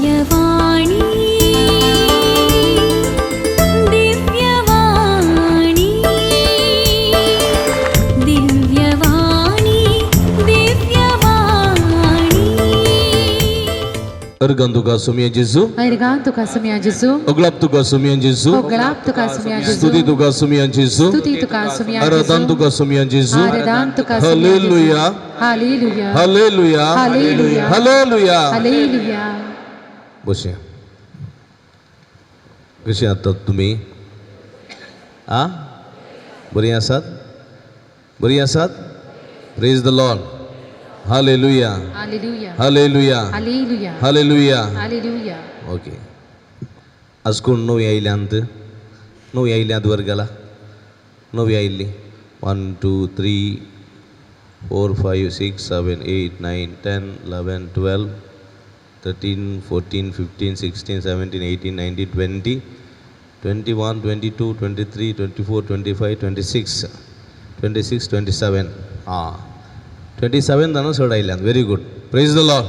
Divyavani Divyavani Divyavani Divyavani. Organ तुका सुमया जेजू. Organ तुका सुमया जेजू. अगलाप तुका सुमया जेजू. होगळाप तुका सुमया जेजू. स्तुती तुका सुमया जेजू. स्तुती तुका सुमया आराधन जेजू. तुका सुमया जेजू. आराधन तुका सुमया जेजू. Hallelujah. Hallelujah. Hallelujah. Hallelujah. Hallelujah. Hallelujah. बसया. कशी आसात तुमी? आ बरी आसात? बरी आसात? Praise the Lord. Hallelujah. Hallelujah. Hallelujah. Hallelujah. Hallelujah. Hallelujah. Okay. आज कोण नवी आयल्यांत? नवी आयल्यांत वर्गाला नवी आयिल्ली. 1 2 3 4 5 6 7 8 9 10 11 12 13 14 15 16 17 18 19 20 21 22 23 24 25 26 26 27. आं, 27 जाणां चड आयल्यात. Very good. Praise the Lord.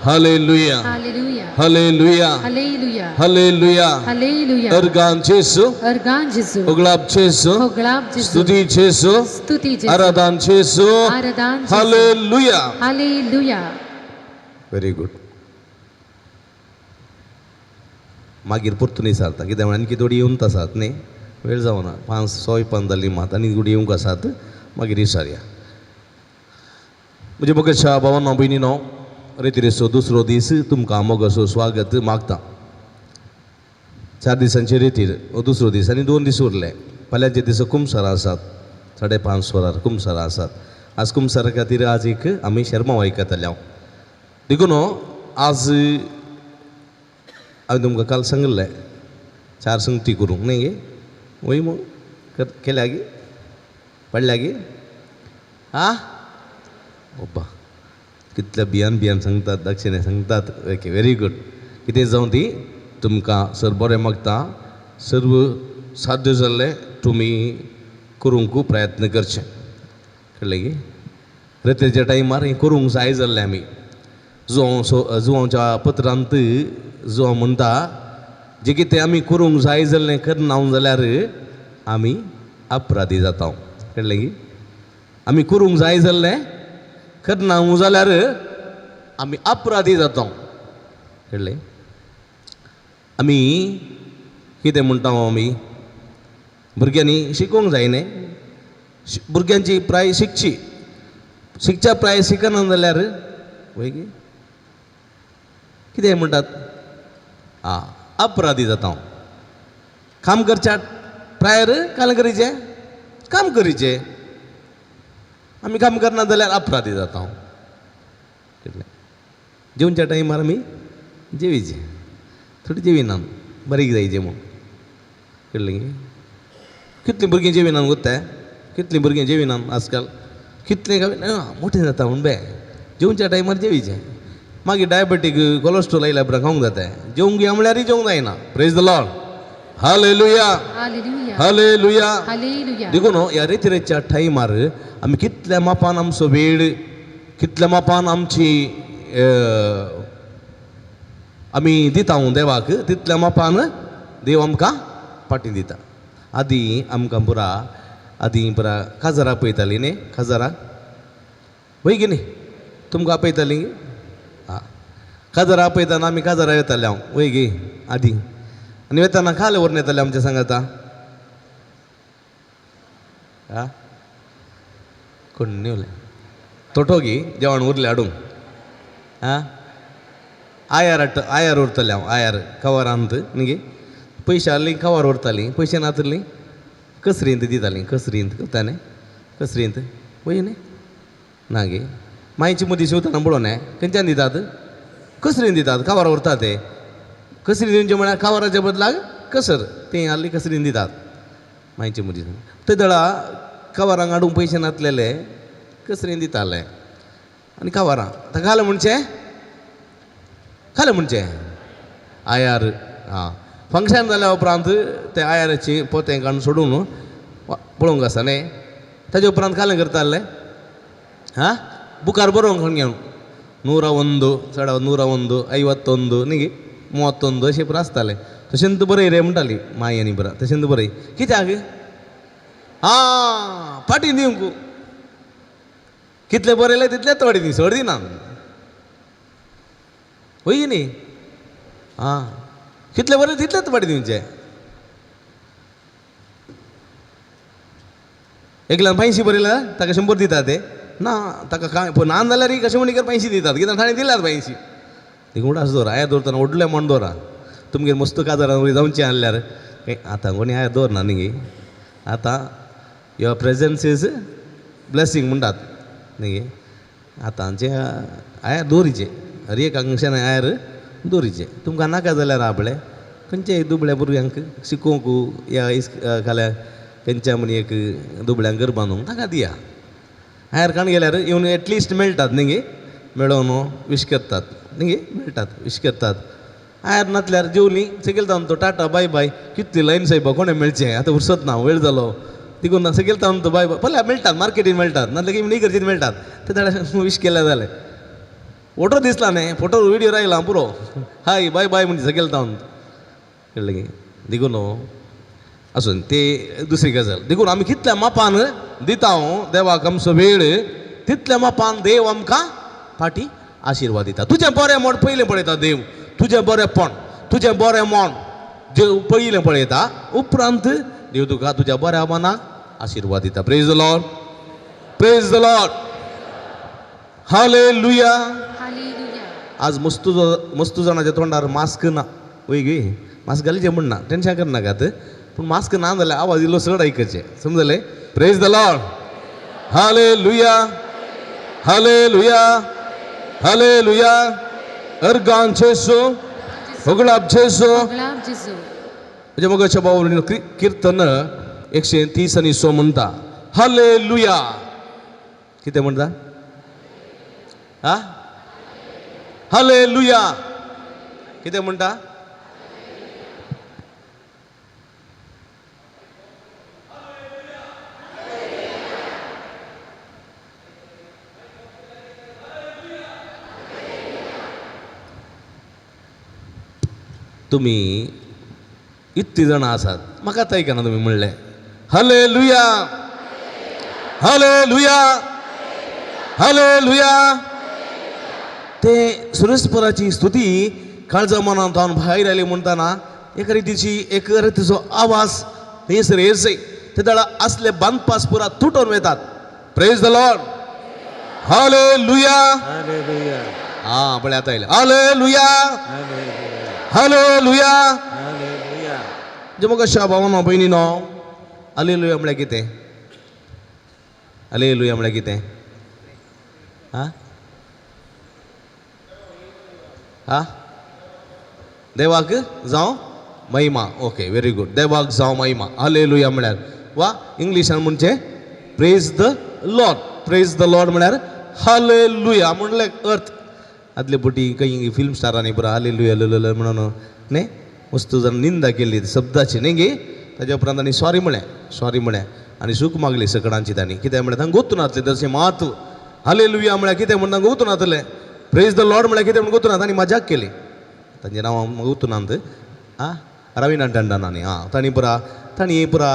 Hallelujah. Hallelujah. Hallelujah. Hallelujah. Hallelujah. Hallelujah. अर्गान जेसू. अर्गान जेजू. उगळाप जेसू. होगळाप जेजू. स्तुती जेसू. स्तुती जेजू. आराधन जेसू. आराधन जेजू. हालेलुया. हालेलुया. Very good. मागीर परतून विचारता कित्याक म्हणल्यार आणखी थोडी येवंक आसात न्ही, वेळ जावना. पांच सोय पांच जाली मात आनी थोडी येवंक आसात, मागीर विचारया. म्हज्या मोगाच्या भावानो भयणीनो, रेतिरेचो दुसरो दीस तुमकां मोगाचो स्वागत मागता. 4 दिसांचे रेतीर हो दुसरो दीस आनी 2 दीस उरले. फाल्यांचे दीस कुमसारां आसात, 5:30 वरार कुमसारां आसात. आज कुमसारा खातीर आज एक आमी शेर्मांव आयकतले हांव. देखून आज हांवें तुमकां काल सांगिल्लें 4 संगती करूंक न्ही गे, वय मग केल्या गे, पडल्या गे? आं बाबा कितल्या बियान बियान सांगतात, दक्षिणे सांगतात. Okay, very good. कितें जावं ती तुमकां सर बरें मागता. सर्व साध्य जाल्लें तुमी करूंक प्रयत्न करचें, कळ्ळें गे? रेतीच्या टायमार हें करूंक जाय जाल्लें आमी. जुवांव सो जुवांवच्या पत्रांत जुवांव म्हणटा, जें कितें आमी करूंक जाय जाल्लें करना जाल्यार आमी अपराधी जाता. कळ्ळें गे? आमी करूंक जाय जाल्लें करना जाल्यार आमी अपराधी जाता. कळ्ळें? आमी कितें म्हणटा, आमी भुरग्यांनी शिकोवंक जाय न्ही. भुरग्यांची प्राय शिकची, शिकच्या प्राय शिकना जाल्यार वय गे कितें म्हणटात, आं अपराधी जाता. काम करच्या प्रायर काल करीचें, काम करीचें. आमी काम करना जाल्यार अपराधी जाता. कितलें जेवच्या टायमार आमी जेवीचें, थोडी जेविना बारीक जायचें म्हूण. कळ्ळें गे? कितलीं भुरगीं जेविना गोत्ता, कितलीं भुरगीं जेविना आजकाल, कितलें काय मोठें जाता म्हूण बे जेवच्या टायमार जेवीचें. मागीर डायबेटीक कोलेस्ट्रॉल आयल्या उपरांत खावंक जाता. जेवंक या म्हळ्यारय जेवंक जायना. Praise the Lord. Hallelujah. Hallelujah. Hallelujah. Hallelujah. देखून ह्या रेतिरेच्या टायमार आमी कितल्या मापान आमचो वेळ, कितल्या मापान आमची आमी दिता देवाक, तितल्या मापान देव आमकां फाटीं दिता. आदीं आमकां पुरा, आदीं पुरा काजारां आपयतालीं न्ही, काजारां वय की न्ही? तुमकां आपयतालीं? आं, काजारां आपयतना आमी काजारां येताले हांव, वय गे आदीं. आनी वेताना खाल व्हरून येताले आमच्या सांगाता. आं कोण न्ही उरलें तोटो गी जेवण उरलें हाडूंक. आं आयार हाडटा, आयार उरतालें हांव, आयार कवरांत न्ही गे. पयशे आहली कवर व्हरतालीं, पयशे नातली कसरींत दितालीं, कसरींत करता न्ही, कसरींत वय न्ही ना गे. मायची मदीं शिंवतना पळोवं न्ही, खंयच्यान दितात? कसरीन दितात, कवर व्हरता ते. कसरी दिवचे म्हळ्यार कवराच्या बदलाक कसर तें आहली कसरीन दितात मायचे मदीं. ते दळा कवरांक हाडूंक पयशे नासलेले कसरीन दिताले. आनी कवरां आतां घाल म्हणचें, घाल म्हणचें आयार. आं फंक्शन जाल्या उपरांत ते आयाराची पोतें काडून सोडून पळोवंक आसा न्ही. ताजे उपरांत कालें करताले, हां बुकार बरोवंक खण घेवन 101 चड 101 51 न्ही 31 अशें पुरो आसतालें. तशें तूं बरय रे म्हणटाली माई आनी बरा तशें तूं बरय कित्याक आं फाटीं दिवंक कितले बरयले तितलेच वाटी दी चड दिना वय न्ही आं कितले बरयले तितलेच वाटी दिवचे. एकल्यान 85 बरयला ताका 100 दितात ते ना ताका कांय ना जाल्यार कशें म्हणीकर 85 दितात कित्याक ताणें दिल्यात 85. देखून उडास दवर आया दवरतना व्हडलें म्हण दवरा तुमगेर मस्त काजारान जावचें आहल्यार आतां कोणी आया दवरना न्ही आतां your presence is blessing म्हणटात न्ही आतांचे आयार दवरीचे हर एक फंक्शन आयार दवरीचे. तुमकां नाका जाल्यार आपले खंयच्याय दुबळ्या भुरग्यांक शिकोवंक या खाल्या खंयच्या म्हण एक दुबळ्यांक घर बांदूंक ताका दिया. आयार काण गेल्यार येवन एटलिस्ट मेळटात न्ही मेळोन विश करतात न्ही मेळटात विश करतात. आयार नातल्यार जेवली सकयल तावन तो टाटा बाय बाय कितली लायन सायबा कोणें मेळचें आतां उरसत ना वेळ जालो तिकून सकयल तावन तो बाय बाय पळय मेळटात मार्केटीन मेळटात नातल्यार इवनींग इगर्जेन मेळटात ते ताणें विश केल्यार जालें. फोटो दिसला न्ही फोटो विडियो आयला पुरो हाय बाय बाय म्हणजे सकयल तावन कळ्ळें की देखून आसून ते दुसरी गजाल. देखून आमी कितल्या मापान दिता देवाक आमचो वेळ तितल्या मापान देव आमकां फाटी आशिर्वाद दिता. तुजें बरें म्हण पयलें पळयता देव तुजें बरेंपण तुजें बरें म्हण देव पयलें पळयता उपरांत देव तुका तुज्या बऱ्या मनाक आशिर्वाद दिता. Praise the Lord, praise the Lord, hallelujah. आज मस्तू मस्तू जाणाच्या तोंडार मास्क ना वय गे मास्क घालचें म्हण ना टेंशन करनाकात पूण मास्क ना जाल्यार आवाज इल्लो चड आयकचें समजलें. Praise the Lord, hallelujah, hallelujah, hallelujah. Organ जेजू होगळाप जेजू. म्हणजे मगाच्या भाऊ किर्तन 130 आनी 100 म्हणटा हालेलुया. कितें म्हणटा हा हालेलुया कितें म्हणटा तुमी इतली जाणां आसात म्हाका आतां आयकना तुमी म्हणलें हालेलुया हालेलुया हालेलुया. ते सुरेशपराची स्तुती काळजा मनांत जावन भायर आयली म्हणटाना एका रितीची एक रितीचो आवाज थंयसर येसय ते दळा असले बांदपास पुरा तुटोवन वेतात. प्रेज the Lord, hallelujah. आं पळय आतां आयलें हालेलुया हालेलुया. जे म्हाका शा भावानो भयणीनो हालेलुया म्हळ्यार कितें हालेलुया म्हळ्यार कितें आं आं देवाक जावं महिमा. ओके व्हेरी गुड देवाक जावं महिमा हालेलुया म्हळ्यार वा इंग्लिशान म्हणचें praise the Lord. Praise the Lord म्हळ्यार हालेलुया म्हणलें अर्थ. आदले पटी खंय फिल्म स्टारांनी पुरो हालेलुया लुलुल म्हणून न्ही वस्तू जाण निंदा केल्ली शब्दाची न्ही गे ताज्या उपरांत आनी सॉरी म्हळें सॉरी म्हळें आनी सूख मागली सकडांची तांणी कितें म्हळ्यार तांकां गोतून नातलें तशें म्हत्व हालेलुया म्हळ्यार कितें म्हण तांकां गोतून नातलें. प्रेज the Lord म्हळ्यार कितें म्हण गोतून ना तांणी मजाक केली तांचें नांव गोतून नात आं रविना टंडन आनी आं तांणी पुरा तांणी पुरा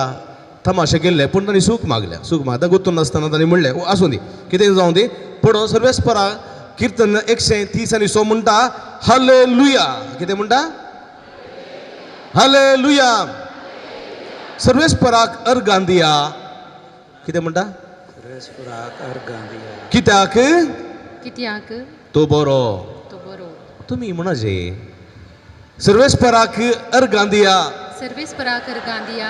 तमाशे केल्ले पूण तांणी सूख मागल्या सूख मागता गोतून नासतना तांणी म्हणलें आसूं दी कितें जावं दी. पूण सर्वेस्परा किर्तन 130 आनी 100 म्हणटा हालेलुया. कितें म्हणटा हालेलुया. सर्वेस्पराक अर्गां दिया कितें म्हणटा कित्याक कित्याक तो बरो तो बरो. तुमी म्हणचे सर्वेस्पराक अर्गां दिया सर्वेस्पराक अर्गां दिया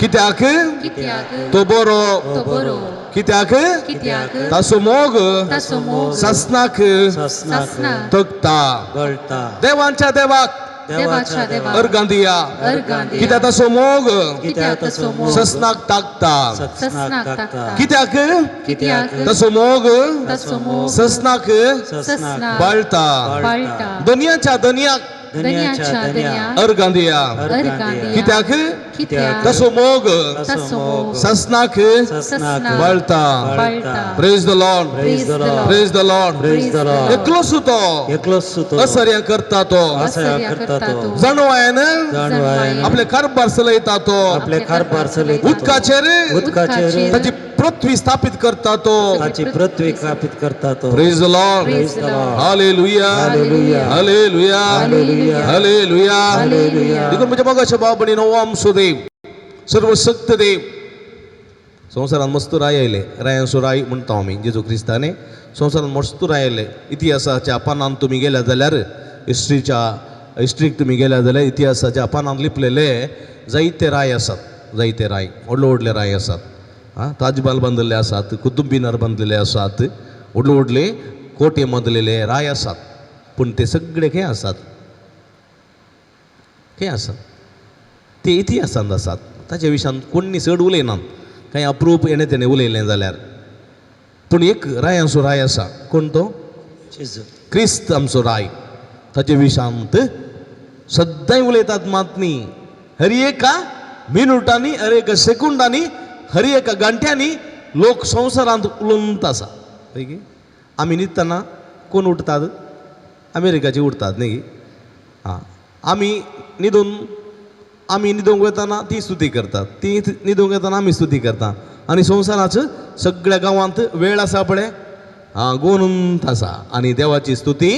कित्याक कित्याक तो बरो तो बरो कित्याक कित्याक तासो मोग तासो मोग सासनाक सासनाक तगता. देवांच्या देवाक देवाच्या देवाक अर्गां दिया अर्गां दिया कित्याक तासो मोग कित्याक तासो मोग ससनाक ताकता ससनाक ताकता कित्याक कित्याक तासो मोग तासो मोग ससनाक ससनाक बाळता बाळता दनयाच्या दनयाक दनयाच्या दनयाक अर्गां दिया अर्गां दिया कित्याक कित्याक तसो मोग तसो मोग ससनाक ससनाक वळटा. वळटा. Praise the Lord. Praise the Lord. Praise the Lord. Praise the Lord. एकलोच तो एकलोच तो असर्या करता तो. असर्या करता तो. जाणवायन जाणवायन आपले कारभार चलयता तो. आपले कारभार चलयता तो. उदकाचेर उदकाचेर ताची पृथ्वी स्थापित करता तो. ताची पृथ्वी स्थापित करता तो. Praise the Lord. Praise the Lord. Hallelujah. Hallelujah. Hallelujah. Hallelujah. Hallelujah. Hallelujah. देखून म्हज्या मोगाच्या भाव भयणीनो, हो आमचो देव सर्वशक्त देव. संवसारांत मस्त राय आयले, रायांचो राय म्हणटा आमी जेजू क्रिस्ताने. संवसारांत मस्त राय आयले. इतिहासाच्या पानांत तुमी गेल्या जाल्यार, हिस्ट्रीक तुमी गेल्या जाल्यार इतिहासाच्या पानांत लिपलेले जायते राय आसात. जायते राय, व्हडले व्हडले राय आसात. आं, ताजमहाल बांदिल्ले आसात, कुतुब मिनार बांदिल्ले आसात, व्हडले व्हडले कोटे बांदिल्ले राय आसात. पूण ते सगळे खंय आसात? खंय आसात? ते इतिहासांत आसात. ताच्या विशयान कोणी चड उलयनात, कांय अप्रूप येणें तेणें उलयलें जाल्यार. पूण एक रायांचो राय आसा. कोण तो? जेजू. क्रिस्त आमचो राय. ताचे विशांत सद्दांय उलयतात मात न्ही, हर एका मिनुटांनी, हर एका सेकंडांनी, हर एका घंट्यांनी लोक संवसारांत उलोवंत आसा. हय की आमी न्हिदतना कोण उठतात? अमेरिकाचे उठतात न्ही. आं, आमी न्हिदूंक वतना ती स्तुती करतात, ती न्हिदूंक वतना आमी स्तुती करता. आनी संवसाराच सगळ्या गांवांत वेळ आसा पळय, आं, गोनूंत आसा आनी देवाची स्तुती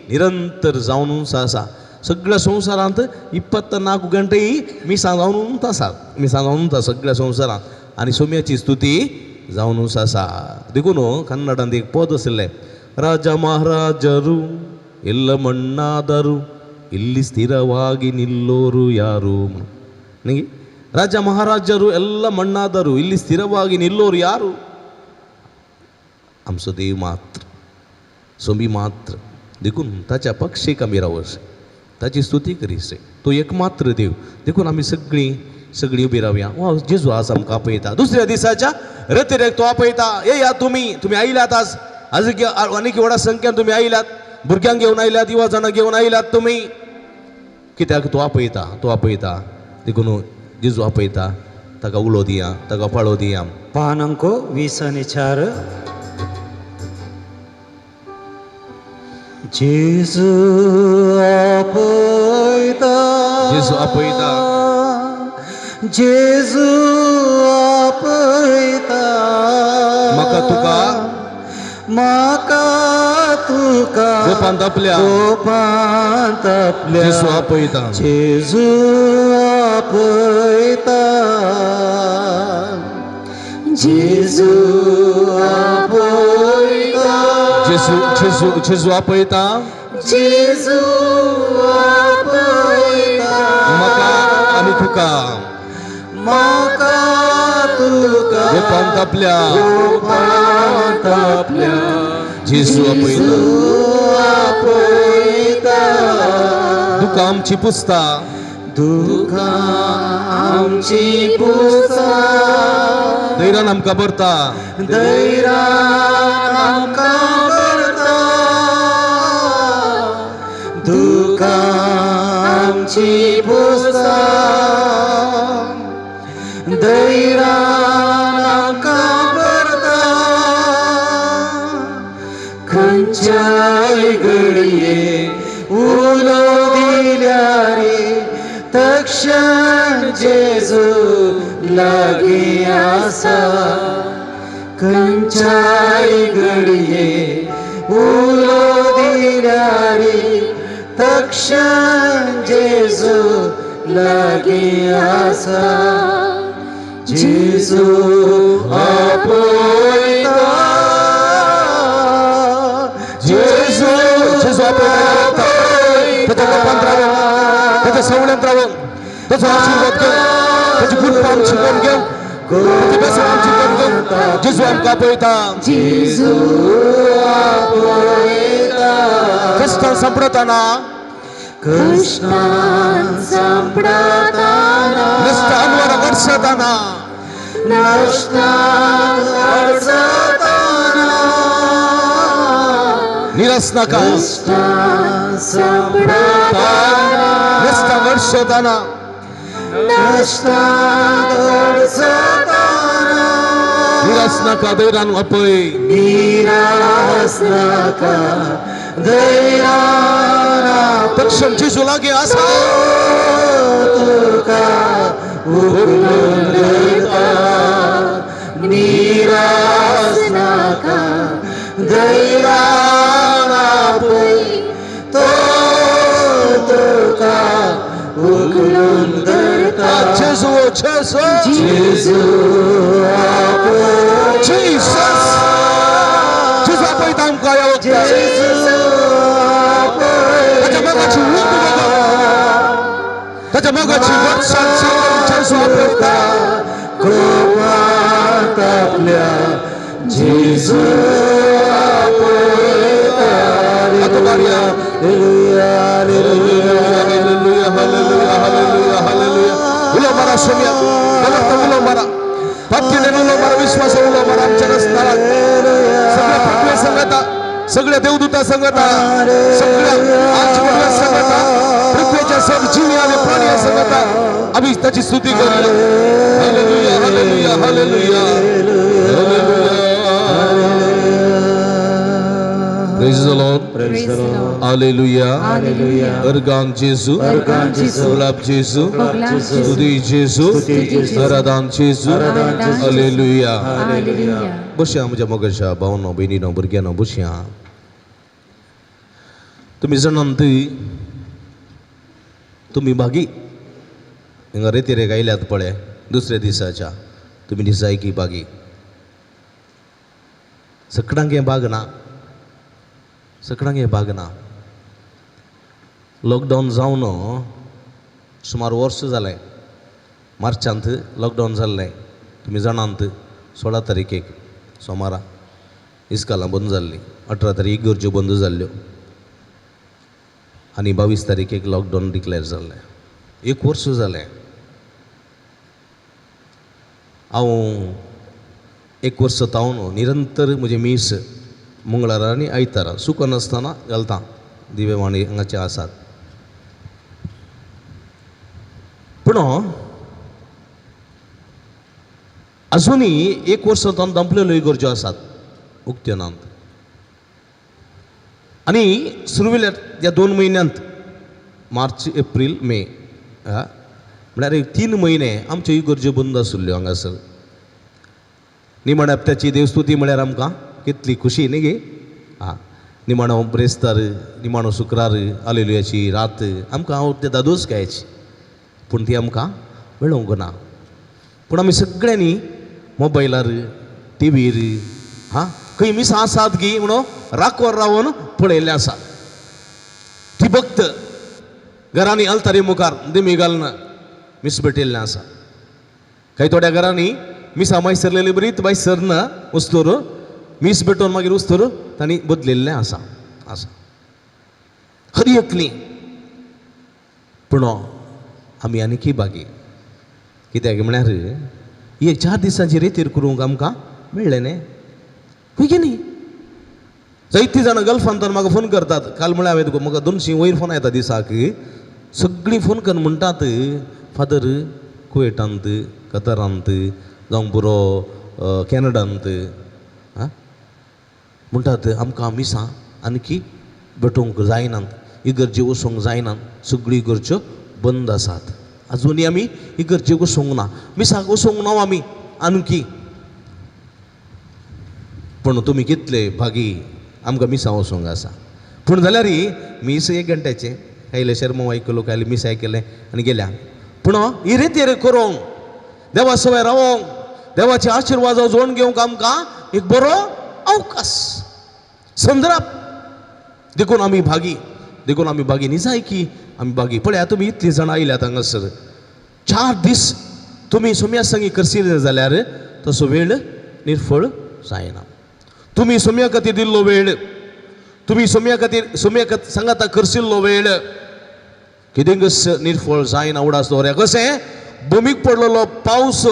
निरंतर जावनूच आसा. सगळ्या संवसारांत 24 घंटेय मिसां जावनूच आसात, मिसां जावनूच आसा सगळ्या संवसारांत आनी सोम्याची स्तुती जावनूच आसा. देखून कन्नडांत एक पद आशिल्लें, राजा महाराजरू ಎಲ್ಲ ಮಣ್ಣಾದರು ಇಲ್ಲಿ ಸ್ಥಿರವಾಗಿ ನಿಲ್ಲೋರು ಯಾರು. ನ್ಹಿ, ರಾಜ ಮಹಾರಾಜರು ಎಲ್ಲ ಮಣ್ಣಾದರು ಇಲ್ಲಿ ಸ್ಥಿರವಾಗಿ ನಿಲ್ಲೋರು ಯಾರು? आमचो देव मात्र, सोमी मात्र. देखून ताच्या पक्षीक आमी रावसे, ताची स्तुती करीसे. तो एकमात्र देव. देखून आमी सगळीं सगळीं उबी रावया. वा जेजू आज आमकां आपयता. दुसऱ्या दिसाच्या रतिरेक तो आपयता, येया तुमी, तुमी आयल्यात आज, आज आनीक व्हडा संख्यान तुमी आयल्यात, भुरग्यांक घेवन आयल्यात, युवा जाणां घेवन आयल्यात तुमी. कित्याक तो आपयता, तो आपयता. देखून जेजू आपयता, ताका उलो दिया, ताका पाळो दिया. पान अंको 20 आनी 4. जेजू आपयता, जेजू आपयता, जेजू आपयता, म्हाका तुका, म्हाका तुका, गोपांत आपल्या, गोपांत आपल्या, जेजू आपयता, जेजू आपयता, जेजू आपयता, जेजू जेजू जेजू आपयता, जेजू आपयता, म्हाका आनी तुका, म्हाका तुका, गोपांत आपल्या, गोपांत आपल्या, जेजू आपयता, आपयता, दुकां आमची पुसता, दुकां आमची पुसता, धैर्यान आमकां भरता, धैर्यान आमकां भरता, दुकां आमची पुसता, धैर्यान आमकां भरता, खंयच्याय घडये उलो दिल्यार तक्षण जेजू लागीं आसा, खंयच्याय घडये उलो दिल्यार तक्षण जेजू लागीं आसा, जेजू आपयता, जेजू जेजू आपयता, ताच्या गोपांत रावून, ताच्या सवण्यांत रावून, ताचो आशिर्वाद घेवन, ताची कृपा आमची करून घेवन, ताची बेसव आमची करून घेवन, जेजू आमकां आपयता, जेजू आपयता, कश्टां सांपडताना, कश्टां सांपडताना, नश्ट अनवरा वर्सताना, नश्टां अडचताना, निराश नाका, कश्टां सांपडताना, नश्ट वर्सताना, कश्टांत अडचताना निरास नाका धैर्यान आपय निरास नाका धैर्यान तक्षण जेजू लागीं आसा तुका उखलून धरता निरास नाका धैर्यान आपय तो तुका उखलून धरता जेजू जेजू जेजू आपय Jesus जेजू आपयता आमकां ह्या वखदार जेजू आपय ताच्या मोगाची उब बघ ताच्या मोगाची वरसाण सांगून जेजू आपयता कोपात आपल्या जेजू आपयता हात मारया. Hallelujah hallelujah hallelujah hallelujah hallelujah hallelujah उलो मारा सोम्या बलवंत उलो मारा भक्तीने उलो मारा विश्वास उलो मारा आमच्या रस्त्याला सगळ्या पृथ्वी संगता सगळ्या देवदूता संगता सगळ्या आजच्या संगता पृथ्वीच्या सर्व जीव आणि प्राणी संगता आम्ही त्याची स्तुती करूया. Hallelujah hallelujah hallelujah hallelujah. Praise the Lord. Praise the Lord. Hallelujah. Hallelujah. Organ जेजू अर्गान जेजू. गुलाब जेजू गुलाब जेजू. स्तुती जेजू स्तुती जेजू. आराधन जेजू आराधन जेजू. हालेलुया. हालेलुया. बसया म्हज्या मोगाच्या भावनो भयणीनो भुरग्यांनो बसया. तुमी जाणात तुमी भागी हिंगा रेतीरेक आयल्यात पळय दुसऱ्या दिसाच्या तुमी दिसायकी भागी सकडांक हें भाग ना सकडांक हें भाग ना. लॉकडावन जावन सुमार वर्स जालें. मार्चांत लॉकडावन जाल्लें तुमी जाणात. 16 तारखेक सोमारा इस्कालां बंद जाल्लीं. 18 तारीख इगर्ज्यो बंद जाल्ल्यो आनी 22 तारखेक लॉकडावन डिक्लेर जाल्लें. एक वर्स जालें. हांव एक वर्स तावन निरंतर म्हजें मीस मंगळारा आनी आयतारा चुकनासतना घालता. दिवेवाणी हांगाचे आसात. पूण अजुनूय एक वर्स तावन दांपलेल्यो इगर्ज्यो आसात उक्त्यो नात. आनी सुरवेल्या ह्या 2 म्हयन्यांत मार्च एप्रील मे म्हळ्यार एक 3 म्हयने आमच्यो इगर्ज्यो बंद आशिल्ल्यो हांगासर. निमाण्या हप्त्याची देवस्तुती म्हळ्यार आमकां कितली खुशी न्ही गे. आं निमाणो ब्रेस्तार निमाणो शुक्रार हालेलुयाची रात आमकां हांव ते दादोस गायची पूण ती आमकां मेळोंक ना. पूण आमी सगळ्यांनी मोबायलार टिवीर हां खंय मिसां आसात गी म्हणून राखोर रावन पळयल्लें आसा. ती भक्त घरांनी आल्तारी मुखार दिमी घालून मीस भेटिल्लें आसा. कांय थोड्या घरांनी मिसां माय सरलेली बरीच बाय सरना वस्तूर मीस भेटोवन मागीर वस्तूर तांणी बदलिल्लें आसा आसा हरी एकली. पूण आमी आनीकय बागी कित्याक म्हळ्यार एक 4 दिसांची रेतीर करूंक आमकां मेळ्ळें न्ही खंय न्ही. जायतीं जाणां गल्फांतल्यान म्हाका फोन करतात. काल म्हळ्यार हांवें तुका म्हाका 200 वयर फोन येता दिसाक. सगळीं फोन करून म्हणटात फादर कुवेटांत कतरांत जावं पुरो कॅनडांत आं म्हणटात आमकां मिसां आनीकी भेटोवंक जायनात इगर्जे वचूंक जायनात सगळ्यो इगर्ज्यो बंद आसात. अजुनूय आमी इगर्जेक वचूंक ना मिसाक वचूंक ना आमी आनकी. पूण तुमी कितले भागी आमकां मिसां वचूंक आसा. पूण जाल्यार मीस 1 घंट्याचें कायले शेरमो आयकलो कायले मीस आयकलें आनी गेल्या. पूण ही रेतीर करूंक देवा सवय रावोंक देवाचे आशिर्वाद जोडून घेवंक आमकां एक बरो अवकाश संद्राप. देखून आमी भागी देखून आमी भागी निजाय की आमी भागी. पळया तुमी इतलीं जाणां आयल्यात हांगासर 4 दीस तुमी सोम्या संगी करशिल्ले जाल्यार तसो वेळ निर्फळ जायना. तुमी सोम्या खातीर दिल्लो वेळ तुमी सोम्या खातीर सोम्या सांगाता करशिल्लो वेळ कितेंच निर्फळ जायना. उडास दवरया कशें भूमीक पडलेलो पावस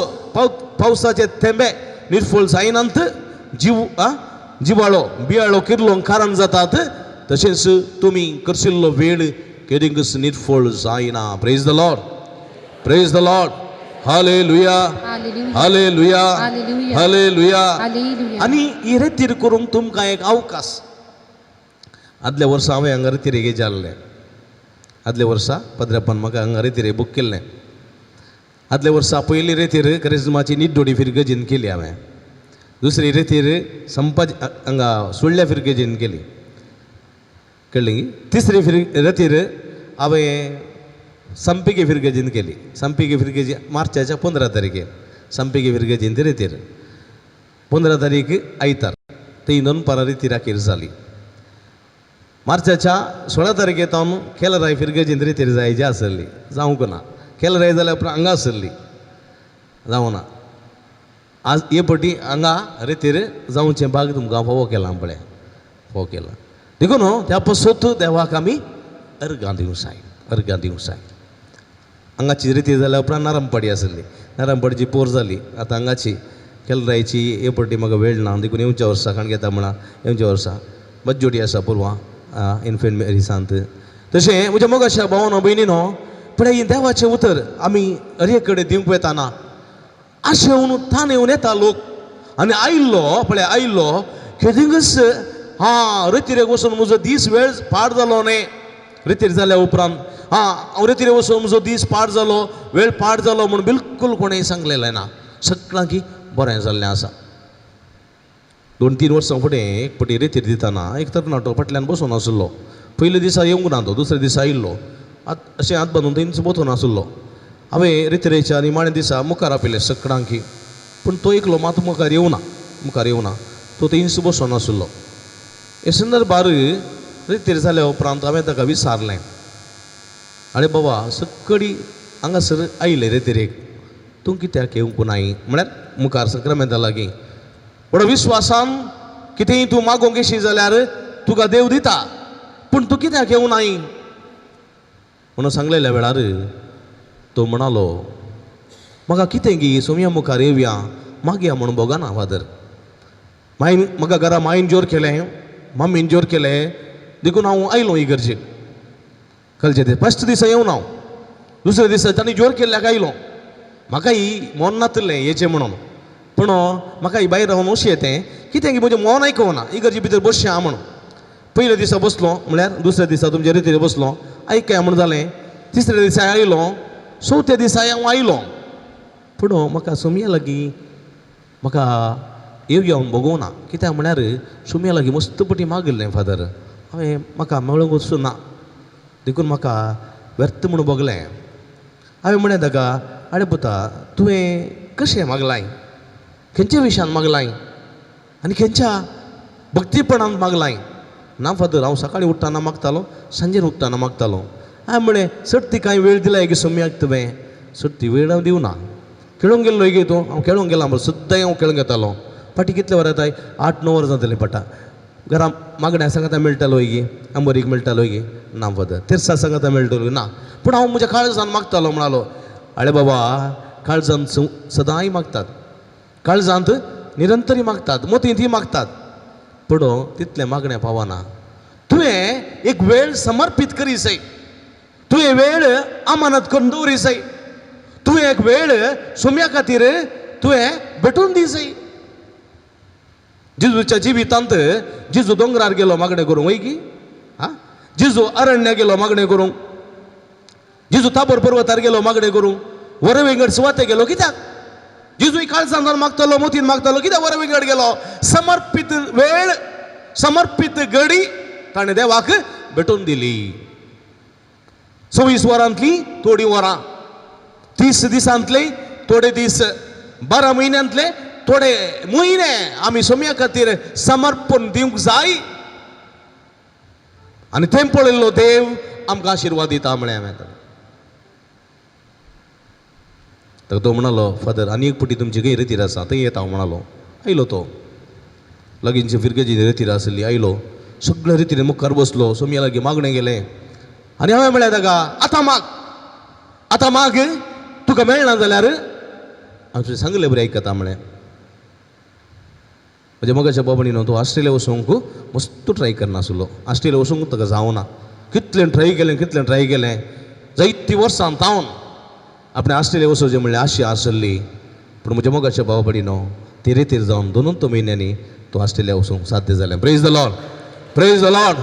पावसाचे थेंबे निर्फळ जायनात जीव जिवाळो बियाळो किर्लोंक कारण जातात तशेंच तुमी करशिल्लो वेळ केदिंकच निर्फळ जायना. Praise the Lord. Praise the Lord. Hallelujah, hallelujah, hallelujah. आनी ही रेतीर करूंक तुमकां एक अवकाश. आदल्या वर्सा हांवें हांगा रेतीर जाल्लें. आदल्या वर्सा पद्रप्पान म्हाका हांगा रेतीर बूक केल्लें. आदल्या वर्सा पयली रेतीर करिज्माची निड्डोडी फिरगजीन केली हांवें. दुसरी रेतीर संपाज हांगा सुळ्ळ्या फिरगजीन केली, कळ्ळें. तिसरी रेतीर हांवें संपिगे फिरगजीन केली. संपिगे फिरगजी मार्चाच्या 15 तारखेर संपिगे फिरगजीन ती रेतीर 15 तारीख आयतार ती दोनपारां रेतीर अखेर जाली. मार्चाच्या 16 तारखे तावन केलराय फिरगजीन रेतीर जायची आसली, जावंक ना. केलराय जाल्यार उपरांत हांगा आसली, जावं ना. आज हे पटी हांगा रेतीर जावचें भाग तुमकां फावो केलां, पळय फावो केलां. देखून त्या पसत देवाक आमी अर्गां दिवंक जाय, अर्गां दिवंक जाय. हांगाची रेतीर जाल्या उपरांत नारंपाडी आसली, नारंपाडीची पोर जाली. आतां हांगाची केलरायची हे पटी म्हाका वेळ ना, देखून येवच्या वर्सा काणगेता म्हणा येवच्या वर्सा बज्जोडी आसा पुर्वा इन्फेंट मेरीसांत. तशें म्हज्या मोगाच्या भावानो भयणीनो, पळय हें देवाचें उतर आमी हर कडेन दिवंक वतना आशेवन ताण येवन येता लोक. आनी आयिल्लो पळय आयिल्लो खेदिंगच हां रेतीरेक वचून म्हजो दीस वेळ पाड जालो न्ही. रेतीर जाल्या उपरांत हां हांव रेतीरे वचून म्हजो दीस पाड जालो, वेळ पाड जालो म्हूण बिलकूल कोणें सांगलेलें ना. सगळ्यांकी बरें जाल्लें आसा. 2-3 वर्सां फुडें एक पटी रेतीर दितना एक तरणाटो फाटल्यान बसून आशिल्लो. पयल्या दिसा येवंक ना तो, दुसऱ्या दिसा आयिल्लो. आत अशें हात बांदून थंयच बसून आशिल्लो. हांवें रेतिरेच्या निमाण्या दिसा मुखार आपयलें सगळ्यांकी, पूण तो एकलो मात मुखार येवना, मुखार येवना, तो थंयच बसून आशिल्लो. हे संदर्भार रेतीर जाल्या उपरांत हांवें ताका विचारलें, आरे बाबा सकडी हांगासर आयले रेतिरेक, तूं कित्याक येवंक नाय? म्हळ्यार मुखार सक्रामेंता लागीं व्हडा विस्वासान कितेंय तूं मागोवंक येशी जाल्यार तुका देव दिता, पूण तूं कित्याक येवं नाय म्हणून सांगलेल्या वेळार तो म्हणालो, म्हाका कितें गी सोमया मुखार येवया मागया म्हणून भोगना फादर. मायन म्हाका घरा मायन जोर केलें, मम्मीन जोर केलें, देखून हांव आयलो इगर्जेक. कलचे ते फस्ट दिसा येवन हांव दुसऱ्या दिसा तांणी जोर केल्ल्याक आयलो. म्हाका ही मन नातलें येचें म्हणून, पूण म्हाका ही भायर रावन अशें येतें कितें की म्हजें मन आयकना इगर्जे भितर बसचें आहा म्हणून. पयल्या दिसा बसलो म्हळ्यार दुसऱ्या दिसा तुमच्या रेतीर बसलो, आयकया म्हूण जालें. तिसऱ्या दिसा आयलो, चवथ्या दिसा हांव आयलो, पूण म्हाका सोमया लागीं म्हाका येवया म्हूण भोगोवना. कित्याक म्हळ्यार सोमया लागीं मस्त पटी मागिल्लें फादर, हांवें म्हाका मेळूंक वचूं ना, देखून म्हाका व्यर्थ म्हूण भोगलें. हांवें म्हणलें ताका, आरे पुता तुवें कशें मागलाय, खंयच्या विशयान मागलाय आनी खंयच्या भक्तीपणान मागलाय? ना फादर, हांव सकाळीं उठ्ठना मागतालो, सांजेर उठ्ठना मागतालो. हांवें म्हणलें, सट ती कांय वेळ दिलाय गे सोमयाक तुवें? सट ती वेळ हांव दिवना. खेळूंक गेल्लो गे तूं? हांव खेळूंक गेलां, सद्दां हांव खेळूंक येतालो. फाटीं कितले वरां जाताय? 8-9 वरां जातलीं पडटा. घरा मागण्या सांगाता मेळटालो गे, आंबोरीक मेळटालो गे? ना फादर. तिर्सा सांगाता मेळटलो? ना. पूण हांव म्हज्या काळजान मागतालो. म्हणालो, आरे बाबा काळजान सदांय मागतात, काळजांत निरंतरी मागतात, मोतींत मागतात, पूण तितलें मागणें पावना. तुवें एक वेळ समर्पीत करी जाय, तुवें वेळ अमानत करून दवरी जाय, तुवें एक वेळ सोम्या खातीर तुवें भेटून दी जाय. जेजूच्या जिवितांत जेजू दोंगरार गेलो मागणें करूंक, वय की? आं, जेजू अरण्या गेलो मागणें करूंक, जेजू ताबोर पर्वतार गेलो मागणें करूंक, वरविंगड सुवाते गेलो. कित्याक? जेजू काळजान मागतालो, मोतीन मागतालो, कित्याक वरविंगड गेलो? समर्पीत वेळ, समर्पीत घडी ताणें देवाक भेटून दिली. 24 वरांतली थोडीं वरां, 30 दिसांतले थोडे दीस, 12 म्हयन्यांतले थोडे म्हयने आमी सोम्या खातीर समर्पण दिवंक जाय. आनी थंय पळयल्लो देव आमकां आशिर्वाद दिता म्हळें हांवें. तर तो म्हणालो, फादर आनी एक पटी तुमची खंय रेतीर आसा, थंय येता हांव म्हणालो. आयलो तो, लागींची फिरगेजी रेतीर आसली, आयलो, सगळ्या रेतीर मुखार बसलो, सोमया लागीं मागणें गेलें. आनी हांवें म्हळें ताका, आतां माग, आतां माग, तुका मेळना जाल्यार हांव तुजें सांगलें बरें आयकता म्हळें. म्हज्या मोगाच्या बाबांनी तो ऑस्ट्रेलिया वचूंक मस्त ट्राय करनासलो, ऑस्ट्रेलिया वचूंक ताका जावना. कितलें ट्राय केलें, कितलें ट्राय केलें, जायतीं वर्सां तावन आपणें ऑस्ट्रेलिया वचोवचें म्हणल्यार आशी आसली, पूण म्हज्या मोगाच्या भाव भयणीनो ते रेतीर जावन 2 म्हयन्यांनी तो ऑस्ट्रेलिया वचूंक साध्य जालें. Praise the Lord, praise the Lord,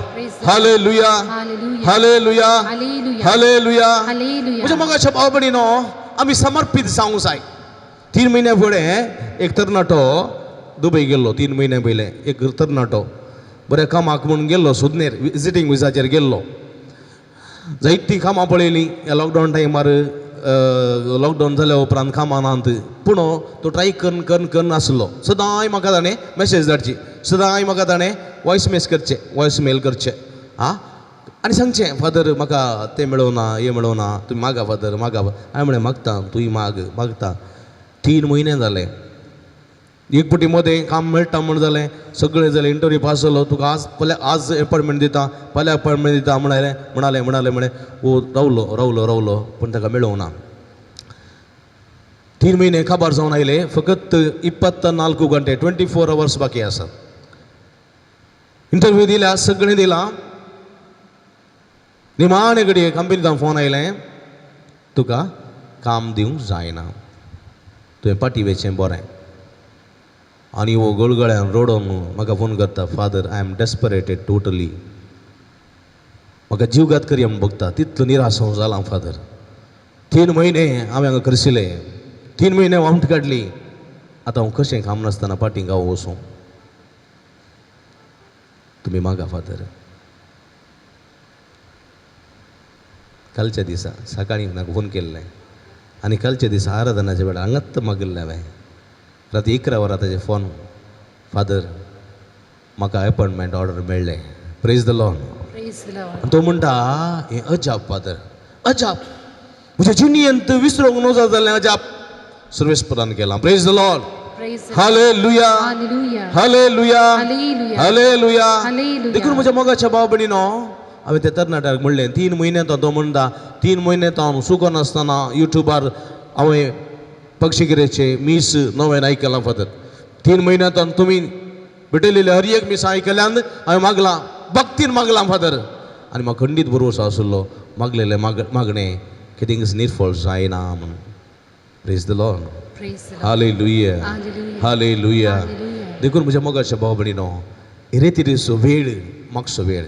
hallelujah, hallelujah, hallelujah. म्हज्या मोगाच्या भाव भयणीनो आमी समर्पीत जावंक जाय. 3 म्हयन्या फुडें एक तरणाटो दुबय गेल्लो. 3 म्हयन्या पयलें एक तरणाटो बऱ्या कामाक म्हूण गेल्लो, सुदनेर विजिटींग विजाचेर गेल्लो. जायतीं कामां पळयलीं ह्या लॉकडावन टायमार. लॉकडावन जाल्या उपरांत कामां नात, पूण तो ट्राय करून करून करून आसलो. सदांय म्हाका ताणें मॅसेज धाडची, सदांय म्हाका ताणें वॉयस मेस करचें, वॉयस मेल करचें, आं, आनी सांगचें फादर म्हाका तें मेळोना, हें मेळोना, तुमी मागा फादर, मागा. हांवें म्हणलें मागता, तूंय माग, मागता. 3 म्हयने जाले, एक पटी मदें काम मेळटा म्हूण जालें, सगळें जालें, इंटरव्यू पास जालो, तुका आज फाल्यां आज एपॉयंटमेंट दिता, फाल्यां एपॉयंटमेंट दिता म्हणालें म्हणालें म्हणालें म्हळें. ओ रावलो रावलो रावलो, पूण ताका मेळोंक ना. 3 म्हयने काबार जावन आयले, फकत 24 घंटे, 24 अवर्स बाकी आसात. इंटरव्यू दिल्या, सगळें दिलां. निमाणे घडये कंपनींतल्यान फोन आयलें, तुका काम दिवंक जायना, तुवें पाटी वेचें बरें. आनी हो गळगळ्यान रडोन म्हाका फोन करता, father I am desperated totally, म्हाका जीवघात करया म्हूण बगता, तितलो निराश हांव जालां फादर. 3 म्हयने हांवें हांगा खर्शिले, 3 म्हयने वामट काडली, आतां हांव कशें काम नासतना पाटीं गांव वचूं, तुमी मागा फादर. कालच्या दिसा सकाळीं म्हाका फोन केल्लें आनी कालच्या दिसा आराधनाच्या वेळार हांगाच मागिल्लें हांवें. राती 11 वरां ताजें फोन, फादर म्हाका एपॉयंटमेंट ऑर्डर मेळ्ळें. Praise the Lord. आनी तो म्हणटा हें अजाप फादर, अजाप, म्हज्या जिणेंत विसरूंक नजो जालें अजाप सर्वेस्परान केलां. Praise the Lord, hallelujah, hallelujah, hallelujah. देखून म्हज्या मोगाच्या भाव भयणीनो हांवें त्या तरणाट्याक म्हणलें, 3 म्हयन्यांत तो म्हणटा, 3 म्हयन्यांत हांव चुकनासतना युट्यूबार हांवें पक्षिगिरेचे मीस नवें आयकलां फादर. 3 म्हयन्यांत तुमी भेटयलेले हर एक मीस आयकल्यान हांवें मागलां, भक्तीन मागलां फादर. आनी म्हाका खंडीत भरवंसो आशिल्लो मागलेलें मागणें कितेंच निर्फळ जायना म्हूण. Praise the Lord, hallelujah, hallelujah. देखून म्हज्या मोगाच्या भाव भयणीनो रेतिरेचो वेळ मागचो वेळ.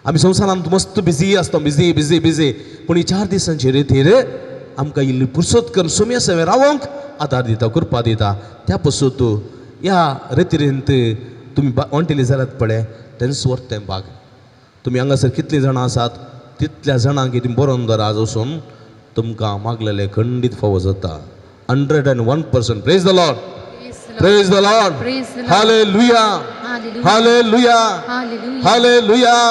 आमी संवसारांत मस्त बिजी आसता, बिजी बिजी बिजी, पूण ही 4 दिसांची रेतीर आमकां इल्ली पुरसत करून सुम्या सवें रावोंक आदार दिता, कृपा दिता. त्या पसून ह्या रेतिरेंत तुमी वांटेली जाल्यात पळय तेंच वर्तें भाग. तुमी हांगासर कितलीं जाणां आसात तितल्या जाणांक तुमी बरोवन दवर आज वचून तुमकां मागलेलें खंडीत फावो जाता. 101%. Praise the Lord, praise the Lord, hallelujah, hallelujah, hallelujah,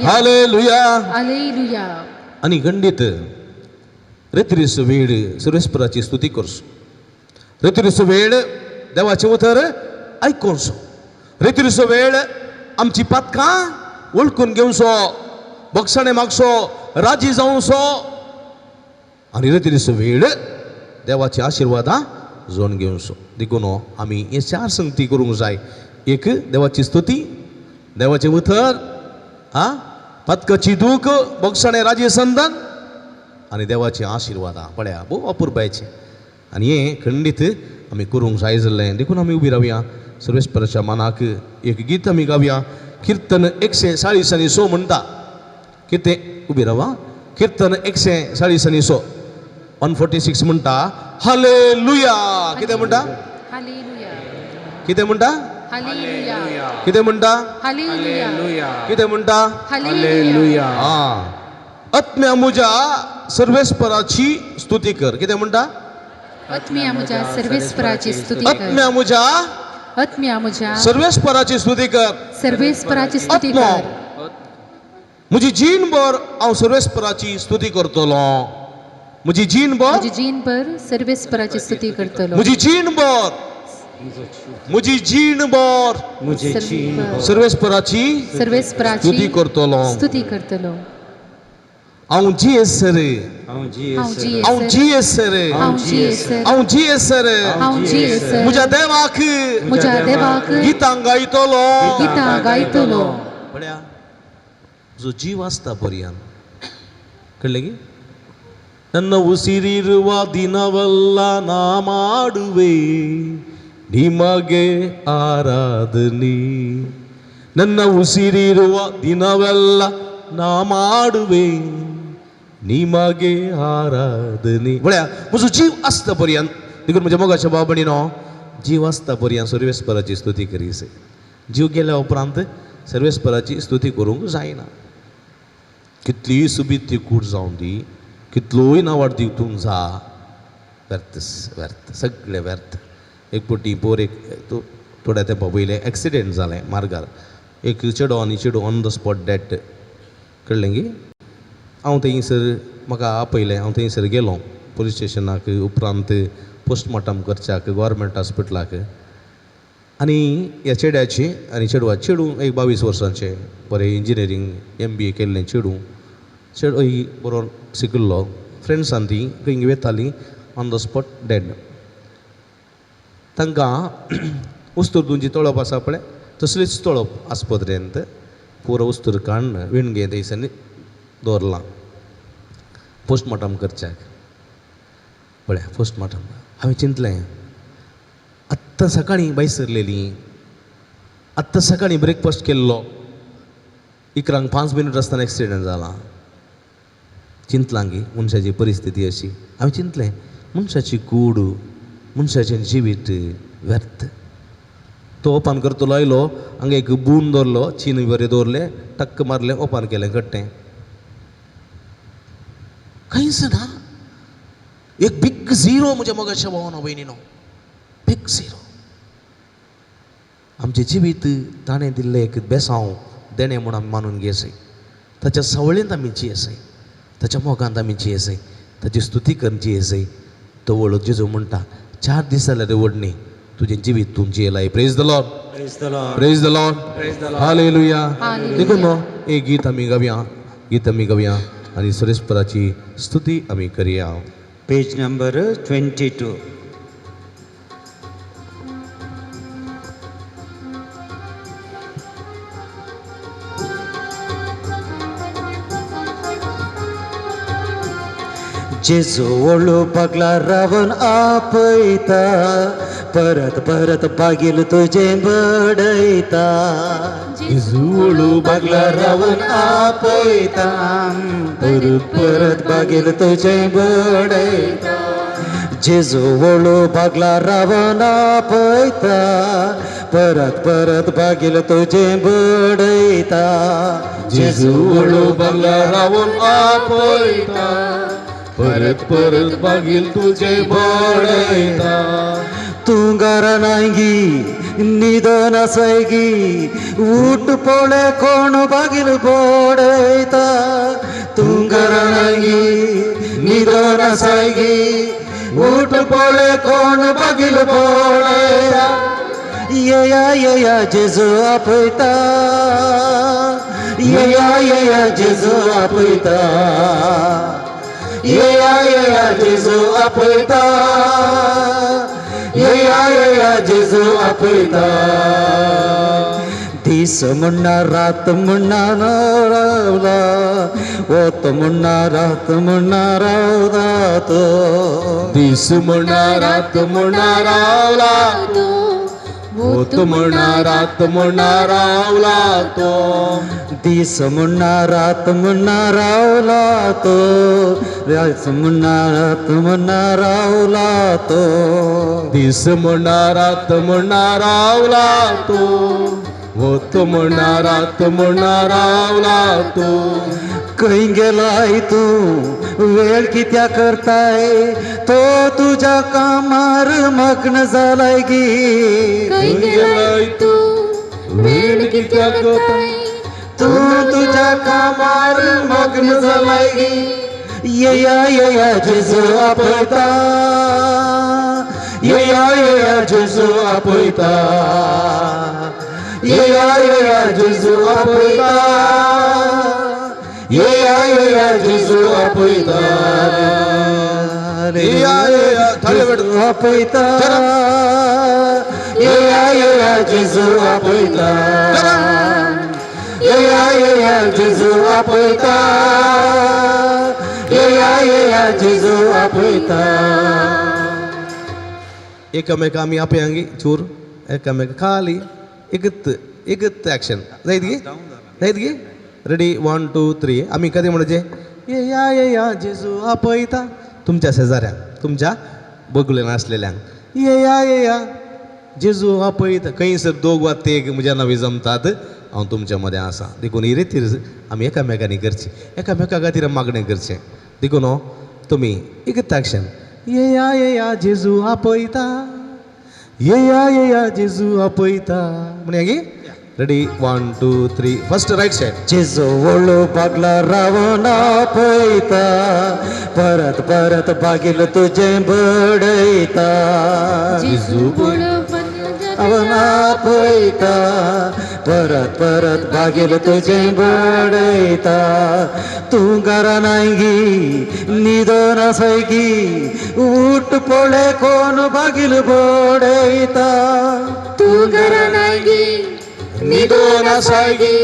hallelujah. आनी खंडीत रेत्रीचो वेळ सुरेश्वराची स्तुती करचो, रेत्रीचो वेळ देवाचें उतर आयकोवचो, रेत्रीचो वेळ आमची पातकां वळखून घेवचो, बक्षाणे मागचो, राजी जावचो, आनी रेत्रीचो वेळ देवाची आशिर्वादां जोन घेवचो. देखून आमी हे 4 संगती करूंक जाय. एक देवाची स्तुती, देवाचें उतर, आं, पातकाची दूख, बक्षाणे राजी संदान, आनी देवाची आशिर्वादां. पळया भोव अपुरबायचें. आनी हें खंडीत आमी करूंक जाय जाल्लें. देखून आमी उबी रावया, सर्वेस्पराच्या मानाक एक गीत आमी गावया. किर्तन 140 आनी 100 म्हणटा. कितें उबी रावा, किर्तन 140 आनी 100, 146 म्हणटा हालेलुया. कितें म्हणटा? कितें म्हणटा? कितें म्हणटा? कितें म्हणटा? आं, आत्म्या म्हज्या सर्वेस्पराची स्तुती कर. कितें म्हणटा? आत्म्या म्हज्या सर्वेस्पराची स्तुती कर. आत्म्या म्हज्या, आत्म्या म्हज्या सर्वेस्पराची स्तुती कर. सर्वेस्पराची स्तुती कर. म्हजी जीणभर हांव सर्वेस्पराची स्तुती करतलो. म्हजी जीणभर, म्हजी जीणभर सर्वेस्पराची स्तुती करतलो. म्हजी जीणभर, म्हजी जीणभर सर्वेस्पराची सर्वेस्पराची स्तुती करतलो. स्तुती करतलो. हांव जियेसर, हांव जियेसर, हांव जियेसर, हांव जियेसर म्हज्या देवाक, म्हज्या देवाक गितां गायतलो, गितां गायतलो. पळया जो जीव आसता पर्यंत, कळ्ळें की ನನ್ನ ಉಸಿರಿರುವ ದಿನವೆಲ್ಲ ನಾ ಮಾಡುವೆ ನಿಮಗೆ ಆರಾಧನೆ. ನನ್ನ ಉಸಿರಿರುವ ದಿನವೆಲ್ಲ ನಾ ಮಾಡುವೆ निमागे आराधनी. म्हळ्यार म्हजो जीव आसता पर्यंत, देखून म्हज्या मोगाच्या भाव भयणीनो, जीव आसता पर्यंत सर्वेस्पराची स्तुती करीसे. जीव गेल्या उपरांत सर्वेस्पराची स्तुती करूंक जायना. कितलीय सुबीत ती कूड जावन दी, कितलोय नावाडदीक तूं जा, व्यर्थ व्यर्थ, सगळें व्यर्थ. एक पटी पोर एक थोड्या तेंपा पयलें एक्सिडेंट जालें मार्गार, एक चेडो आनी चेडूं ऑन the spot dead. कळ्ळें गी? हांव थंयसर म्हाका आपयलें, हांव थंयसर गेलो पुलीस स्टेशनाक, उपरांत पोस्टमॉर्टम करच्याक गोवोरमेंट हॉस्पिटलाक. आनी ह्या चेड्याची आनी चेडवा, चेडूं एक 22 वर्सांचें, बरें इंजिनियरींग MBA केल्लें चेडूं, चेडो ही बरो शिकिल्लो, फ्रेंड्सान ती खंय वतालीं, ऑन the spot dead. तांकां उस्तुर तुमची तळप आसा पळय तसलीच तळप आस्पत्रेंत पुरो उस्तूर काडून विणगे थंयसर दवरलां पोस्टमॉर्टम करच्याक. पळय पोस्टमॉर्टम हांवें चिंतलें, आत्तां सकाळीं भायर सरलेली, आत्तां सकाळीं ब्रेकफास्ट केल्लो, 11:05 आसतना एक्सिडेंट जाला. चिंतलां गी मनशाची परिस्थिती अशी. हांवें चिंतलें मनशाची कूड, मनशाचें जिवीत व्यर्थ. तो ओपन करतलो आयलो, हांगा एक बून दवरलो, चीन बरें दवरलें, टक्क मारलें, ओपन केलें कट्टें, कांयच ना. एक बिग झिरो म्हज्या मोगाच्या भावानो भयणीनो, बिग झिरो. आमचें जिवीत ताणें दिल्लें एक बेसांव देणें म्हूण आमी मानून घेयसय. ताच्या सावळेंत आमी जियेसय, ताच्या मोगांत आमी जियेसय, ताची स्तुती करून जियेसय. तो व्हडलो जेजू म्हणटा, 4 दीस जाल्यार व्हडणी तुजें जिवीत तूं जियेलाय. Praise the Lord, praise the Lord, hallelujah. देखून न्हू एक गीत आमी गावया, गीत आमी गावया आनी सुरेशपराची स्तुती आमी करया. Page number 22. जेजू वळू बागला रावन आपयता, परत परत बागील तुजें बडयता. जेजू वळू बागला रावन आपयता, परत परत बागील तुजें बडयता. जेजू वळू बागला रावन आपयता, परत परत बागील तुजें बडयता. जेजू वळू बागला रावन आपयता, परत परत बागील तुझे बडयता. तूं घरा नायगी न्हिदोन आसायगी, उठ पळय कोण बागील बडयता. तूं घरा नायगी न्हिदोन आसायगी, उठ पळय कोण बागील बडयता. येया येया जेजू आपयता, येया येया जेजू आपयता, येया येया जेजू आपयता, येया येया जेजू आपयता. दीस म्हणा रात म्हणा रावला, वत म्हणा रात म्हणा रावला तो. दीस म्हणा रात म्हणा रावला तो, वत म्हणा रात म्हणा रावला तो. दीस म्हणा रात म्हणा रावला तो, दीस म्हणा रात म्हणा रावला तो. दीस म्हणा रात म्हणा रावला तो, वत म्हणा रात म्हणा रावला तो. खंय गेलाय तूं, वेळ कित्याक करताय, तो तुज्या कामार मग्न जालाय गी. खंय गेलाय तूं, वेळ कित्याक करताय, तूं तुज्या कामार मग्न जालाय गी. येया येया जेजू आपयता, येया येया जेजू आपयता, येया येया जेजू आपयता, येया येया जेजू आपयता. येया येया जेजू आपयता, येया येया जेजू आपयता, येया येया जेजू आपयता, येया येया जेजू आपयता. एकामेका आमी आपयांगी चूर एकामेका खाली एकत एकत ॲक्शन जायत गी जायत गी. रेडी 1 2 3. आमी कधी म्हणजे येया येया जेजू आपयता तुमच्या शेजाऱ्यांक, तुमच्या बगलेन आसलेल्यांक येया येया जेजू आपयता. खंयसर दोग वा तेग म्हज्या नांवी जमतात हांव तुमच्या मदें आसा. देखून ही रितीर आमी एकामेकांनी करची, एकामेका खातीर मागणें करचें. देखून तुमी एकत ॲक्शन येया येया जेजू आपयता, येया येया जेजू आपयता म्हणया गी. Ready 1 2 3. First right side. जेजू व्हडलो बागला रावन आपयता, परत परत बागील तुजें बडयता. जेजू रावन आपयता, परत परत बागील तुजें बडयता. तूं घरा नायगी न्हिदोन आसायगी, उठ पळय कोण बागील बडयता. तूं घरा नायगी न्हिदोन आसायगी,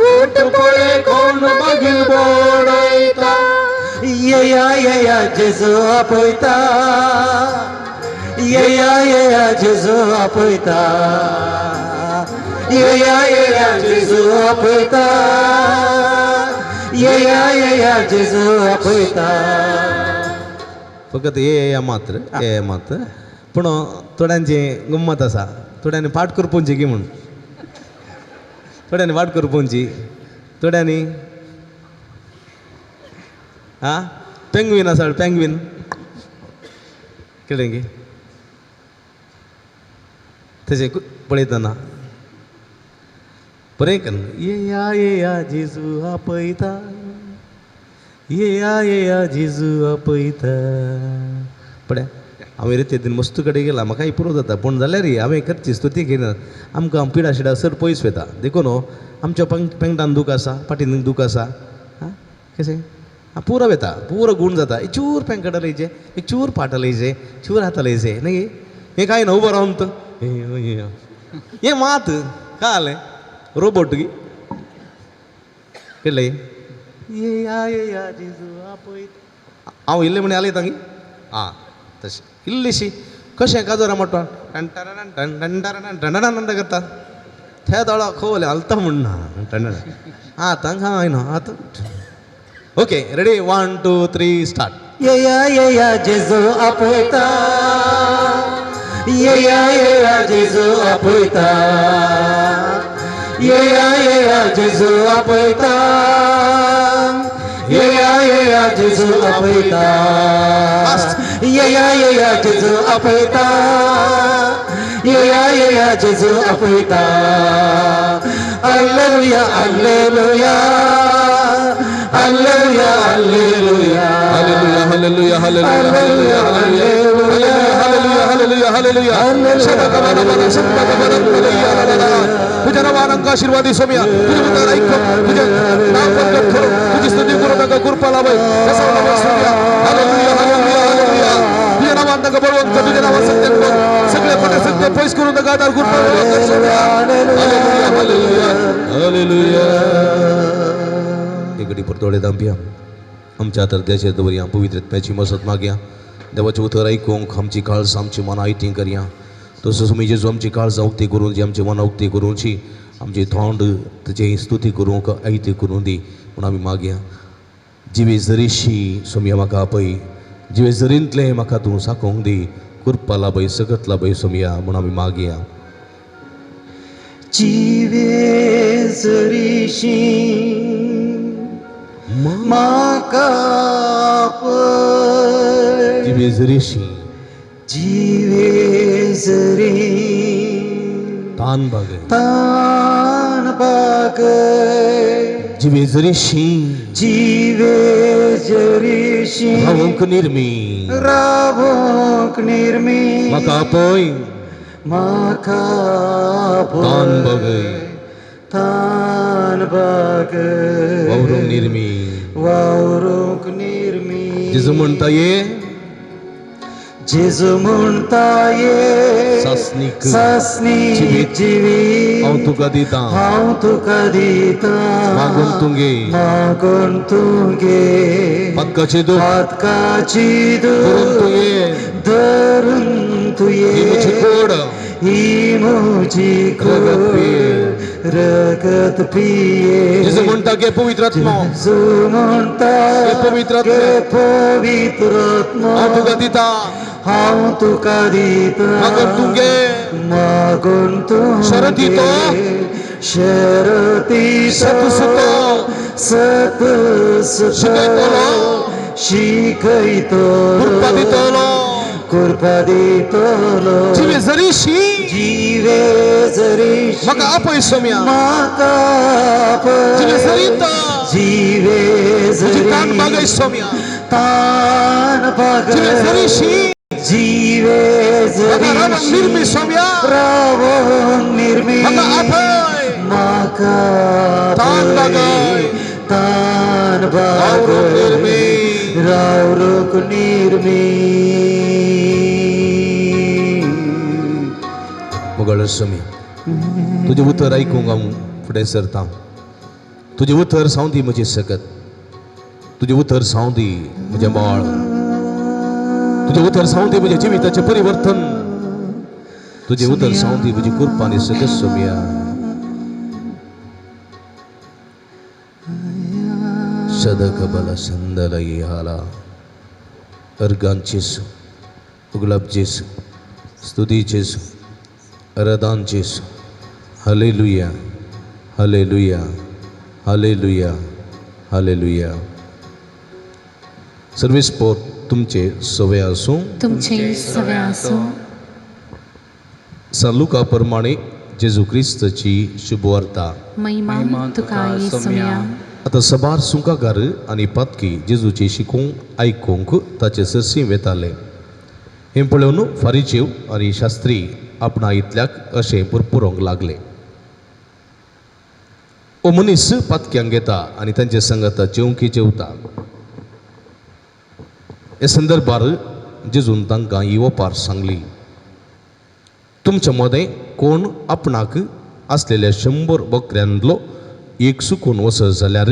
उठ पळय कोण बागील बडयता. येया येया जेजू आपयता, येया येया जेजू आपयता, येया येया जेजू आपयता, येया येया जेजू आपयता. फकत ये या मात्र ये मात्र. पूण थोड्यांची गम्मत आसा, थोड्यांनी पाट करपोवची गी म्हूण, थोड्यांनी वाट करपोवची, थोड्यांनी आं पेंगवीन आसा, पेंगवीन कितें गी तशें पळयतना बरें कर. येया येया जेजू आपयता, येया येया जेजू आपयता. पळय हांवें रिते दिन मस्त कडेन गेला, म्हाका पुरो जाता. पूण जाल्यार हांवें करची स्तुती घेयना, आमकां पिडा शिडा चड पयस वयता. देखून आमच्या पेंगटान दूख आसा, फाटीन दूख आसा, आं कशें पुरो वता, पुरो गूण जाता. एक चूर पेंकट लयचें, एक चूर पाट लयचें, चूर हात लयचें न्ही. हें कांय ना उबो रावन तो हें मात कालें रोबोट गी केलें. येया येया जेजू आपयता. हांव इल्लें म्हण आलयता गी आं तशें इल्लीशी कशें काजोरा मोटो टन टन करता त्या दोळा खोवले हालता म्हण ना टन आतां कांय ना आतां. Okay ready 1 2 3 start. येया येया जेजू आपयता, येया येया जेजू आपयता, येया येया जेजू आपयता, येया येया जेजू आपयता, येया येया जेजू आपयता, येया येया जेजू आपयता. Alleluia alleluia alleluia alleluia hallelujah hallelujah hallelujah hallelujah hallelujah hallelujah hallelujah. तुझ्या नावान आशीर्वादी सोमिया, तुझ्या उतर ऐकून तुझ्या नाव प्रकट करून तुझी स्तुती करून तांकां कृपा लाभय. Hallelujah hallelujah hallelujah. तुझ्या नावान तांकां बळवंत कर, तुझ्या नावान सत्य कर, सगळे खोटे सत्य पयस करून तांकां आदार कृपा लाभय सोमिया. Hallelujah hallelujah hallelujah. एक घडी परतोडे दामया आमच्या तर देशात दवरया, पवित्र आत्म्याची मसत मागया, देवाचें उतर आयकूंक आमची काळजां आमची मनां आयतीं करया. तसोच तुमी जेजू आमची काळजां उक्ती करून जी आमची मनां उक्ती करूंची, आमची तोंड तुजें स्तुती करूंक आयती करूं दी म्हूण आमी मागया. जिवे जरीशी सोमया म्हाका आपय, जिवे जरींतलें म्हाका तूं साकोवंक दी, कृपा लाभय, सकत लाभय सोमया म्हूण आमी मागया. जिवे जरीशी म्हाका आपय, जिवे जरीशी जिवे जरी तान बागय, तान बागय, जिवे जरीशी जिवे जरीशी रावंक निर्मी, रावंक निर्मी, म्हाका आपय, म्हाका तान बागय, तान बागय, वावरूंक निर्मी, वावरूंक निर्मी. जेजू म्हणटा ये, जेजू म्हणटा ये सासणीक सासणीक जिवीत जिवीत हांव तुका दितां हांव तुका दितां मागून तुगे मागून तुगे पक्काचे दूख पातकाची धरून दूख तुगे धरून तुये ही म्हजी कोड ही म्हजी रगत पिये. कोड रगत पिये जेजू म्हणटा घे पवित्र आत्मो जेजू म्हणटा घे पवित्र आत्मो. घे पवित्र आत्मो. हांव तुका दितां हांव तुका दितां मागून तुगे मागून तुगे शरती तो. शरती सत सुतो. सत सुतो शिकयतलो. शिकयतलो कृपा दितलो कृपा दितलो जिवे जरीशी जिवे जरीशी म्हाका आपय सोम्या म्हाका आपय. जिवे जरीता जिवे तुजी तान जरी बागय सोम्या तान जिवे बागय जरीशी जिवे म्हाका रावण जरीशी निर्मी सोम्या रावण निर्मी म्हाका आपय म्हाका तान आपय. बागय. तान रावरूक बागय निर्मी. रावरूक निर्मी मोगाळ स्वामी तुजें उतर आयकूंक हांव फुडें सरता. तुजें उतर सावंदी दी म्हजी सकत, तुजें उतर सावंदी दी म्हजें बाळ, तुजें उतर सावंदी दी म्हज्या जिविताचें परिवर्तन, तुजें उतर सावंदी दी म्हजी कृपा आनी सकत सोम्या. सदक बल संदल हाला अर्गान जेसू, उगलाब जेसू, स्तुती जेसू, आराधन जेसू. Hallelujah, hallelujah, hallelujah, hallelujah. Service पोर तुमचे सवे आसूं. तुमचे सवे आसूं. सान लुका प्रमाणे जेजू क्रिस्ताची शुभवार्ता. महिमा तुका येसुम्या. आतां सबार सुंकाकार आनी पातकी जेजूची शिकूंक आयकूंक ताचे सरशी वेताले. हें पळोवन फारीचेव आनी शास्त्री आपणा इतल्याक अशें पुरपुरोंक लागले, ओ मनीस पातक्यांक घेता आनी तांचे संगता जेवंकी जेवता. हे संदर्भार जेजून तांकां ही ओपार सांगली, तुमच्या मदें कोण आपणाक आसलेल्या 100 बकऱ्यांतलो एक सुकून वचत जाल्यार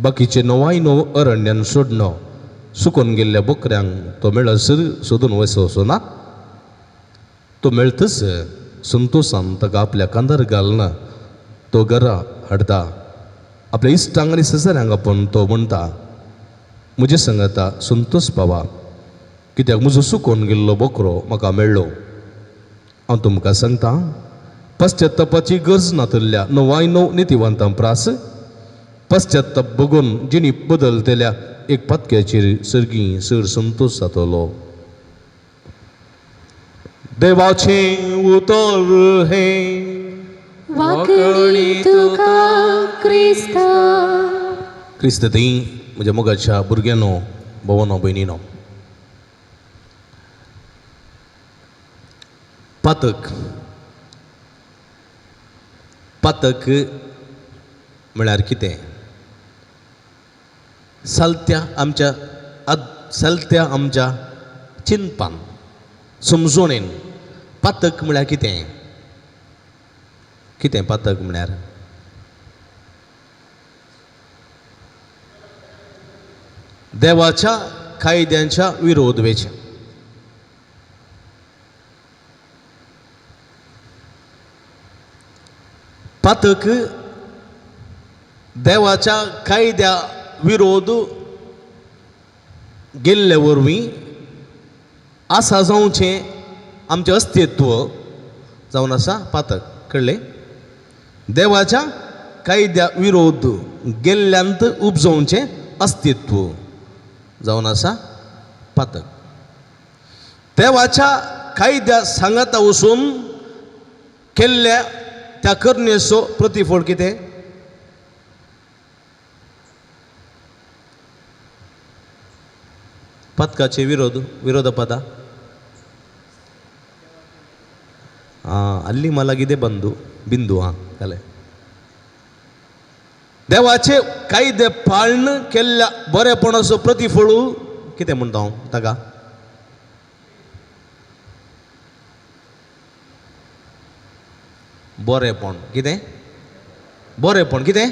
बाकीचे 99 अरण्यान सोडणो सुकून गेल्ल्या बकऱ्यांक तो मेळसर सोदून वचचो ना. तो मेळतच संतोशान ताका आपल्या कांदार घालना तो घरा हाडटा. आपल्या इश्टांक आनी शेजाऱ्यांक आपोवन तो म्हणटा, म्हजे संगता संतोष पावा, कित्याक म्हजो सुकून गेल्लो बकरो म्हाका मेळ्ळो. हांव तुमकां सांगता, पश्चातापाची गरज नातल्या 99 नितीवंतां प्रास पश्चाताप बगून जिणी बदलतल्या एक पातक्याचेर सर्गी चड संतोश जातलो. देवाचें उतर हें वाकडी तुका क्रिस्ता. क्रिस्त ती म्हज्या मोगाच्या भुरग्यांनो, भोवनो, भयणीनो, पातक पातक म्हळ्यार कितें? सालत्या आमच्या सालत्या आमच्या चिंतपान समजोणेन पातक म्हळ्यार कितें? कितें पातक म्हळ्यार? देवाच्या कायद्यांच्या विरोध वेचें. पातक देवाच्या कायद्या विरोध गेल्ले वरवीं आसा जावचें आमचें अस्तित्व जावन आसा पातक. कळ्ळें? देवाच्या कायद्या विरोध गेल्ल्यांत उपजोवचें अस्तित्व जावन आसा पातक. देवाच्या कायद्या सांगाता वचून केल्ल्या त्या करणेचो प्रतिफळ कितें? पातकाचे विरोध विरोधपदा आं अल्ली मला कितें बंदू बिंदू आं जालें. देवाचे कायदे पाळण केल्ल्या बरेपणाचो प्रतिफळ कितें म्हणटा हांव ताका? बरेंपण. कितें बरेंपण? कितें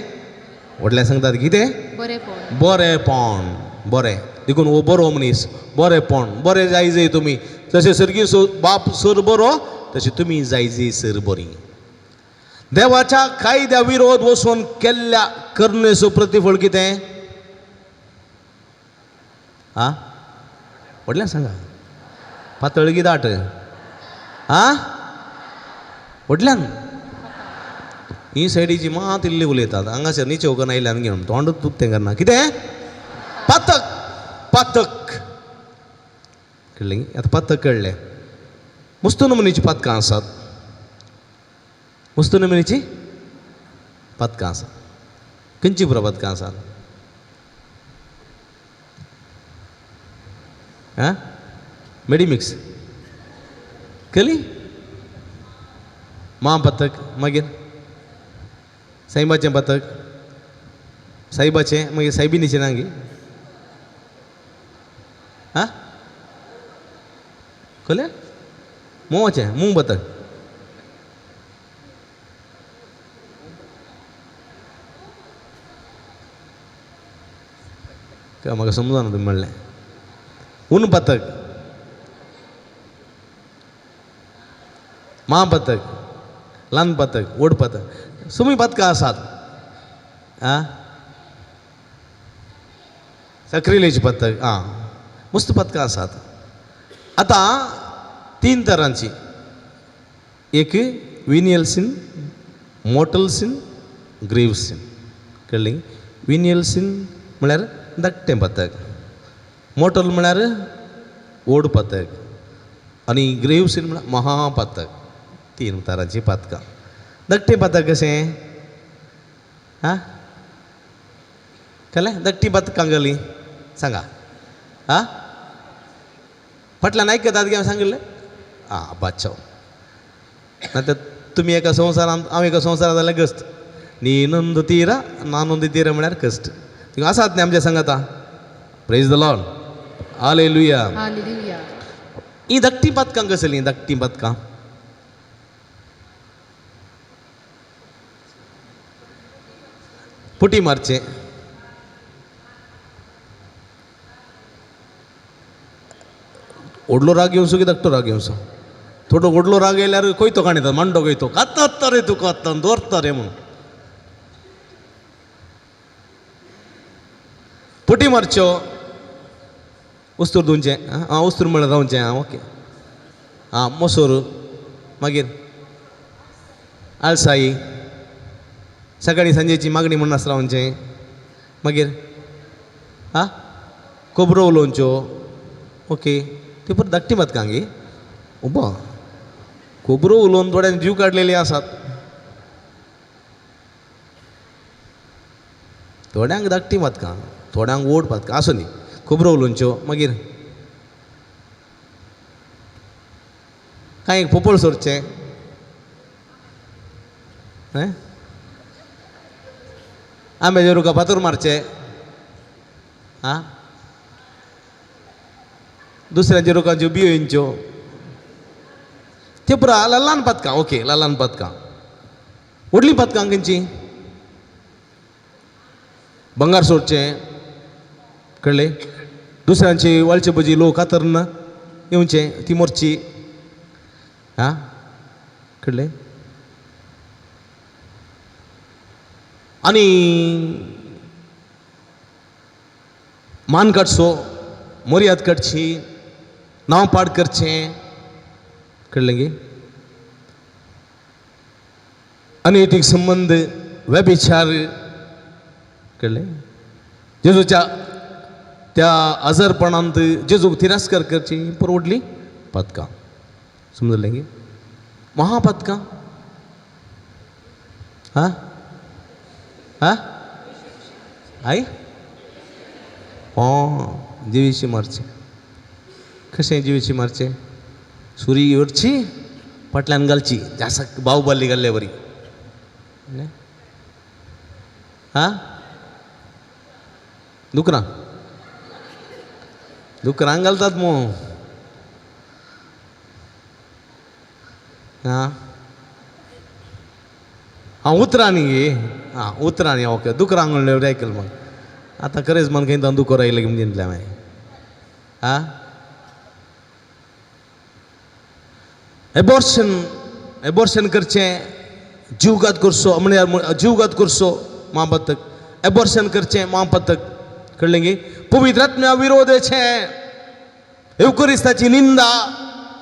व्हडलें सांगतात? कितें बरेंपण? बरेंपण. बरें देखून हो बरो मनीस, बरेंपण, बरें जाय जाय तुमी. जशें सर्गी बाप सर बरो तशें तुमी जाय जाय सर बरी. देवाच्या कायद्या विरोध वचून केल्ल्या करणेचो प्रतिफळ कितें? आ व्हडलें सांगा, पातळ की दाट? आ व्हडल्यान ही सायडीची मात इल्ली उलयतात, हांगासर न्ही चौकान आयल्यान घेवन तोंडूच दुखतें करना. कितें पातक? पातक कळ्ळें? आतां पातक कळ्ळें. मुस्तू नमुनेची पातकां आसात, मुस्तू नमुनेची पातकां आसात. खंयची पुरो पातकां आसात? आं मेडिमिक्स कली मा पथक, मागीर साईबाचें पथक, साईबाचें, मागीर सायबिनीचें ना गे? आं कलें मोवाचें मूंग पथक. म्हाका समजना तुमी म्हणलें. ऊन पथक, मा पथक, ल्हान पथक, व्हड पथक, सुमी पथकां आसात. आं सक्रिलेची पथक, आं मस्त पथकां आसात. आतां तीन तरांची, एक venial sin, mortal sin, grave sin. कळ्ळी? विनियल सीन म्हळ्यार धाकटें पथक, मोटल म्हळ्यार व्हड पथक, आनी ग्रेव सीन म्हळ्यार महापथक. तीन तरांची पथकां. धाकटें पथक कशें? आं कळ्ळें? धाकटीं पथकां कळ्ळीं? सांगा. आं फाटल्यान आयकतात गे हांवें सांगिल्लें? आं बादशाह. ना तर तुमी एका संवसारांत, हांव एका संवसारांत जाल्यार कश्ट. नी नंद तिरा नानंद तिरा म्हळ्यार कश्ट. थिंगा आसात न्ही आमच्या सांगाता? Praise the Lord, hallelujah. Hallelujah. ही धाकटीं पथकां कसलीं? धाकटीं पथकां पुटी मारचें, व्हडलो राग येवचो की धाकटो राग येवचो? थोडो व्हडलो राग येयल्यार कोयतो काणयता, मांडो कोयतो, कात्ता रे तुका आत्तां दवरता रे म्हणून. पुटी मारच्यो, उस्तूर धुवचें, आं उस्तूर म्हळ्यार रावचें, आं ओके, आं मोसोर, मागीर आळसाई, सकाळी सांजेची मागणी म्हूण आसता रावचें, मागीर आं खबरो उलोवच्यो, ओके. ती परत धाकटी पथकां गे उबो खबरो उलोवन थोड्यांनी जीव काडलेली आसात. थोड्यांक धाकटी पथकां, थोड्यांक व्हड पथकां. आसूं दी, खबरो उलोवच्यो, मागीर कांय पोपळ सोरचें, आंब्याच्या रुखा फातर मारचे, आं दुसऱ्यांच्या रुखांच्यो बियो येवच्यो. त्यो पुरा ल्हान पथकां. ओके, ल्हान पथकां. व्हडलीं पथकां खंयचीं? बंगार सोडचें, कळ्ळें? दुसऱ्यांची वाळचे भजी लोक कातरन येवचें, ती मोरची, आं कळ्ळें? आनी मान काडचो, मर्याद काडची, नांव पाड करचें, कळ्ळें गे? अनैतीक संबंद, व्यभिचार, कळ्ळें? जेजूच्या त्या आजारपणांत जेजूक तिरस्कार करची परवडली पथकां. समजलें गे? महापथकां. आं आं आई oh जिवीशी मारचें. कशें जिवीशी मारचें? सुरी व्हरची, फाटल्यान घालची, जास्त बाहुबली घाल्ले वरी. आं दुकरां दुकरांक घालतात मू. आं हां उतरांनी गे, आं उतरांनी, ओके. दुकरांक म्हणलें आयकलें मग आतां खरेंच मन खंय दुकोर आयलें की म्हणलें हांवें. आं एबॉर्शन, एबॉर्शन करचें, जीवघात करचो म्हळ्यार जीवघात करचो महापातक, एबॉर्शन करचें महापातक, कळ्ळें गी? पवित्र आत्म्या विरोधाचें, एवकरिस्ताची निंदा,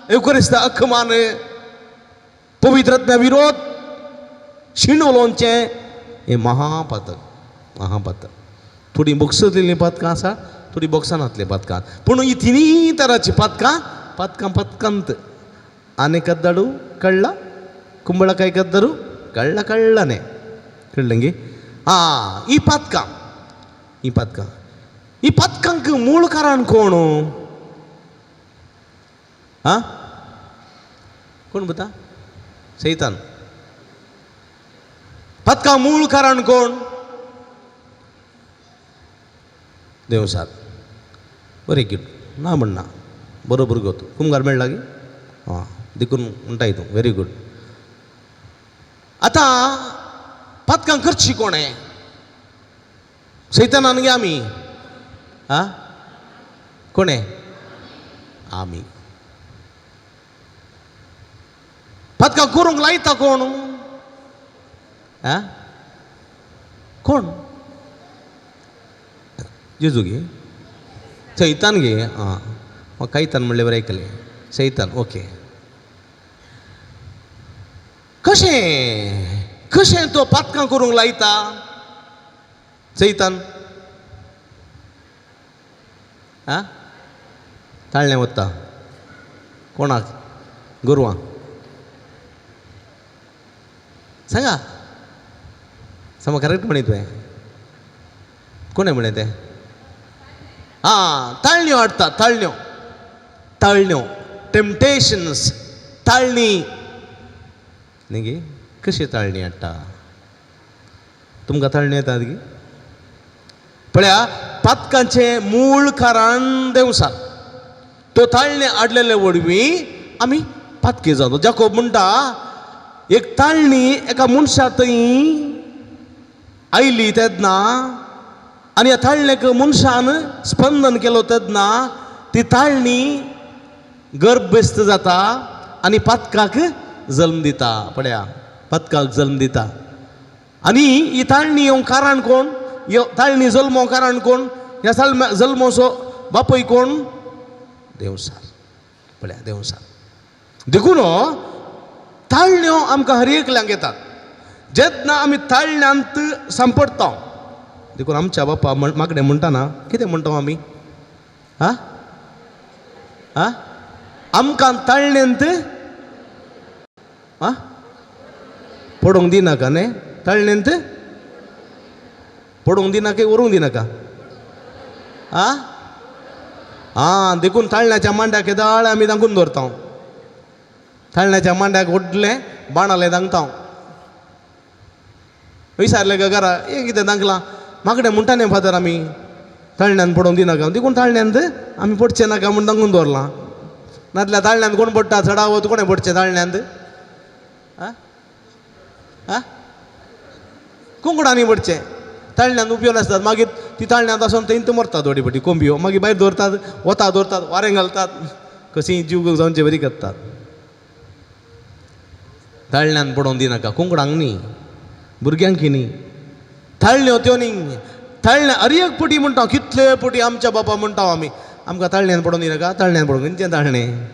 एवकरिस्ता अखमान, पवित्र आत्म्या विरोध, शीण उलोवचें हें महापातक, महापातक. थोडीं बोक्सतलीं पातकां आसा, थोडीं बोक्सानातलीं पातकां, पूण ही तिनूय तरांचीं पातकां पातकां पातकांत. आने कद्दाडू कळ्ळा, कुंबळकाय कद्दरू कळ्ळा, कळ्ळाने कळ्ळें गी? आं ही पातकां, ही पातकां, ही पातकांक मूळ कारण कोण? आं कोण पुता? सैतान. पातकां मूळ कारण कोण? देवसार. बरें गुड, ना म्हणना, बरोबर गो तूं. कुमगार मेळ्ळा गी? आं देखून म्हणटाय तूं, व्हेरी गुड. आतां पातकां करची कोणें? सैतानान गे आमी? आं कोणें? आमी. पातकां करूंक लायता कोण? आं कोण? जेजू गे? सैतान गे? आं म्हाका कायतान म्हणलें बरें आयकलें, सैतान. ओके. कशें कशें तो पातकां करूंक लायता सैतान? आं ताळणें वता कोणाक? गोरवांक. सांगा सामको करेक्ट म्हणी तुवें. कोणें म्हणलें तें? आं ताळण्यो हाडटा, ताळण्यो, ताळण्यो, टेम्पटेशन्स, ताळणी. न्ही गे? कशी ताळणी हाडटा? तुमकां ताळणी येतात गी? पळया, पातकांचें मूळ कारण देवसार. तो ताळणे हाडलेले वरवीं आमी पातकी जाता. जाकोब म्हणटा, एक ताळणी एका मनशा थंय आयली तेन्ना आनी ह्या ताळणेक मनशान स्पंदन केलो तेन्ना ती ताळणी गर्भस्थ जाता आनी पातकाक जल्म दिता. पळया, पातकाक जल्म दिता. आनी ही ताळणी येवंक कारण कोण? ताळणी जल्मो कारण कोण? ह्या जल्मोचो बापूय कोण? देवसार. पळया, देवसार. देखून ताळण्यो आमकां हर एकल्यांक येतात जेन्ना आमी ताळण्यांत सांपडटा. देखून आमच्या बापा मागणें म्हणटाना कितें म्हणटा आमी? आं आं आमकां ताळण्यांत आं पडूंक दिनाका न्ही? ताळण्यांत पडूंक दिनाका, व्हरूंक दिनाका? आं आं देखून ताळण्याच्या मांड्याक येदाळ आमी दांगून दवरता. ताळण्याच्या मांड्याक व्हडलें बाणालें दांगता. विचारलें गा घरा हें कितें दांगलां? मागणें म्हणटा न्ही फादर आमी ताळण्यान पडोवंक दिनाका, देखून ताळण्यांत आमी पडचें नाका म्हूण दांगून दवरलां. नातल्यार ताळण्यांत कोण पडटा? चडावत कोणें पडचें ताळण्यांत? आं आं कुंकडांनी पडचें. ताळण्यांत उपयोग आसतात, मागीर ती ताळण्यांत आसून थंय मरतात थोडी फाटी कोंबयो, मागीर भायर दवरतात, वता दवरतात, वारें घालतात, कशी जीव जावचे बरी करतात. ताळण्यान पडोवंक दिनाका, कुंकडांक न्ही, भुरग्यांक न्ही, ताळण्यो त्यो न्ही. ताळण्या अरे एक पटी म्हणटा, कितले पटी आमच्या बापा म्हणटा आमी, आमकां ताळण्यान पडोवंक दिनाका, ताळण्यान पडोवंक. खंयचें ताळणें?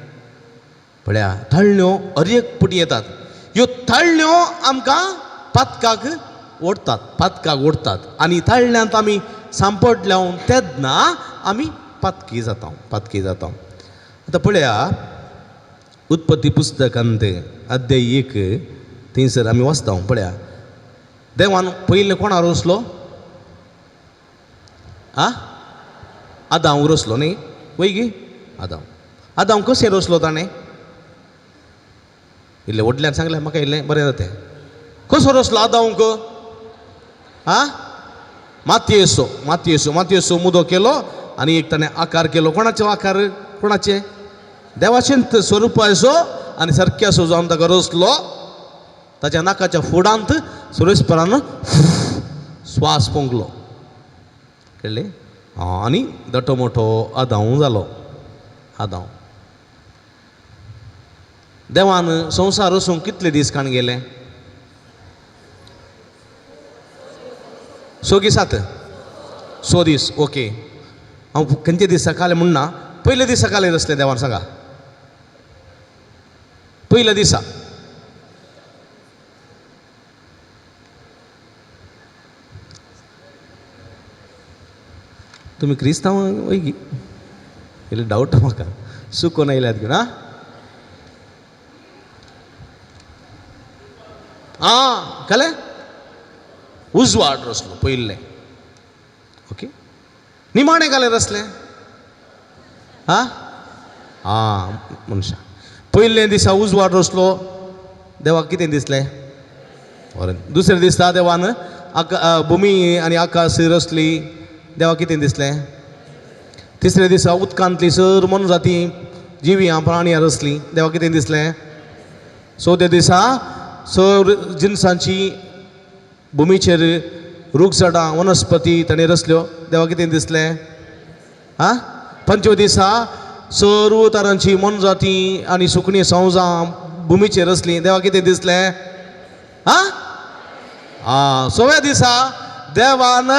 पळया, ताळण्यो अरे एक पटी येतात. ह्यो ताळण्यो आमकां पातकाक ओडटात, पातकाक ओडटात. आनी ताळण्यांत आमी सांपडल्या तेन्ना आमी पातकी जाता, पातकी जाता. आतां पळया, उत्पत्ती पुस्तकांत अध्याय 1 थंयसर आमी वाचता. पळया, देवान पयलें कोणा रोसलो? आं आदांव रोसलो न्ही? वय गी? आदांव. आदांव कशें रोसलो ताणें? इल्लें व्हडल्यान सांगलें म्हाका इल्लें बरें जातें. कसो रोसलो आदांवक? आं मातयेचो, मातयेचो, मातयेचो मुदो केलो आनी एक ताणें आकार केलो. कोणाचो आकार? कोणाचे? देवाचें स्वरुपाचो आनी सारक्याचो जावन ताका रोसलो. ताच्या नाकाच्या फुडांत सुरेशपरान श्वास फुंकलो. कळ्ळें? आनी दटो मोठो आदांव जालो. आदांव देवान संवसार वचूंक कितले दीस काण गेले? 6 की 7? 6 दीस. ओके, हांव खंयचे दीस सकाळी म्हणना, पयले दीस सकाळी रसले देवान सांगा. पयल्या दिसा तुमी क्रिस्तांव वयगी इल्ले डावट म्हाका सुकोन आयल्यात घेवन. आं कळ्ळें? उजवाड रसलो पयल्लें. ओके, निमाणें कालें रसलें. आं आं मनशां पयले दिसा उजवाड रसलो, देवाक कितें दिसलें? बरें. दुसऱ्या दिसा देवान भुमी आनी आकाश रसली, देवाक कितें दिसलें? तिसऱ्या दिसा उदकांतली सर मोनजाती जिवयां प्राणयां रसली, देवाक कितें दिसलें? चवथ्या दिसा सर जिनसांची भुमीचेर रूख झाडां वनस्पती ताणें रसल्यो, देवाक कितें दिसलें? आं पंचव्या दिसा सर्व तरांची मोनजाती आनी सुकणीं संवजां भुमीचेर रसलीं, देवाक कितें दिसलें? आं आं सव्या दिसा देवान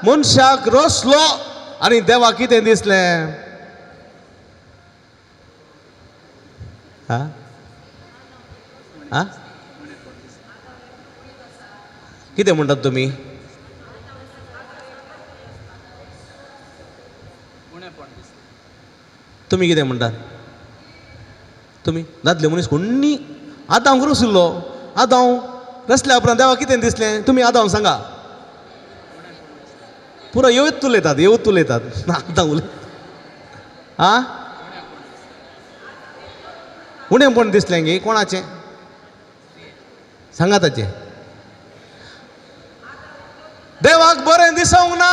मनशाक रसलो आनी देवाक कितें दिसलें? आं आं कितें म्हणटात तुमी? तुमी कितें म्हणटात? तुमी दादले मनीस कोण्णी आदांव रसलो, आदांव रसल्या उपरांत देवाक कितें दिसलें? तुमी आदांव सांगा. पुरो येवत उलयतात, येवत उलयतात, आदांव उलयतात. आं उणेंपण दिसलें गे कोणाचें? सांगा ताचें. देवाक बरें दिसूंक ना.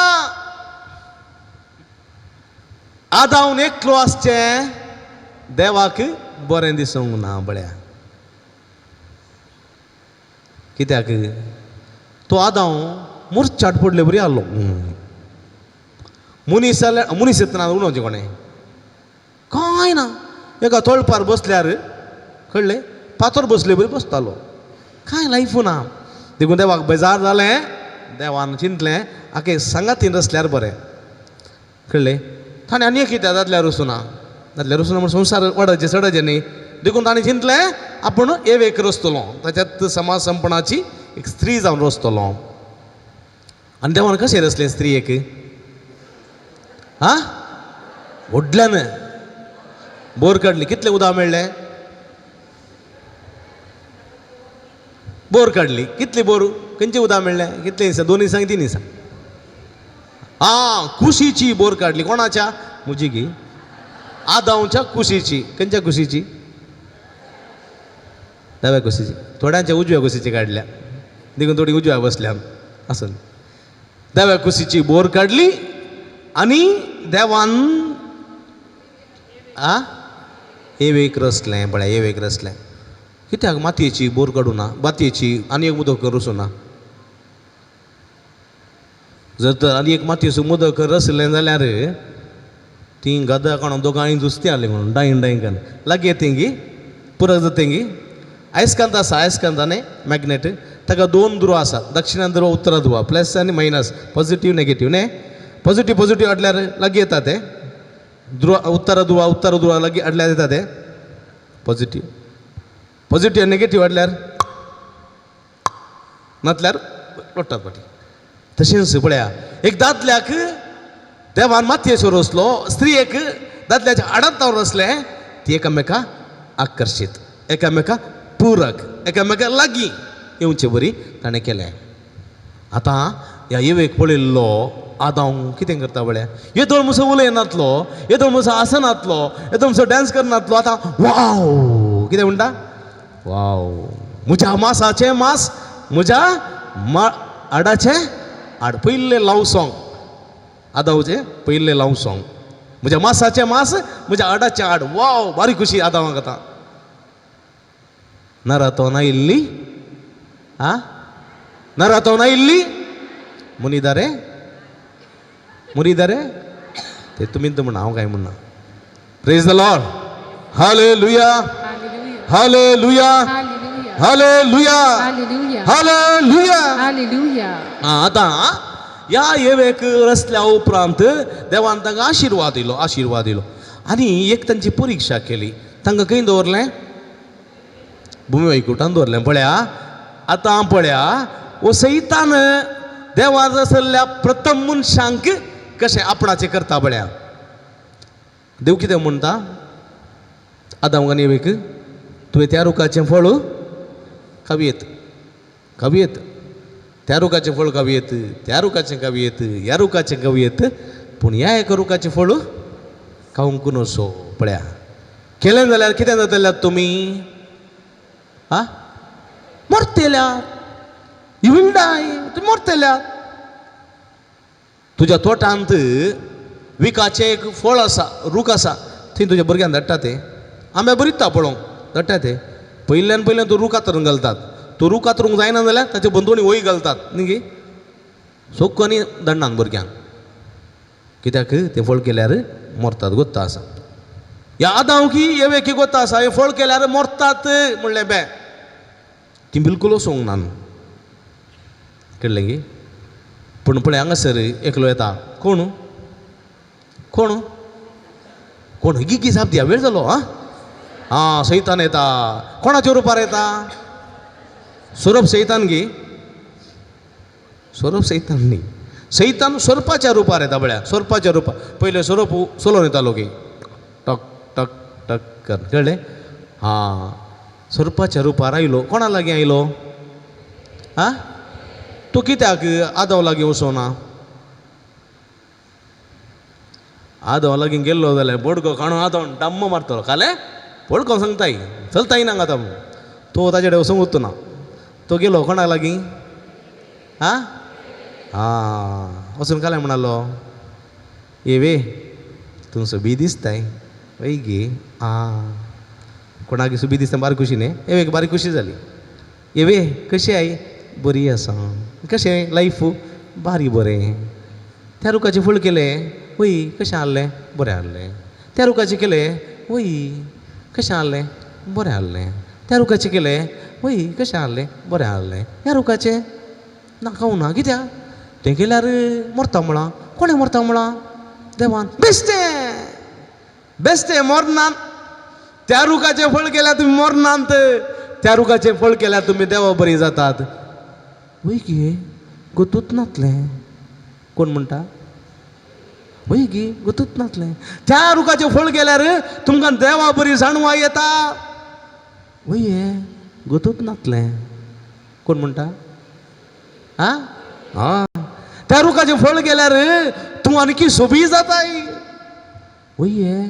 आदावन एकलो आसचें देवाक बरें दिसूंक ना. बळ्या कित्याक? तो आदांव मुर्चाट पडले बरी आहलो. मनीस जाल्यार मनीस येतना उलोवचें कोणें कांय ना. एका तळपार बसल्यार कळ्ळें पातोर बसले बरी बसतालो, कांय लायफ ना. देखून देवाक बेजार जालें. देवान चिंतलें आके सांगातीन रसल्यार बरें. कळ्ळें? ताणें आनी एक कित्याक दादल्या रसुना, दादल्या रसुना म्हण संवसार वाडचें चडचें न्ही. देखून ताणें चिंतलें आपूण एवेक रसतलो, ताच्यात समाज संपणाची एक स्त्री जावन रसतलो. आनी देवान कशें रसलें स्त्री एक? आं व्हडल्यान बोर काडली. कितलें उदक मेळ्ळें? बोर काडली. कितली बोर? खंयचें उदक मेळ्ळें? कितले दिसा? 2 दिसांक 3 दिसांक? आं कुशीची बोर काडली. कोणाच्या? म्हजी गी आदांवच्या कुशीची. खंयच्या कुशीची? दाव्या कुशीची. थोड्यांच्या उजव्या कुशीची काडल्या, देखून थोडी उजव्या बसल्या आसून. दाव्या कुशीची बोर काडली आनी देवान आ एवेक रसलें. पळय एवेक रसलें. कित्याक मातयेची बोर काडूना? मातयेची आनी एक मुदक रसूना. जर तर आनी एक मातयेचो मुदक रसलें जाल्यार ती गदा कोण दोगांय दुसती आसली म्हणून डायन डायन करून लागीं येतेंगी पुरो जातेंगी. आयस्कांत आसा, आयस्कांत न्ही मॅग्नेट, ताका 2 ध्रुव आसात, दक्षिणा ध्रुव उत्तरा ध्रुव, प्लस आनी मायनस, पॉझिटीव नेगेटीव न्ही. पॉझिटीव पॉझिटीव हाडल्यार लागीं येता ते ध्रुव, उत्तरा ध्रुवा उत्तर ध्रुवा लागीं हाडल्यार येता ते पॉझिटीव. पॉझिटीव नेगेटीव हाडल्यार नातल्यार लोट्टात फाटीं. तशेंच पळया एक दादल्याक देवान मातयेचो रसलो, स्त्रियेक दादल्याच्या आडांत रसलें, ती एकामेका आकर्शीत, एकामेका पूरक, एकामेका लागीं येवचे बरी ताणें केलें. आतां ह्या एवेक पळयल्लो आदांव कितें करता पळया? येदोळ मुसो उलयनातलो, येदोळ मुसो आसनातलो, येदोळ मुसो डांस करनातलो, आतां वाव कितें म्हणटा? वाव म्हज्या मासाचें मास, म्हज्या हाडाचें हाड. पयलें लव सॉंग आदावचें, पयलें लव सॉंग, म्हज्या मासाचें मास, म्हज्या हाडाचें हाड. वाव बारी खुशी आदावाक आतां. नरातोन आयिल्ली आ नरातोन आयिल्ली मुनिदारे मुनिदारे ते तुमी तर म्हणा, हांव काय म्हणना. Praise the Lord. Hallelujah. Hallelujah. Hallelujah. Hallelujah. Hallelujah. Hallelujah. Hallelujah. Hallelujah. आतां ह्या येवेक रसल्या उपरांत देवान तांकां आशिर्वाद दिलो, आशिर्वाद दिलो आनी एक तांची परिक्षा केली. तांकां खंय दवरलें? भुमी वैकुटान दवरलें. पळया आतां पळया वो सैतान देवान आसल्या प्रथम मनशांक कशें आपणाचें करता पळया. देव कितें म्हणटा आदाम आनी एवेक? तुवें त्या रुखाचें फळ खावयेत, खावयेत, त्या रुखाचें फळ खावयेत, त्या रुखाचें खावयेत, ह्या रुखाचें खावयेत, पूण ह्या एका रुखाचें फळ खावंक नसो. पळया केलें जाल्यार कितें जातलें तुमी? आ मरतेल्या, you will डाय, तुमी मरतेल्या. तुज्या तोटांत विकाचें एक फळ आसा, रूख आसा, थंय तुज्या भुरग्यांक धाडटा ते आंबे बरीता पळोवंक धाडटा ते. पयल्यान पयल्यान तो रूख कातरून घालतात, तो रूख कातरूंक जायना जाल्यार ताचे बंदोणी वय घालतात न्ही गे, सोक्क आनी दंडान भुरग्यांक, कित्याक तें फळ केल्यार मरतात. गोत्ता आसा ह्या आदांव की येवे की गोत्ता आसा, हें फळ केल्यार मरतात म्हणलें बे ती बिलकूल वचूंक ना. कळ्ळें गे? पूण पळय हांगासर एकलो येता, कोण कोण कोण गिगी जाप दिया, वेळ जालो. आं आं सैतान येता. कोणाच्या रुपार येता? सोरोप सैतान गे, सोरोप सैतान न्ही, सैतान सोरपाच्या रुपार येता. पळया सोरपाच्या रुपार पयलें सोरोप चलोवन येतालो गे, टक टक टक कर, कळ्ळें? आं सोरपाच्या रुपार आयलो. कोणा लागीं आयलो? आं तूं कित्याक आदव लागीं वचोना? आदव लागीं गेल्लो जाल्यार बोडको काणून आदव डम्म मारतलो. खालें बोडको सांगताय चलताय ना आतां तो ताजे कडेन वचूंक उरतना. तो गेलो कोणा लागीं? आं आं वचून कालें म्हणालो, ये वे तूं सोबी दिसताय वय गे. आं कोणाक सोबी दिसता बारीक खुशी न्ही, एवेक बारीक खुशी जाली. ये वे कशी I? बरी आसा. कशें लायफ? बारी बरें. त्या रुखाचें फळ केलें? वय. कशें आहलें? बरें आहलें. त्या रुखाचें केलें? वय. कशें आहलें? बरें आहलें. त्या रुखाचें केलें? वय. कशें आहलें? बरें आहलें. ह्या रुखाचें ना खावूं ना, कित्याक? तें केल्यार मरता म्हळां. कोणें मरता म्हळां? देवान. बेश्टें बेश्टें मरनात. त्या रुखाचें फळ केल्यार तुमी मरनात, त्या रुखाचें फळ केल्यार तुमी देवा बरी जातात. वय गे गोतूच नातलें. कोण म्हणटा? वय गे गोतूच नातलें. त्या रुखाचें फळ केल्यार तुमकां देवा बरी जाणवाय येता. वय गोतूच नातलें. कोण म्हणटा? आं आं त्या रुखाचें फळ केल्यार तूं आनीकी सोबी जाताय. वय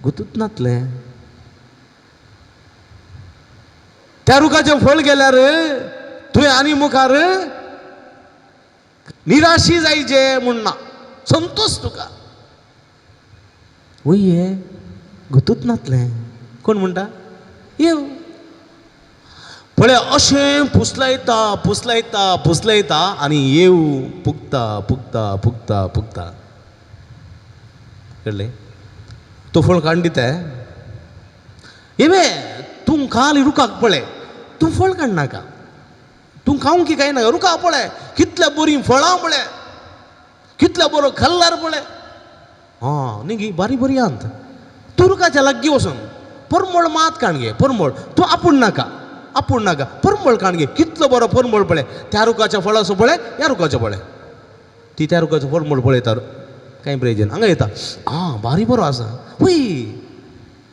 गोतूच नातलें. त्या रुखाचें फळ केल्यार तुवें आनी मुखार निराशी जायचे म्हूण ना, संतोश तुका. वय गोतूच नातलें. कोण म्हणटा? येव पळय अशें पुसलायता पुसलायता पुसलायता आनी येव पुगता पुगता पुगता पुगता. कळ्ळें? तो फळ काडून दिता. येवे तूं खाली रुखाक पळय, तूं फळ काडनाका, तूं खावंक की काय नाका, रुखाक पळय कितल्या बरीं फळां पळय, कितल्या बरो कल्लार पळय. आं न्ही गी बारी बरी आंत. तूं रुखाच्या लागीं वचून परमळ मात काण घे, परमळ तूं आपूण नाका, आपूण नाका, परमळ काण घे, कितलो बरो परमळ पळय. त्या रुखाच्या फळाचो पळय, ह्या रुखाचो पळय. ती त्या रुखाचो परमळ पळयता, कांय प्रयोजन. हांगा येता, आं बारी बरो आसा, वय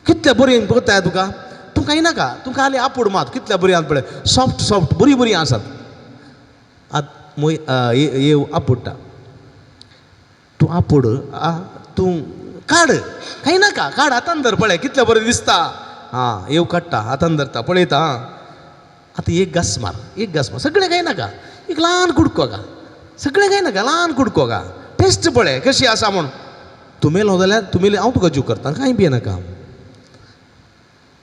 कितल्या बरें पळयता तुका, तूं कांय नाका, तूं खाली आपूड मात, कितल्या बरी आसा पळय, सॉफ्ट सॉफ्ट बरीं बरीं आसात. आत मोय येव आपुडटा, तूं आपूड, आ तूं काड, कांय नाका, काड हातान धर पळय कितलें बरें दिसता. आं येव काडटा, हातान धरता, पळयता. आं आतां एक घास मार, एक घास मार, सगळें कांय नाका, एक ल्हान कुडको गा, सगळें कांय नाका, ल्हान कुडको गा, टेस्ट पळय कशी आसा म्हूण. तूं मेलो जाल्यार तूं मेले हांव तुका जीव करता, कांय भियेनाका.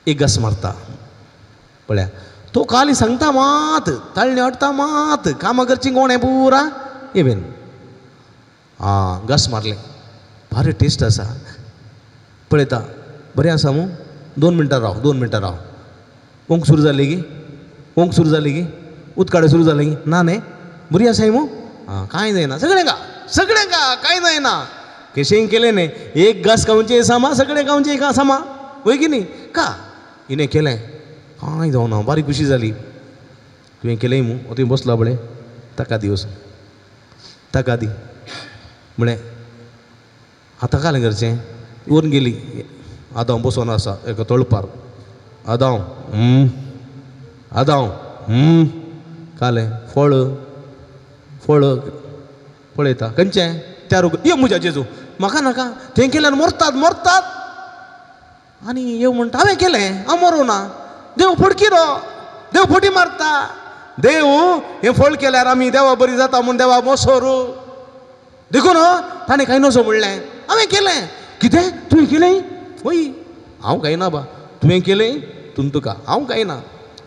एक घास मारता पळया, तो खाली सांगता मात, ताळणी हाडटा मात, कामां करची कोण हें पुरा एवेन. आं घास मारलें, भारी टेस्ट आसा. पळयता बरें आसा मू, 2 मिनटां राव, 2 मिनटां राव. ओंक सुरू जाली गी, ओंक सुरू जाली गी, उदकाडे सुरू जाली गी, ना न्ही बरी आसाय मू. आं कांय जायना, सगळें का, सगळें का, कांय जायना. कशेंय केलें न्ही, एक घास खावचें सामा, सगळें खावचें का सामा, वय की न्ही का. हिणें केलें, कांय जावना, बारीक खुशी जाली. तुवें केलें मू, तुवें बसला पळय, ताका दी वचून, ताका दी. म्हळें आतां कालें करचें, व्हरून गेली. आतां हांव बसोन आसा एका तळपार. आदांव आदांव कालें फळ फळ पळयता खंयचें त्या रोग. यो म्हज्या जेजू, म्हाका नाका, तें केल्यार मरतात मरतात. आनी यो म्हणटा हांवें केलें, हांव मरूं ना. देव फडकिरो, देव फटी मारता. देव हें फळ केल्यार आमी देवा बरी जाता म्हूण देवा मोसोर. देखून ताणें कांय नजो म्हणलें, हांवें केलें. कितें तुवें केलें? वय हांव कांय ना बा, तुवें केलें तूं तुका, हांव कांय ना,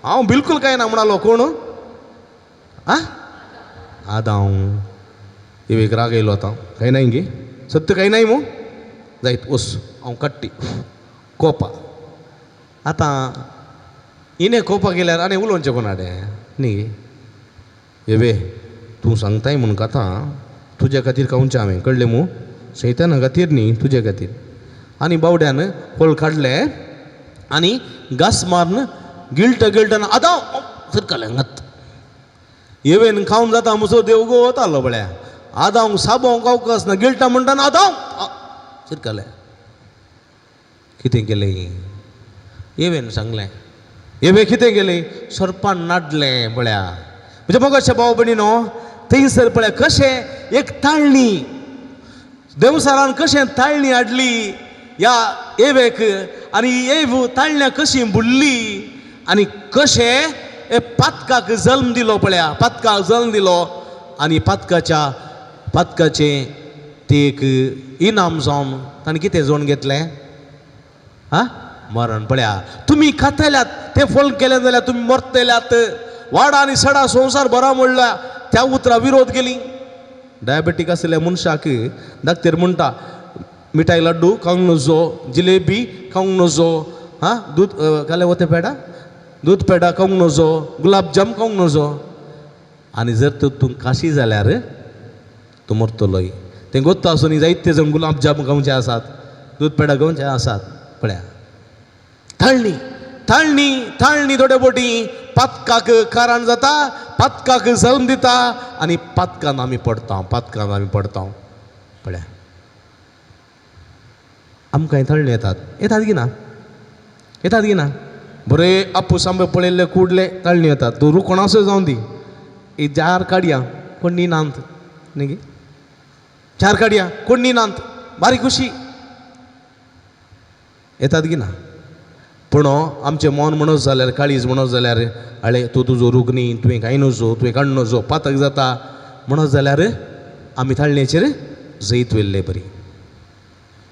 हांव बिलकूल कांय ना म्हणालो. कोण? आं आदांव. एक राग येयलो आतां, कांय नाय गे, सत्य कांय नाय मू, जायत वस हांव काडटी कोपा. आतां हिणें कोपा गेल्यार आनी उलोवचें कोणाडे न्ही. येवे तूं सांगताय म्हूण कथा तुज्या खातीर खावचें हांवें, कळ्ळें मू, सैताना खातीर न्ही, तुज्या खातीर. आनी बावड्यान फळ काडलें आनी घास मारून गिळटा गिळटाना आदांव सरकालें हांगात. येवेन खावन जाता म्हजो देव गो वतालो पळया. आदांव साबोंक अवकाश ना, गिळटा म्हणटा आदांव सरकालें. कितें केलें? येवेन सांगलें. येवे कितें केलें? सरपान नाडलें पळया. म्हज्या मोगाच्या भाव भयणीनो, थंयसर पळया कशें एक ताळणी देवसारान कशें ताळणी हाडली ह्या एवेक, आनी एव ताळण्या कशी बुडली आनी कशें हे पातकाक जल्म दिलो पळया, पातकाक जल्म दिलो. आनी पातकाच्या पातकाचें ते एक इनाम जावन ताणें कितें जोडून घेतलें? आं मरण. पळया तुमी खातल्यात तें फळ केलें जाल्यार तुमी मरतल्यात. वाडा आनी सडा संवसार बरो म्हणल्या त्या उतरां विरोध केली. डायबेटीक आशिल्ल्या मनशाक डाक्टर म्हणटा मिठाई लाड्डू खावंक नजो, जिलेबी खावंक नजो, हां दूद काले वते पेडा, दूद पेडा खावंक नजो, गुलाबजाम खावंक नजो. आनी जर तर तूं काशी जाल्यार तूं मरतलोय. तें गोत्त आसून जायते जाण गुलाबजाम खावचे आसात, दूद पेडा खावचे आसात. पळया ताळणी ताळणी ताळणी थोडे बोटी पातकाक कारण जाता, पातकाक जल्म दिता आनी पातकान आमी पडटा, पातकान आमी पडटा. पळया आमकां ताळणी येतात, येतात की ना, येतात की ना? बरे आपूस आंबे पळयल्ले कुडले ताळणी येतात. दोरू कोणाचो जावन दी, ही जार काडया कोण न्ही नात न्ही, चार काडया कोण न्ही नात, बारीक खुशी येतात की ना? पूण आमचें मन म्हणत जाल्यार, काळीज म्हणत जाल्यार, आळे तूं तुजो रूख न्ही, तुवें कांय नजो, तुवें काड नजो, पातक जाता म्हणत जाल्यार आमी ताळणेचेर जैत व्हेल्ले बरी.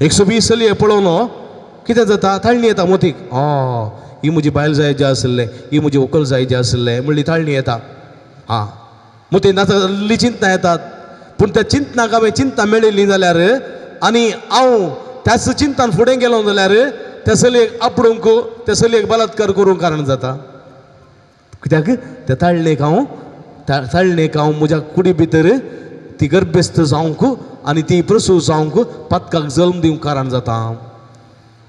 120 चलये पळोवन कितें जाता? ताळणी येता मोतीक, ही म्हजी बायल जाय जे आशिल्लें, ही म्हजी व्हंकल जाय जे आशिल्लें म्हणली ताळणी येता. आं मोतीन आतां इल्ली चिंतना येतात, पूण त्या चिंतनाक हांवें चिंता मेळिल्ली जाल्यार आनी हांव त्याच चिंतान फुडें गेलो जाल्यार त्या चलयेक आपडूंक, त्या चलयेक बलात्कार करूंक कारण जाता. कित्याक त्या ताळणेक हांव, ताळणेक हांव म्हज्या कुडी भितर ती गर्भेस्त जावंक आनी ती प्रसूव जावंक पातकाक जल्म दिवंक कारण जाता.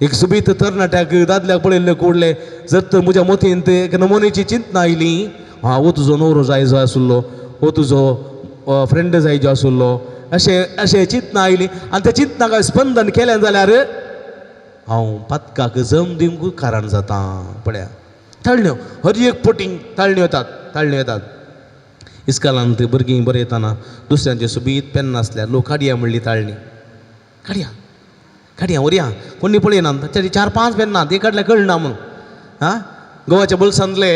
एक सुबीत तरणाट्याक दादल्याक पळयल्ले कुडले जर तर म्हज्या मतींत एक नमुनेची चिंतना आयली, हां हो तुजो न्हवरो जाय जो आशिल्लो, हो तुजो फ्रेंड जाय जो आशिल्लो, अशें अशें चिंतना आयली आनी त्या चिंतनाक हांवें स्पंदन केलें जाल्यार हांव पातकाक जल्म दिवंक कारण जाता. पळया ताळण्यो हर एक पटींग ताळण्यो येतात, ताळण्यो येतात. इस्कालांत भुरगीं बरयतना दुसऱ्यांचे सोबीत पेन नासल्यार लोक काडया म्हणली ताळणी, काडया काडया व्हरया, कोणी पळयना, ताचे 4-5 पेन्नां ते काडल्यार कळना म्हणून. आं गोवाच्या बोल्सांतले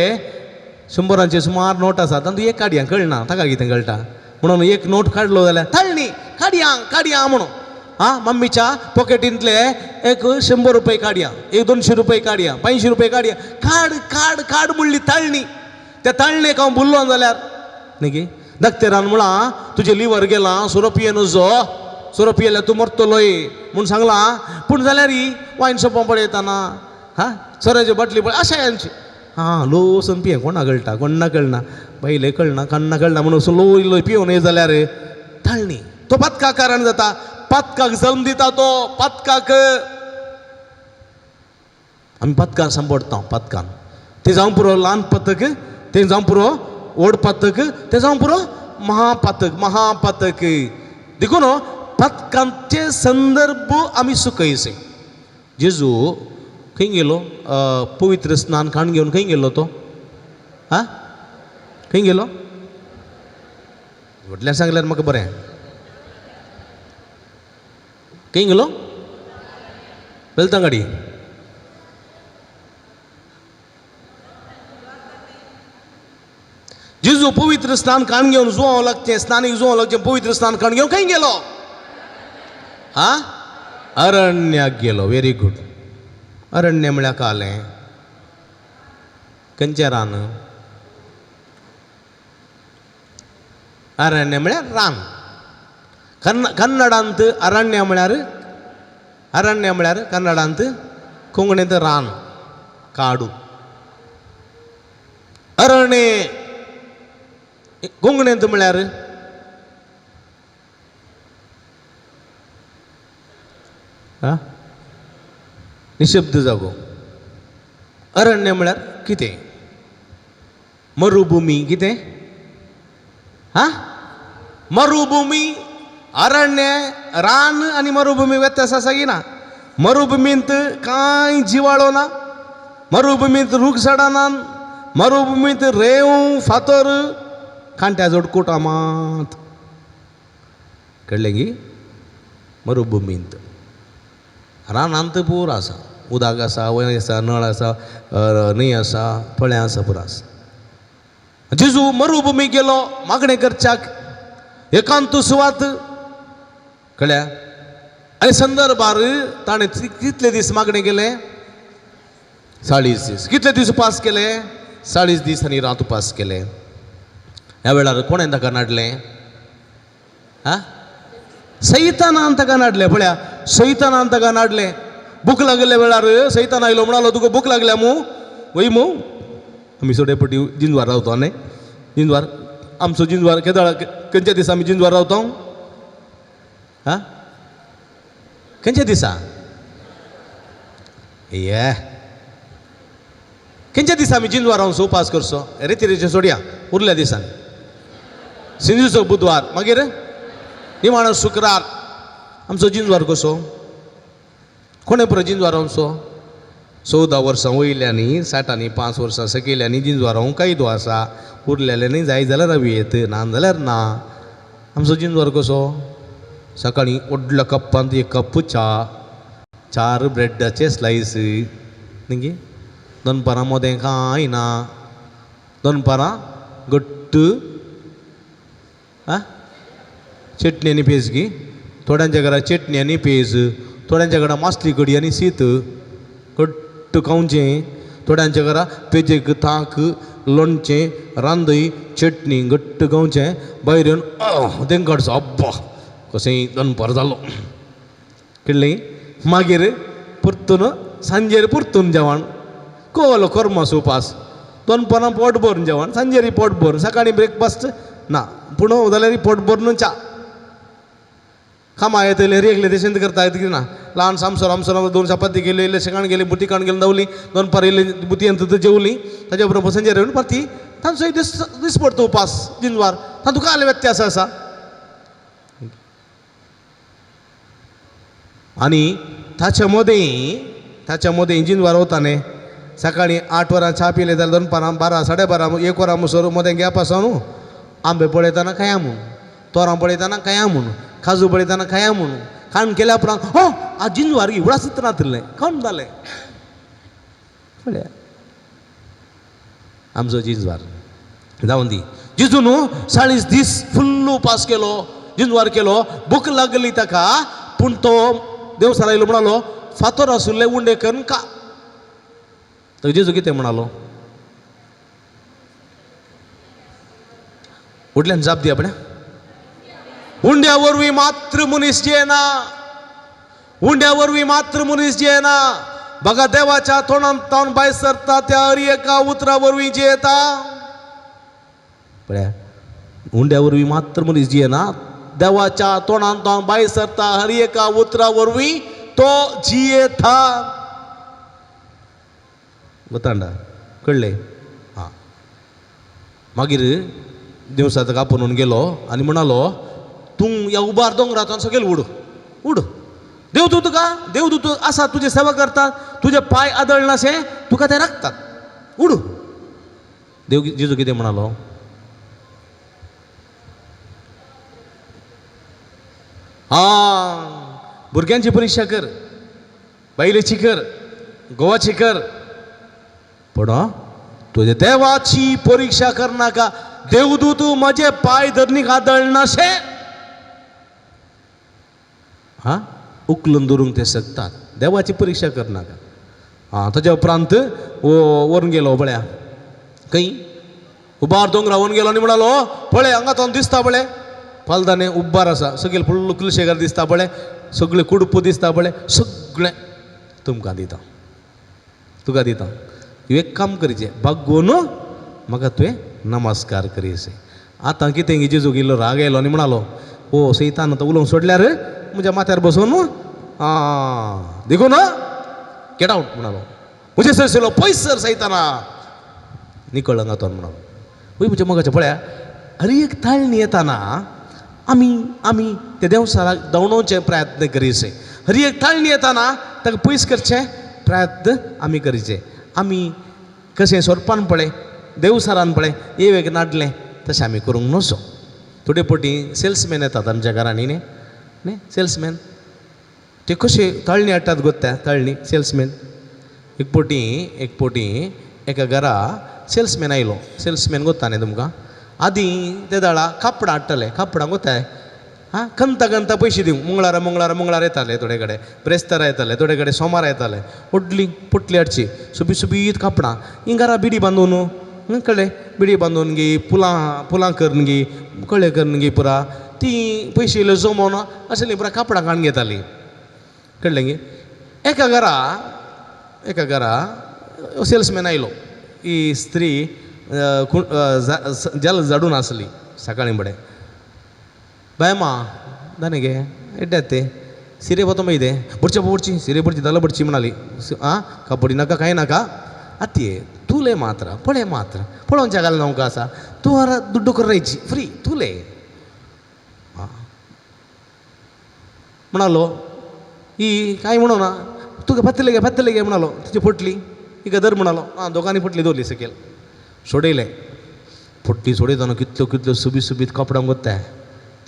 100 सुमार नोट आसात, तातूंत एक काडया कळना, ताका कितें कळटा म्हणून एक नोट काडलो जाल्यार ताळणी काडया काडया म्हणून. आं मम्मीच्या पॉकेटींतले एक 100 रुपये काडया, एक 200 रुपये काडया, 500 रुपये काडया, काड काड काड म्हणली ताळणी. त्या ताळणेक हांव भुल्लो जाल्यार न्ही गे दक्तेरान म्हळां तुजें लिवर गेलां, सोरो पिये नजो, सोरो पियेल्यार तूं मरतलोय म्हूण सांगलां. पूण जाल्यार वायन शॉपां पळयतना हा सोऱ्याच्यो बाटली पळय अशें आमची हां ल्हवसून पिये, कोणा कळटा कोण्णा कळना, बायले कळना कण्णा कळना म्हणून ल्हव इल्लो पियोन येत जाल्यार ताळणी तो पातका कारण जाता. पातकाक जल्म दिता तो पातकाक. आमी पातकान सांपडटा पातकान. तें जावं पुरो ल्हान पातक, तें जावं पुरो व्हड पातक, तें जावं पुरो महापातक महापातक. देखून पातकांचे संदर्भ आमी सुकयचे. जेजू खंय गेलो? पवित्र स्नान खाण घेवन खंय गेलो तो? आं खंय गेलो? व्हडल्यान सांगल्यार म्हाका बरें. खंय गेलो? बेलतांगाडी. जेजू पवित्र स्नान खाण घेवन जुवांव लागचें, स्नानीक जुवांव लागचें, पवित्र स्नान खाण घेवन खंय गेलो? आं अरण्याक गेलो. Very good. अरण्य म्हळ्यार कालें खंयचें रान? अरण्य म्हळ्यार रान. कन्नडांत अरण्य म्हळ्यार, अरण्य म्हळ्यार कन्नडांत, कोंकणींत रान, काडू. अरण्य कोंकणींत म्हळ्यार आं निशब्द जागो. अरण्य म्हळ्यार कितें? मरुभुमी. कितें? हां मरुभुमी. अरण्य रान आनी मरुभुमी व्यत्यास आसा की ना? मरुभुमींत कांय जिवाळो ना, मरुभुमींत रूख झाडां ना, मरुभुमींत रेंव फातर कांट्या जोडकुटां मात. कळ्ळें की? मरुभुमींत. रानांत पुरो आसा, उदक आसा, वंय आसा, नळ आसा, न्हंय आसा, तळें आसा, पुरो आसा. जेजू मरुभुमी गेलो मागणें करच्याक, एकांत सुवात. कळ्ळ्या? आनी संदर्भार ताणें कितले दीस मागणें केलें? 40 दीस. कितले दीस उपास केले? 40 दीस आनी रात उपास केले. ह्या वेळार कोणें ताका नाडलें? आं सैतानान ताका नाडलें. पळया सैतानान ताका नाडलें. भूक लागिल्ल्या वेळार सैतान आयलो, म्हणालो तुका भूक लागल्या मू, वय मू. आमी सोडे पटी जिंजवार रावतो न्ही, जिंजवार आमचो जिंजवार केदळ खंयच्या दिसा आमी जिंजवार रावतो? आं खंयच्या दिसा? ये खंयच्या दिसा आमी जिंजवार रावन उपास करचो? रेतिरेचे सोडया उरल्या दिसांनी. सिंजूचो बुधवार, मागीर निमाणो शुक्रार. आमचो जिंजवार कसो? कोणें पुरो जिंजवार आमचो? 14 वर्सां वयल्यांनी, 60 5 वर्सां सकयल्यांनी जिंजवार रावूंक कायदो आसा. उरलेल्यांनी जाय जाल्यार रावं येत, ना जाल्यार ना. आमचो जिंजवार कसो? सकाळीं व्हडल्या कप्पांत 1 कप च्या, 4 ब्रेडाचे स्लायस न्ही गे, दनपारां मोदें कांय ना, दनपारां घट्ट आं चटणी आनी पेज गी. थोड्यांच्या घरा चटणी आनी पेज, थोड्यांच्या घरा मासली कडी आनी शीत घट्ट खावचें, थोड्यांच्या घरा पेजेक ताक, लोणचें, रांदय, चटणी घट्ट खावचें. भायर येवन तेंकां काडचो, अब्बा कशेंय दनपार जालो. कळ्ळें? मागीर परतून सांजेर परतून जेवण, कोलो कोर्मास उपास, दनपारां पोट भरून जेवण, सांजेर पोट भरून, सकाळीं ब्रेकफास्ट ना, पूण जाल्यार पोट भरून च्या. कामां येतले रेगले तशेंच करता कितें ना. ल्हान सामसोर आमसोर 2 चपाती केल्यो, इल्लें शेकाण गेली, बुटी काण गेली, दवली दनपार इल्ली बुतयेंत जेवली, ताच्या बरोबर सांजेर येवन परती तांचो एक दीस दीस पडटा उपास जिनवार. तातूंत कांय व्यत्यास आसा? आनी ताच्या मदें जिनवार वता न्ही, सकाळीं 8 वरां च्या पिले जाल्यार दनपारां 12 12:30 1 वरां मुसर मदें गॅप आसा न्हू. आंबे पळयतना खाया म्हूण, तोरां पळयतना खाया म्हूण, काजू पळयतना खाया म्हूण, खाण केल्या उपरांत हो आज जिंजवार उडासच नातिल्लें खावन जालें. पळया आमचो जिंजवार जावन दी. जेजू न्हू 40 दीस फुल्ल उपास केलो, जिंजवार केलो. भूक लागली ताका, पूण तो देवसार आयलो म्हणालो फातर आशिल्ले उंडे करून का. तर जेजू कितें म्हणालो? उडल्यान जाप दी आपण्या. उंड्या वरवीं मात्र मनीस जियेना, उंड्या वरवीं मात्र मनीस जियेना, बघा देवाच्या तोंडांत तावन भायर सरता त्या हर एका उतरा वरवीं जियेता. पळया, उंड्या वरवीं मात्र मनीस जियेना, देवाच्या तोंडांत तावन भायर सरता हर एका उतरा वरवीं तो जियेता. गोतांडा कळ्ळें? हां. मागीर दिवसा ताका आपोवन गेलो आनी म्हणालो, तूं ह्या उबार दोंगरांतल्यान सकयल उड उड, देवदूत तुका देवदूत आसा, तुजी सेवा करतात, तुजे पांय आदळनाशे तुका ते राखतात, उड. देव जेजू कितें म्हणालो? आं, भुरग्यांची परिक्षा कर, बायलेची कर, घोवाची कर, पूण तुजे देवाची परिक्षा करनाका. देवदूत म्हजे पांय धरणीक आदळनाशे हां उखलून धरूंक ते शकतात, देवाची परिक्षा करनाका. आं, ताज्या उपरांत वरून गेलो पळया खंय उबार दोंगरा वरून गेलो आनी म्हणालो, पळय हांगा तो दिसता पळय पालदाने उब्बार आसा, सगळे फुल्ल कुलशेगार दिसता पळय, सगळे कुडप दिसता पळय, सगळें तुमकां दिता, तुका दिता. एक काम करचें, बागोवन म्हाका तुवें नमस्कार करीसे. आतां कितें जेजूक इल्लो राग आयलो आनी म्हणालो, ओ सैतान आतां उलोवंक सोडल्यार म्हज्या माथ्यार बसोवन आं देखून गेट आवट म्हणालो, म्हजे सरसलो पयस सर सैताना, निकळ हांगा तो म्हणालो. वय म्हज्या मोगाचें पळया, हर एक ताळणी येताना आमी आमी त्या देवसाराक दवणोवचे प्रयत्न करीसे, हर एक ताळणी येताना ताका पयस करचे प्रयत्न आमी करीचे. आमी कशें सोरपान पळय देवसारान पळय एक नाडलें तशें आमी करूंक नजो. थोडे पटी सेल्समॅन येतात आमच्या घरांनी न्ही न्ही, सेल्समॅन ते कशे ताळणी हाडटात गोत्या ताळणी सेल्समॅन. एक पटी एका घरा सेल्समॅन आयलो. सेल्समॅन गोत्ता न्ही तुमकां, आदीं ते दाळा कापडां हाडटाले, कापडां गोताय आं कंता कंता पयशे दिवंक, मंगळारा मंगळारा मंगळारा येताले, थोडे कडेन ब्रेस्तारा येताले, थोडे कडेन सोमारा येताले, व्हडली पोटली हाडची सोबीत सोबीत कापडां, ही घरा बिडी बांदून कळ्ळें, बिडी बांदून गी फुलां फुलां करून गी कळ्ळें करून गी पुरा ती पयशे इल्ले जमोवन असलीं पुरा कापडां काडून घेतालीं, कळ्ळें गी. एका घरा सेल्समॅन आयलो. ही स्त्री जेल झाडून आसली सकाळीं बडें, बायमा दाने गे एड्ड्यात ते सिरे पोतो मागीर ते बुडचे बुडची सिरे बुडची दाला बुडची म्हणाली. आं कबड्डी नाका कांय नाका आत्ये तुले मात्र पळय मात्र पळोवच्या घालून आमकां आसा तूं आरा दुड्डू करायची फ्री तुले. आं म्हणालो ही कांय म्हणो ना तुका पत्तले गे पत्तले गे म्हणालो, तुजी पोटली हिका धर म्हणालो. आं दोगांनी पोटली दवरली सकयल सोडयलें. पोटली सोडयतना कितल्यो कितल्यो सोबीत सोबीत कपड्यांक वता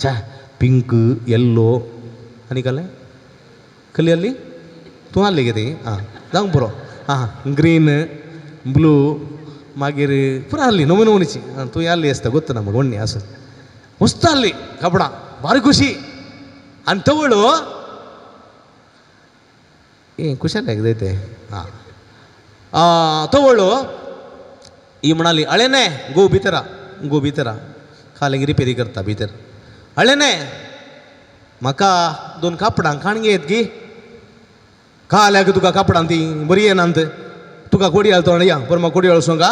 च्या पिंक येल्लो आनी कसलें कसली आहली तूं आहली गे ती आं जावंक पुरो आं ग्रीन ब्लू मागीर पुरो आहली नवी नवनीची आं तूं आहली आसता गोत्त ना म्हाका व्हडली आसूं मस्त आहली कपडां भारी खुशी. आनी तवळ ए खुशाल जाय ते आं तवळ ही म्हणाली अळे न्हय गो भितरा गो भितरा खालें रिपेरी करता भितर, अळे न्हय म्हाका दोन कापडां खाण घेत गी काल्याक तुका कापडां ती बरी येनात तुका कोडयाळ तो हाडया बरें म्हाका कोडयाळ वचूंक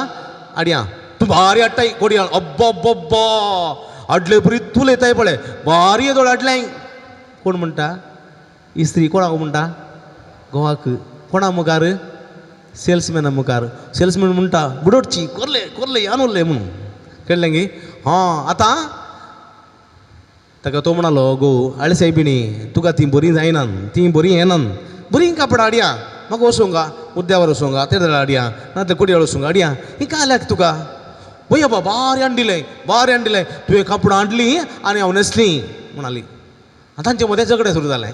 हाडया तूं भारी हाडटाय कोडयाळ अब्बा हाडले बरी तूं येताय पळय भारी येदोळ हाडलें. कोण म्हणटा ही स्त्री कोणाक म्हणटा गोवाक कोणा मुखार सेल्समॅना मुखार. सेल्समॅन म्हणटा बुडोटची कोरले कोरले यान उरले म्हणून कळ्ळें गी. हां आतां ताका तो म्हणालो गो आळे सायबिणी तुका ती बरी जायना ती बरी येनात बरीं कापडां हाडया म्हाका वचूंक उद्यावर वचूंक ते जाल्यार हाडया नाजाल्यार कोडयाळ वचूंक हाडया ही काल्याक तुका वय बाबा बारी हाडलें बारी हाडलें तुवें कापडां हाडलीं आनी हांव न्हेसलीं म्हणाली. आतां तांचे मदें झगडें सुरू जालें.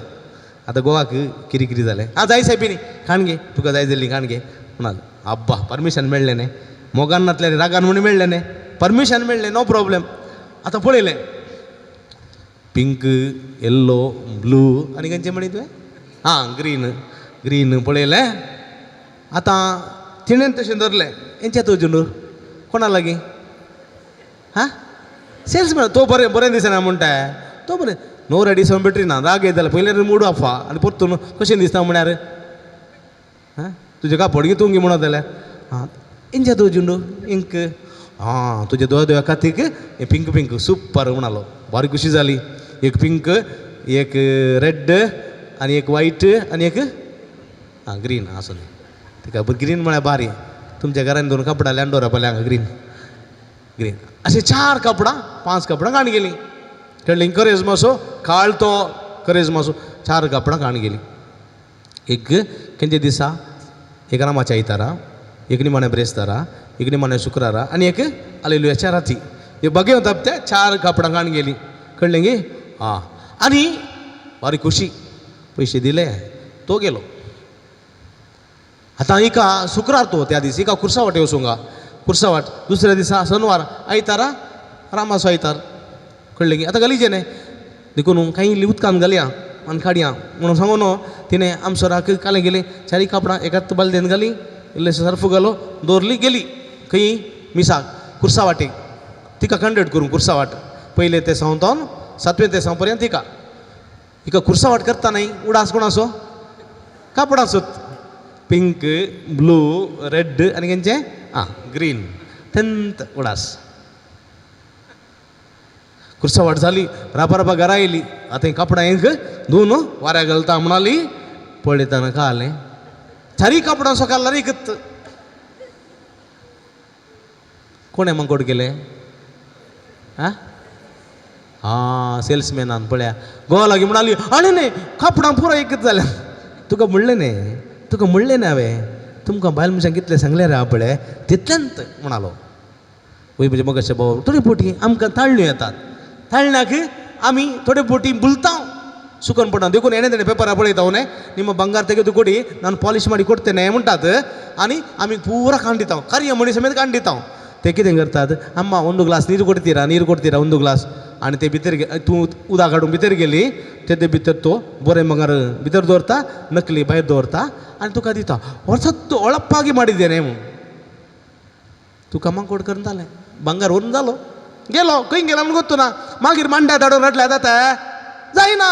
आतां गोवाक किरी किरी जालें आं जाय सायबिणी खाण घे तुका जाय जाल्ली खाण घे म्हणाल. आब्बा परमिशन मेळ्ळें न्ही मोगान नातलें रागान म्हूण मेळ्ळें न्ही परमिशन मेळ्ळें नो प्रॉब्लेम. आतां पळयलें पिंक येल्लो ब्लू आनी खंयचें म्हणी तुवें आं ग्रीन ग्रीन पळयलें. आतां तिणें तशें धरलें हेंचे तुजें कोणा लागीं हां सेल्समॅन तो बरें बरें दिसना म्हणटा तो बरें नो रेडी सम बेटरी ना राग येत जाल्यार पयलें मूड ऑफ आहा आनी परतून कशें दिसता म्हळ्यार आं तुजें कापड गी तूं गी म्हणत जाल्यार आं इंजा दो इंक आं तुजे दोळे दोळ्या खातीर हें पिंक पिंक सुपर म्हणालो. बारी खुशी जाली. एक पिंक, एक रेड आनी एक वायट आनी एक आं ग्रीन आसूं तिका ग्रीन म्हळ्यार बारी. तुमच्या घरान दोन कपडा ल्यान दवरा पळय हांगा ग्रीन ग्रीन अशें 4 कपडां 5 कपडां काण गेलीं. कळ्ळीं? करेजमासो काळ तो करेजमासो 4 कपडां काण गेलीं. एक खंयच्या दिसा एक रामाच्या आयतारा, एक निमाणे ब्रेस्तारा, एक निमाणे शुक्रारा आनी एक आलेलुयाच्या राती. हे बगे वता त्या 4 कापडां काण गेलीं. कळ्ळें गी? आं आनी बारी खुशी पयशे दिले तो गेलो. आतां एका शुक्रार तो त्या दीस एका कुर्सा वाटे वचूंक कुर्सा वाट दुसऱ्या दिसा शनवार आयतारा रामाचो आयतार. कळ्ळें गी? आतां गलीचे न्ही देखून कांय इल्ली उदकान घालया आनी काडया म्हणून सांगून तिणें आमसराक कालें गेली 4 कापडां एकाच बालदेन घाली, इल्लेशें सर्फ घालो, दवरली गेली खंय मिसाक कुर्सा वाटेक. तिका कंडक्ट करूं कुर्सा वाट पयले ते सावंतावन 7वें ते साव पर्यंत तिका हिका कुर्सा वाट करता न्ही उडास कोणाचो कापडाचो पिंक ब्लू रेड आनी खंयचें आं ग्रीन तेंत उडास. कुर्सा वाट जाली राबा राबा घरा येयली. आतां कापडां एक धुवन वाऱ्या घालता म्हणाली पळयतना कालें 4 कापडां सकाळी एकत. कोणें मंकोट केलें? आं आं सेल्समॅनान पळया गोवा लागीं म्हणाली आनी न्ही कापडां पुरो एकच जाल्या. तुका म्हणलें न्ही, तुका म्हणलें न्ही हांवें तुमकां बायल मनशांक कितलें सांगलें रे हांव पळय तितलेंच म्हणालो. वय म्हजे मगाशे भाव थोडे बोटी आमकां ताळण्यो येतात, ताळण्याक आमी थोडे बोटी भुलता सुकन पडना देखून येणे तेणे पेपरा पळयता न्ही ನಿಮ್ಮ ಬಂಗಾರ ತೆಗೆದುಕೊಡಿ ನಾನು ಪಾಲಿಶ್ ಮಾಡಿ ಕೊಡ್ತೇನೆ म्हणटात आनी आमी पुरा कांडिता कार्य म्हणी समेत कांडिता. ते कितें करतात अम्मा ಒಂದು ग्लास ನೀರು ಕೊಡ್ತೀರಾ, ನೀರು ಕೊಡ್ತೀರಾ ಒಂದು ग्लास आनी ते भितर तूं उदक हाडून भितर गेली ते भितर तो बरें ಬಂಗಾರ भितर दवरता नकली भायर दवरता आनी तुका दिता. वर्सत ಒಳಪ್ಪಾಗಿ ಮಾಡಿದ್ದೇನೆ तुका मांकोड करून जालें ಬಂಗಾರ व्हरून जालो गेलो खंय गेलो म्हूण गोत्तू ना. मागीर मांड्या धाडून रडल्या जाता जायना.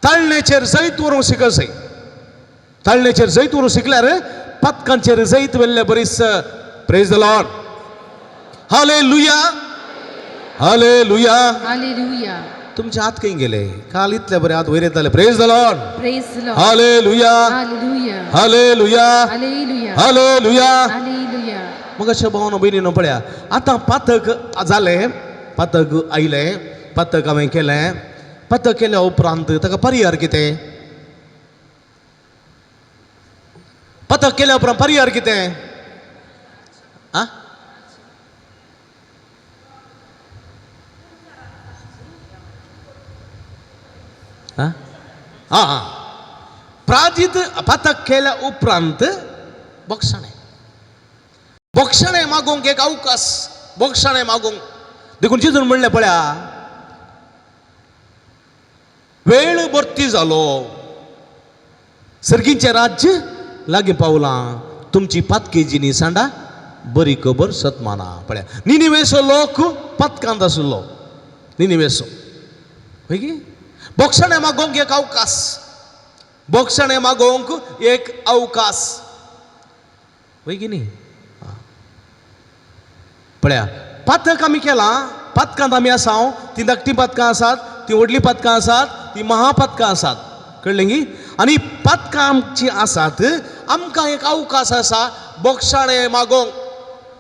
ताळणेचेर जैत व्हरूंक शिकसय, ताळणेचेर जैत व्हरूंक शिकल्यार पातकांचेर जैत व्हेल्ले बरीच. Praise the Lord. Hallelujah, hallelujah, hallelujah. तुमचे हात खंय गेले? काल इतले बरे हात वयर येताले. Praise the Lord. Praise the Lord. Hallelujah, hallelujah, hallelujah, hallelujah, hallelujah. Hallelujah. मग अशें भावानो भयणीनो पळया आतां पातक जालें, पातक आयलें, पातक हांवें केलें. पातक केल्या उपरांत ताका परिहार कितें? पातक केल्या उपरांत परिहार कितें? आं आं आं प्राजीत पातक केल्या उपरांत बक्षाणें, बक्षाणें मागूंक एक अवकाश, बक्षाणें मागूंक. देखून जेजून म्हणलें पळया वेळ भरती जालो, सर्गीचें राज्य लागीं पावलां, तुमची पातकी जिनी सांडा बरी खबर सतमाना. पळया निनिवेसो लोक पातकांत आशिल्लो, निनिवेसो हय की बक्षाणें मागोवंक एक अवकाश, बक्षाणें मागोवंक एक अवकाश हय की न्ही? पळया पातक आमी केलां, पातकांत आमी आसा, तीं धाकटीं पातकां आसात, तीं व्हडलीं पातकां आसात, तीं महापातकां आसात. कळ्ळें गी? आनी पातकां आमचीं आसात, आमकां एक अवकाश आसा बक्षाणें मागोवंक.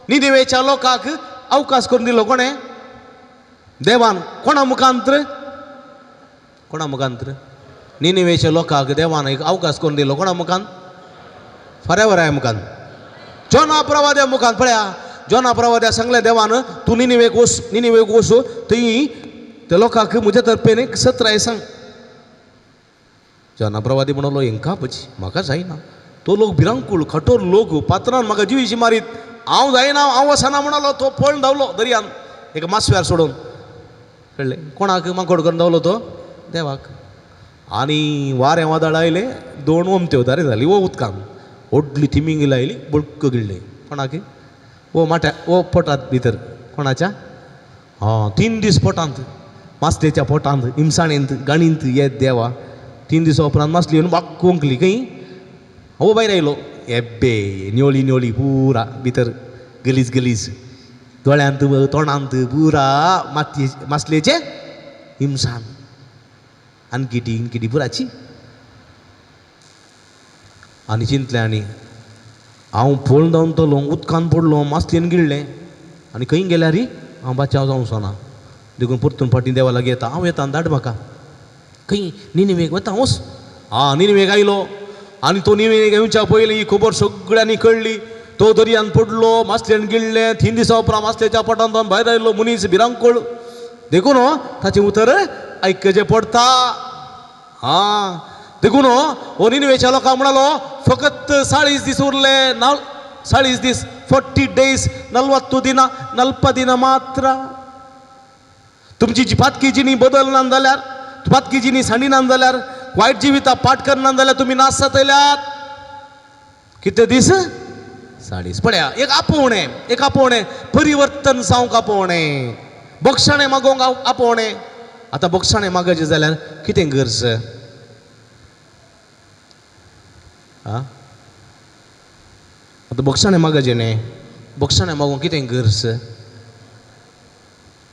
निनिवेच्या लोकांक अवकाश करून दिलो कोणें? देवान. कोणा मुखांत्र? कोणा मुखांत्र? निनिवेच्या लोकांक देवान एक अवकाश करून दिलो कोणा मुखान? फरेवराय मुखान, जोना प्रवाद्या मुखान. पळया जोना प्रवाद्या सांगलें देवान तूं निनिवेक वच, निनिवेक वच, थंय त्या लोकांक म्हज्या तर्फेन एक सत्राय सांग. जोना प्रवादी म्हणलो हेंका पची म्हाका जायना, तो लोक भिरांकूळ कठोर लोक, पात्रान म्हाका जिवीशी मारीत, हांव जायना, हांव वचना म्हणलो. तो पळून धांवलो दर्यान एका मासव्यार सोडून. कळ्ळें? कोणाक माकोड करून धांवलो तो? देवाक. आनी वारें वादळ आयलें, दोन ओमत्यो दारी जाली वो उदकान, व्हडली थिमिंगील आयली, बुळक गिळ्ळी. कोणाक? वो माट्या, वो पोटात भितर कोणाच्या? आं 3 दीस पोटांत, मासलेच्या पोटांत, हिमसाणेंत, गाणींत. येत देवा, 3 दिसां उपरांत मासली येवन वाक्क ओंकली खंय. हो भायर आयलो, एब्बे न्योळी न्योळी पुरा भितर गलीज गलीज, दोळ्यांत तोंडांत पुरा मातये मासलेचें हिमसाण, आनकिटी इनकिटी पुराची. आनी चिंतलें आनी हांव पळोवन धांवतलो, उदकान पडलो, मासलेन गिळ्ळें आनी खंय गेल्यार हांव बाचाव जावचो ना, देखून परतून फाटीं देवा लागीं येता. हांव येता, धाड म्हाका खंय, निनिवेक वता वच. आं निनिवेक आयलो आनी तो निनिवेक येवच्या पयलीं ही खबर सगळ्यांनी कळ्ळी. तो दर्यान पडलो, मासलेन गिळ्ळें, 3 दिसां उपरांत मासलेच्या पोटांत भायर आयलो मनीस भिरांकूळ. देखून ताचें उतर आयकचें पडटा. आं देखून हो निनिवेच्या लोकांक म्हणालो, फकत 40 दीस उरले, 40 दीस, 40 days, 40 दिना, 40 दिना मात्र. तुमची जी पातकी जिणी बदलना जाल्यार, पातकी जिणी सांडिना जाल्यार, वायट जिविता पाठ करना जाल्यार तुमी नाश जातल्यात. कितले दीस? 40. पळया, एक आपोवणें, एक आपोवणें, परिवर्तन जावंक आपोवणें, बक्षाणें मागोवंक आपोवणें. आतां बक्षाणें मागचें जाल्यार कितें गरज? आं आतां बक्षाणें मागचें न्ही, बक्षाणें मागोवंक कितें गरज?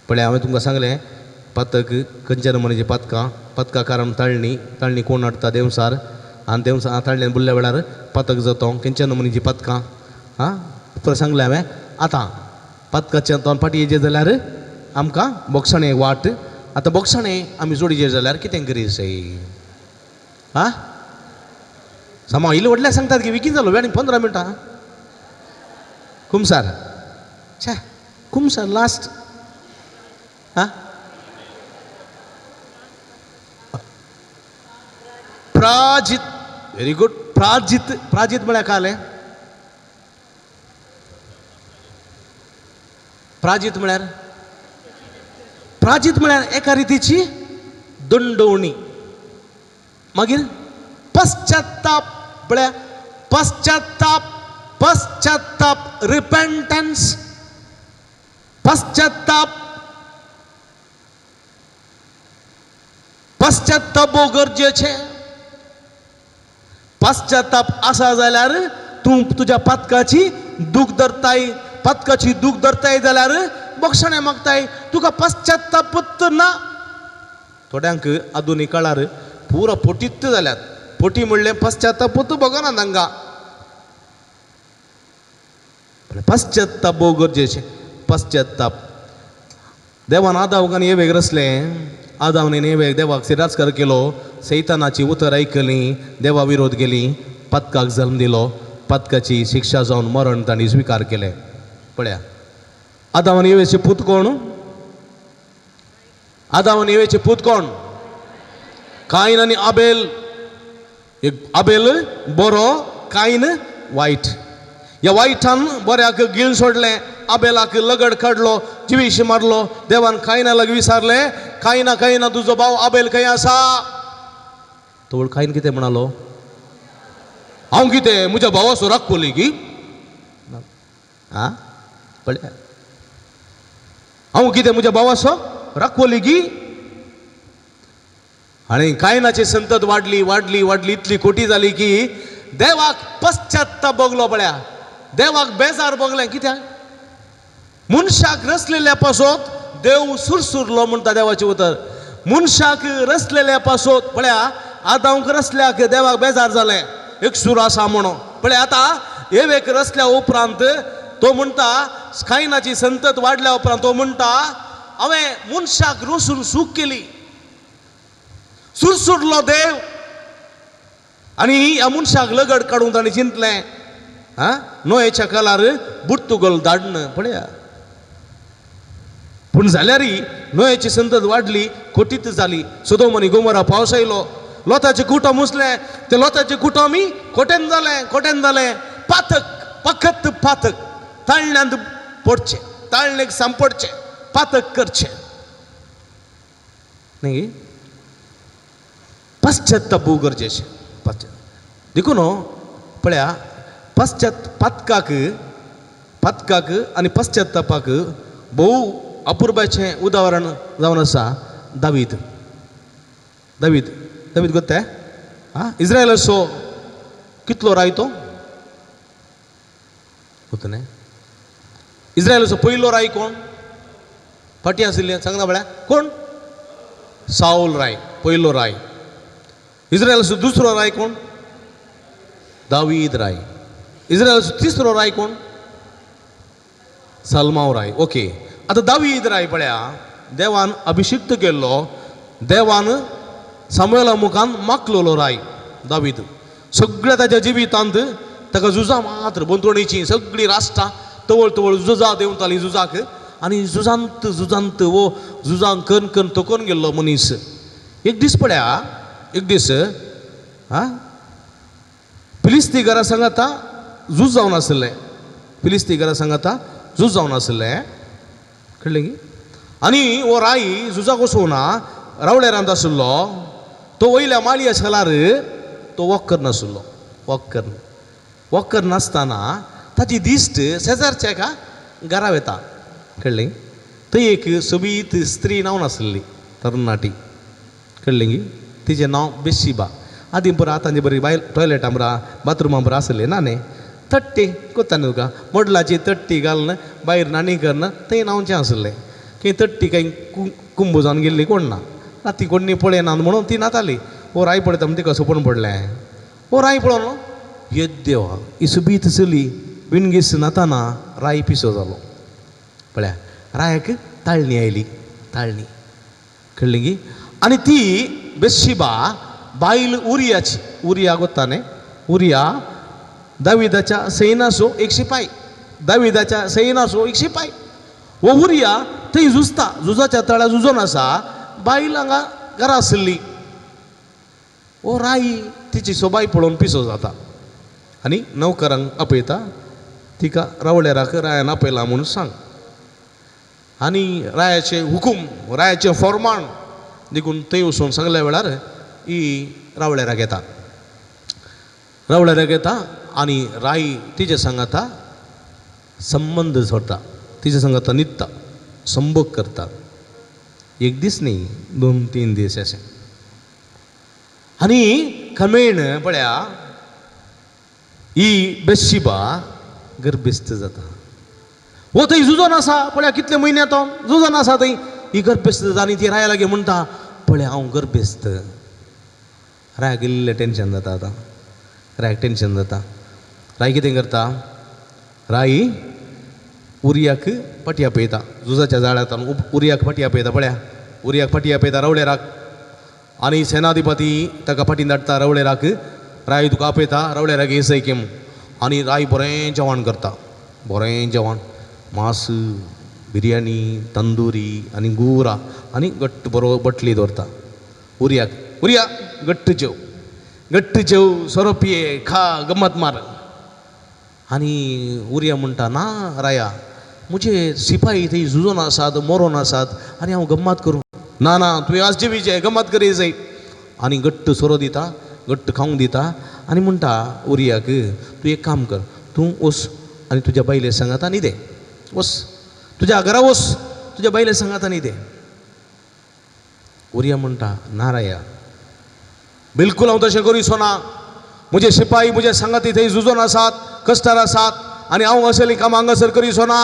पळय, हांवें तुमकां सांगलें, पातक खंयच्या नमुन्याचीं पातकां, पातकां कारण ताळणी, ताळणी कोण हाडटा? देंवचार. आनी देंवचार ताळण्यान बुडल्या वेळार पातक जाता. खंयच्या नमुन्याचीं पातकां? आं परत सांगलें हांवें. आतां पातकाचें तोंड फाटीं येयचें जाल्यार आमकां बोगसाणें वाट. आतां बोगसाणें आमी जोडीचें जाल्यार कितें गरज? आं सामा इल्लें व्हडल्याक सांगतात की विकीन जालो आनी 15 मिनटां कुमसार, छे कुमसार लास्ट. आं प्राजित, व्हेरी गुड. प्राजित, प्राजित म्हळ्यार कालें? प्राजित म्हळ्यार, प्राजित म्हळ्यार एका रितीची दंडवणी. मागीर पश्चाताप म्हळ्यार पश्चाताप, पश्चाताप, रिपेंटन्स, पश्चाताप. पश्चाताप भोव गरजेचें. पश्चाताप आसा जाल्यार तूं तुज्या पातकाची दूख धरताय, पातकाची दूख धरताय जाल्यार बक्षणें मागताय, तुका पश्चातापूच ना. थोड्यांक आधुनीक काळार पुरो पोटीत जाल्यात. पोटी म्हणलें पश्चातापूच भोगना तांकां. पश्चाताप भोव गरजेचें. पश्चाताप देवान आदावक आनी एवेक रचलें. आदावन आनी एवेक देवाक सिरास्कार केलो, सैतानाची उतर आयकली, देवा विरोध केली, पातकाक जल्म दिलो, पातकाची शिक्षा जावन मरण तांणी स्विकार केलें. पळया, आदाव आनी एवेचे पूत कोण? आदाव आनी एवेचे पूत कोण? कायन आनी आबेल. एक आबेल बरो, कायन वायट. ह्या वायटान बऱ्याक गिळ सोडलें, आबेलाक लगड काडलो, जिवीश मारलो. देवान कायना लागीं विचारलें, कायना कायना तुजो भाव आबेल खंय आसा? तो कायन कितें म्हणालो? हांव कितें म्हज्या भावाचो राखपोली की? आं पळया, हांव कितें म्हज्या भावाचो राखपोली की? आनी कायनाची संतत वाडली वाडली वाडली, इतली कोटी जाली की देवाक पश्चाताप भोगलो. पळया, देवाक बेजार भोगलें. कित्याक? मनशाक रचलेल्या पासत देव सुरसुरलो म्हणटा देवाचें उतर. मनशाक रचलेल्या पासत, पळया, आदांक रचल्याक देवाक बेजार जालें, एक सूर आसा म्हणून. पळय, आतां एवेक रचल्या उपरांत तो म्हणटा, कायनाची संतत वाडल्या उपरांत तो म्हणटा, हांवें मनशाक रचून सूख केली, सुरसुरलो देव. आनी ह्या मनशाक लगड काडून ताणें चिंतलें, आं नोयेच्या कालार बुर्तुगल धाडन. पळया, पूण जाल्यारय नोयेची संतत वाडली, कोटीत जाली. सोदोम आनी गोमोरा पावस आयलो, लोताचें कुटुंब मुसलें, तें लोताचें कुटुंबय कोटेन जालें, कोटेन जालें. पातक, फकत पातक, ताळण्यांत पडचें, ताळणेक सांपडचें, पातक करचें न्ही. पश्चाताप भोव गरजेचें. पश्चात देखून पळया, पश्चात पातकाक, पातकाक आनी पश्चातापाक भोव अपुरबायचें उदाहरण जावन आसा दावीद. दावीद दावीद गोत्ता आं इस्रायलाचो कितलो राय तो गोत्ता न्ही? इस्रायलाचो पयलो राय कोण? फाटीं आशिल्लें सांगना पळया कोण? साऊल राय पयलो राय. इस्रायलाचो दुसरो राय कोण? दावीद राय. इस्रायलाचो तिसरो राय कोण? सलमाव राय. ओके, आतां दावीद राय पळया देवान अभिषिक्त केल्लो, देवान सामुएला मुखान मागलोलो राय दावीद. सगळ्या ताच्या जिवितांत ताका झुजां मात्र भोंवतणीचीं सगळीं राष्ट्रां तवळ तवळ झुजां देंवतालीं झुजाक आनी झुजांत झुजांत वो झुजांक करून करून थकून गेल्लो मनीस. एक दीस पळया, एक दीस आं फिलिस्ती घरा सांगाता झूज जावन आशिल्लें. फिलिस्ती घरा सांगाता झूज जावन आशिल्लें, कळ्ळें की? आनी हो राय झुजाक वचूना रावळेरांत आशिल्लो. तो वयल्या माळये शेलार तो वॉक करनाशिल्लो. वॉक करनासतना ताची दिश्ट शेजारच्या एका घरा वता, कळ्ळें? थंय एक सोबीत स्त्री नांव नाशिल्ली, तरणाटी, कळ्ळें की? तिचें नांव बेशिबा. आदीं पुरा आतांची बरी बायल टॉयलेटां पुरा बाथरुमां पुरा आसली ना न्ही, तट्टी कोत्ता न्हू तुका मोडलाची तट्टी घालून भायर न्हाणी करून थंय न्हांवचें आसलें. खंय तट्टी खंय कुंबू जावन गेल्ली कोण ना, राती कोण्णी पळयना म्हणून ती न्हाताली. हो राय पळयता म्हण तिका सपन पडलें. हो राय पळोवन येत देवा ही सोबीत चली विणगीस न्हाताना राय पिसो जालो. पळया रायाक ताळणी आयली, ताळणी, कळ्ळें की? आनी ती बेशिबा बायल उरियाची. उरिया गोत्ता न्ही? उरिया दाविदाच्या सैनाचो एक शिपाय, दाविदाच्या सैनाचो एक शिपाय. हो उरिया थंय झुजता, झुजाच्या तळ्यार झुजोन आसा. बायल हांगा घरा आशिल्ली. हो राय तिची सोबाय पळोवन पिसो जाता आनी नौकरांक आपयता, तिका रावळेराक रायान आपयला म्हूण सांग. आनी रायाचे हुकूम, रायाचें फॉर्माण देखून थंय वचून सांगल्या वेळार ही रावळेराक येता. रावळेराक येता आनी राय तिचे सांगाता संबंद जोडटा, तिचे सांगाता न्हिदता, संभोग करता. एक दीस न्ही, 2-3 दीस अशें. आनी खमेण पळया ही बेशिबा गर्भेस्त जाता. हो थंय झुजोन आसा पळया कितले म्हयने तो झुजोन आसा थंय. ही गर्भेस्त जाता आनी ती राया लागीं म्हणटा, पळया हांव गर्भेस्त. रायाक इल्लें टेंशन जाता आतां, रायाक टेंशन जाता. राय कितें करता? राय उरियाक फाटी आपयता, झुजाच्या जाळ्यांत उरियाक फाटी आपयता. पळया उरियाक फाटी आपयता रावळेराक आनी सेनाधिपती ताका फाटीं धाडटा रावळेराक. राय तुका आपयता रावळेराक येसय केम. आनी राय बरें जेवण करता, बरें जेवण, मांस, बिरयानी, तंदुरी आनी गुरा आनी घट्ट बरो बटली दवरता उरियाक. उरिया घट्ट जेव, घट्ट जेव, सोरो पिये, खा, गम्मत मार. आनी उरिया म्हणटा, ना राया, म्हजे सिपाही थंय झुजोन आसात, मरोन आसात आनी हांव गम्मत करूं ना, ना तुवें आज जेवीचें, गम्मत करी जाय. आनी घट्ट सोरो दिता, घट्ट खावंक दिता आनी म्हणटा उरियाक, तूं एक काम कर, तूं वच आनी तुज्या बायले सांगाता न्हिदे, वच तुज्या घरा वच, तुज्या बायले सांगाता न्हिदे. उरिया म्हणटा, ना राया, बिलकूल हांव तशें करीसो ना. म्हजे शिपाई म्हजे सांगाती थंय झुजोन आसात, कश्टार आसात आनी हांव असलीं कामां हांगासर करीसो ना.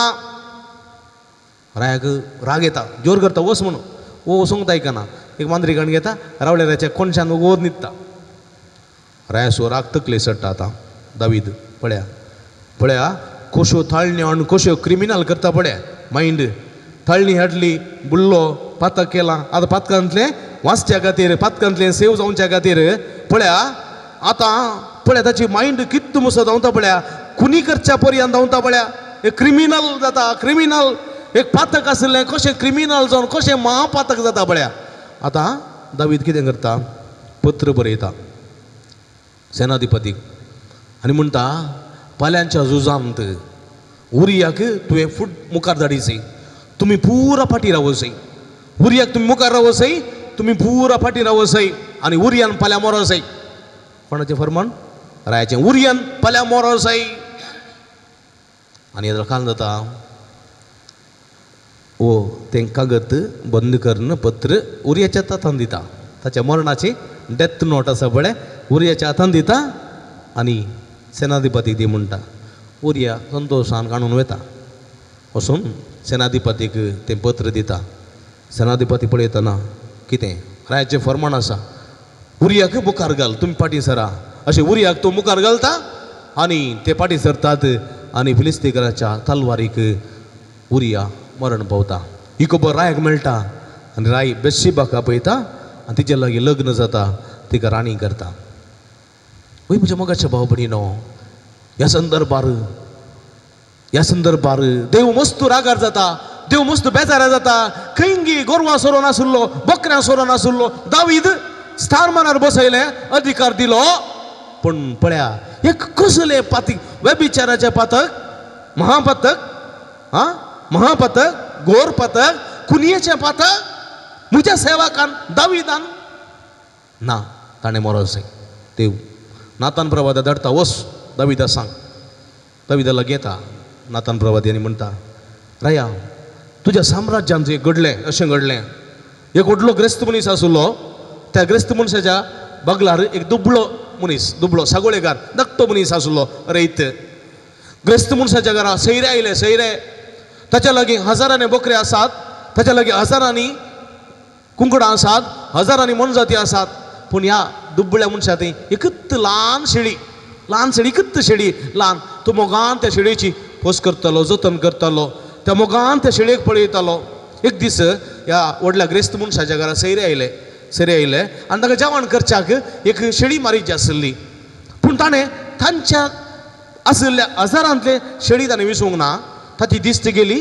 रायाक राग येता, जोर करता वच म्हणून. वो वचूंक आयकना, एक मांद्रीकाण घेता, रावळेराच्या कोनशान वयर न्हिदता. रायाचो राग तकले चडटा आतां. दावीद पळया पळया कश्यो थाळण्यो आनी कश्यो क्रिमिनल करता पळया. मायंड थाळणी हाडली, बुडलो, पातक केलां. आतां पातकांतलें वाचच्या खातीर, पातकांतलें सेव जावच्या खातीर पळया आतां पळया ताची मायंड कितू मुसो धांवता पळया, खुनी करच्या पर्यंत धांवता पळया. एक क्रिमिनल जाता, क्रिमिनल, एक पातक आशिल्लें कशें क्रिमिनल जावन कशें महापातक जाता पळया. आतां दावीद कितें करता? पत्र बरयता सेनाधिपतीक आनी म्हणटा, फाल्यांच्या झुजांत उरियाक तुवें फुट मुखार धाडीसय, तुमी पुरा फाटीं रावसय. उरियाक तुमी मुखार रावसय, तुमी पुरा फाटीं रावसय आनी उरियान फाल्यां मोरोसय. कोणाचें फरमान? रायाचें. उरियान फाल्यां मोरोसय. आनी हें काल जाता. वो तें कागद बंद करून पत्र उरियाच्या हातान दिता. ताच्या मरणाची डेथ नोट आसा पळय, उरियाच्या हातान दिता आनी सेनाधिपतीक दी म्हणटा. उरिया संतोशान काडून वता, वचून सेनाधिपतीक तें पत्र दिता. सेनाधिपती पळयतना कितें रायाचें फर्माण आसा, उरियाक मुखार घाल, तुमी फाटीं सरा. अशें उरियाक तो मुखार घालता आनी ते फाटीं सरतात आनी फिलिस्तीकाराच्या तलवारीक उरिया मरण पावता. ही खबर रायाक मेळटा आनी राय बेतशेबाक आपयता आनी तिचे लागीं लग्न जाता, तिका राणी करता. वय म्हज्या मोगाच्या भाव भयणीनो, ह्या संदर्भार देव मस्त रागार जाता, देव मस्त बेजार जाता. खंयगी गोरवां सोरोन आशिल्लो, बकऱ्यां सोरोन आशिल्लो दावीद स्थानमानार बसयलें, अधिकार दिलो, पूण पळया एक कसलें पातीक, व्यभिचाराचें पातक, महापातक, आं महापातक, घोर पातक, कुनयेचें पातक म्हज्या सेवकान दावीदान ना, ताणें मरोंक जाय. देव नातान प्रवादा धाडटा, वच दाविदा सांग. दाविदा लागीं येता नातान प्रवादी आनी म्हणटा, राया तुज्या साम्राज्यान एक घडलें, अशें घडलें. एक व्हडलो ग्रेस्त मनीस आशिल्लो, त्या ग्रेस्त मनशाच्या बगलार एक दुबळो मनीस, दुबळो सागोळेकार धाकटो मनीस आशिल्लो रयत. ग्रेस्त मनशाच्या घरा सैरे आयले, सैरे ताच्या लागीं हजारांनी बकरे आसात, ताच्या लागीं हजारांनी कुंकडां आसात, हजारांनी मोनजाती आसात, पूण ह्या दुबळ्या मनशा थंय एकच ल्हान शेळी, ल्हान शेळी, एकच शेळी ल्हान. तो मोगान त्या शेळयेची पोस करतालो, जतन करतालो, त्या मोगान त्या शेळयेक पळयतालो. एक दीस ह्या व्हडल्या ग्रेस्त मनशाच्या घरा सैरे आयले, सैरे आयले आनी ताका जेवण करच्याक एक शेळी मारिची आशिल्ली, पूण ताणें तांच्या आशिल्ल्या हजारांतले शेळी ताणें विसूंक ना. ताची दिस्त गेली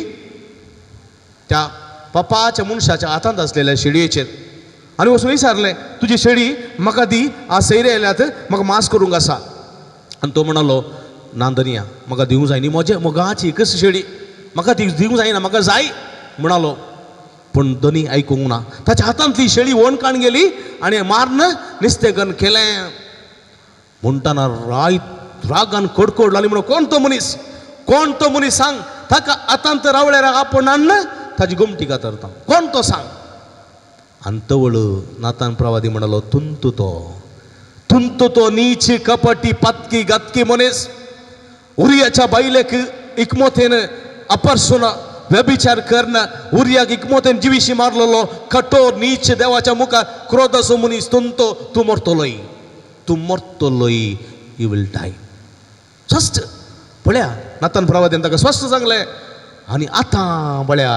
त्या पप्पाच्या मनशाच्या हातांत आसलेल्या शेळयेचेर आनी वचून विचारलें, तुजी शेळी म्हाका दी, आज सैरे आयल्यात, म्हाका मांस करूंक आसा. आनी तो म्हणालो, ना धनया, म्हाका दिवंक जाय न्ही, म्हजे मोगाची एकच शेळी, म्हाका ती दिवंक जायना, म्हाका जाय म्हणालो. पूण धनी आयकूंक ना. ताच्या हातांतली शेळी ओणकाण गेली आनी मारून नुस्तें करून केलें. म्हणटना राय रागान कडकडलो आनी म्हणून, कोण तो मनीस, कोण तो मनीस सांग, ताका हातांत रावळ्यार आपोवन हाडून ताजी गोमटी कातरता, कोण तो सांग. आनी तवळ नातान प्रवादी म्हणालो, तुंतू तो, तुंतू तो नीच कपटी पातकी घातकी मनीस, उरियाच्या बायलेक इकमोतेन अपरसून व्यभिचार करून उरियाक इकमोतेन जिविशी मारलेलो कठोर नीच देवाच्या मुखार क्रोधाचो मनीस तुंतो, तूं मरतलोय, तूं मरतलोय, you will die. स्वस्थ पळया नातान प्रवादीन ताका स्वस्थ सांगलें. आनी आतां पळया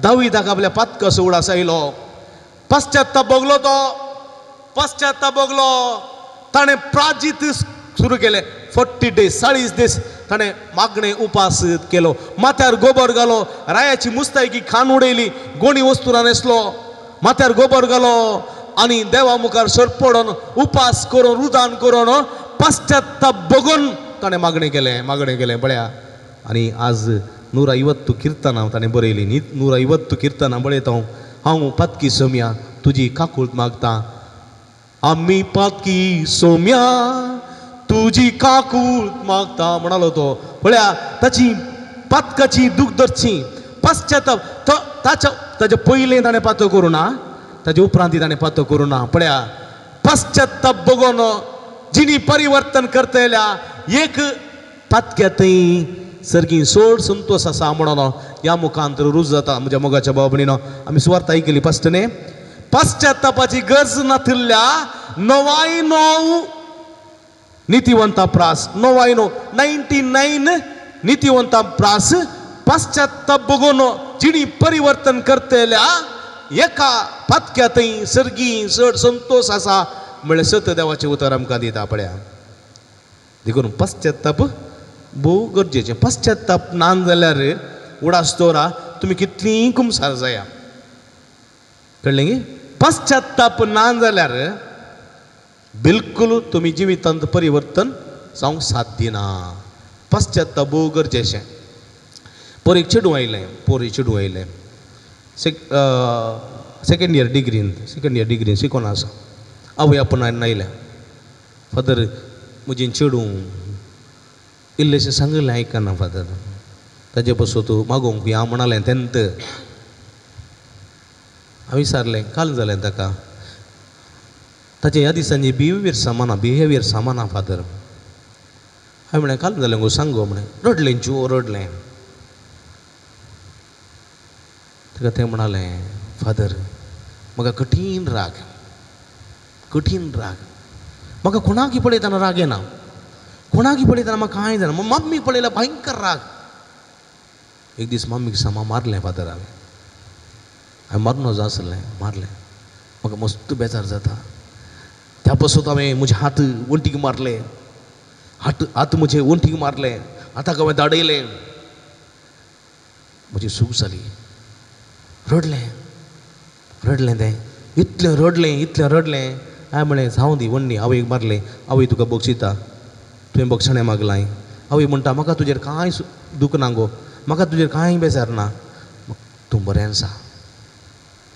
दावीदाक आपल्या पातकाचो उडास आयलो, पश्चाताप भोगलो, तो पश्चाताप भोगलो. ताणें प्राजीत सुरू केलें, 40 days, 40 दीस ताणें मागणें उपास केलो, माथ्यार गोबर घालो, रायाची मुस्तायकी खाण उडयली, गोणी वस्तुरां न्हेसलो, माथ्यार गोबर घालो आनी देवा मुखार सरपडून उपास करून रुदान करून पश्चाताप भोगून ताणें मागणें केलें, मागणें केलें. पळया आनी आज 150 किर्तनां ताणें बरयलीं न्ही, 150 किर्तनां बरयता हांव, हांव पातकी सोम्या तुजी काकूळट मागता, आमी पातकी सोम्या तुजी काकूळट मागता म्हणालो तो. पळया ताची पातकाची दूख धरची पश्चाताप, तो ताच्या ताजे पयलें ताणें पातो करूं ना, ताजे उपरांत ताणें पातो करूं ना. पळया पश्चाताप भोगोन जिणी परिवर्तन करतल्या एक पातक्या थंय सर्गी सोड संतोश आसा म्हणून ह्या मुखांत रुज जाता. म्हज्या मोगाच्या भाव भयणीनो, आमी सुवार्थ आयकली पास्ट न्ही, पश्चातापाची गरज नातिल्ल्या 99 नितीवंता प्रास, 99 नितीवंता प्रास पश्चाताप भोगोन जिणी परिवर्तन करतल्या एका पातक्या थंय सर्गी चड संतोश आसा म्हळ्यार सत देवाचें उतर आमकां दिता. पळया देखून पश्चाताप भोव गरजेचें. पश्चाताप ना जाल्यार उडास दवरा तुमी कितलीं कुमसार जाया, कळ्ळें गी. पश्चाताप ना जाल्यार बिलकुल तुमी जिवितांत परिवर्तन जावंक साध्य ना. पश्चाताप भोव गरजेचें. पोर एक चेडूं आयलें, पोर एक चेडूं आयलें, सेकेंड इयर डिग्रीन, सेकेंड इयर डिग्रीन शिकोन आसा. आवय आपूण आयलें, फादर म्हजें चेडूं इल्लेशें सांगिल्लें आयकना फादर, ताजे पासून मागोवंक या म्हणालें तेन्ना हांवें विचारलें काल जालें ताका ताच्या ह्या दिसांनी बिहेवियर सामाना बिहेवियर सामाना फादर. हांवें म्हणलें काल जालें गो सांग गो म्हणलें. रडलें जिव रडलें. ताका तें म्हणालें फादर म्हाका कठीण राग कठीण राग म्हाका कोणाकी पळयतना राग येना कोणाकी पळयतना म्हाका कांय जायना मम्मी पळयल्यार भयंकर राग. एक दीस मम्मीक सामा मारलें फादर हांवें हांवें मारून वच आसलें मारलें म्हाका मस्त बेजार जाता. त्या पासून हांवें म्हजे हात वण्टीक मारले हात हात म्हजे वण्टीक मारले हाताक हांवें दाडयलें म्हजी सूख जाली. रडलें रडलें तें इतलें रडलें इतलें रडलें. हांवें म्हणलें जावं दी वण्णी आवयक मारलें आवय तुका बक्षिता तुवें बक्षणें मागलां. आवय म्हणटा म्हाका तुजेर कांय दूख ना गो म्हाका तुजेर कांय बेजार ना तूं बरें आसा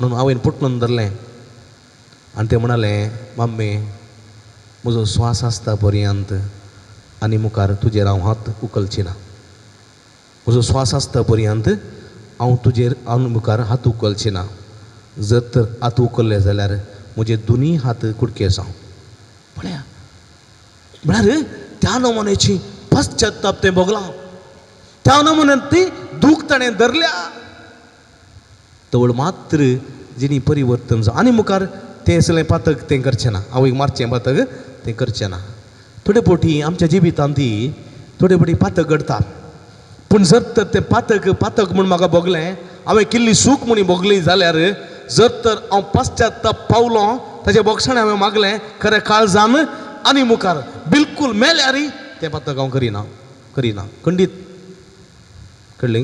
म्हणून आवयन पुटणून धरलें. आनी तें म्हणालें मम्मी म्हजो स्वास आसता पर्यंत आनी मुखार तुजेर हांव हात उखलची ना म्हजो स्वास आसता पर्यंत हांव तुजेर हांव मुखार हात उखलची ना जर तर हात उखल्ले जाल्यार म्हजे दोनूय हात कुडके जावं. पळया म्हळ्यार त्या नमुन्याची पश्चाताप तें भोगलां त्या नमुन्यान ती दूख ताणें धरल्या. तवळ मात्र जिणी परिवर्तन जावं आनी मुखार तें सगळें पातक तें करचें ना आवयक मारचें पातक तें करचें ना. थोडे फावटी आमच्या जिवितांत ती थोडे फावटी पातक घडटा पूण जर तर तें पातक पातक म्हूण म्हाका भोगलें हांवें केल्ली सूख म्हूण भोगली जाल्यार जर तर हांव पश्चाताप पावलो ताचें बक्षणें हांवें मागलें खरें काळजान आनी मुखार बिलकूल मेल्यार तें पातक हांव करिना करिना खंडीत. कळ्ळी?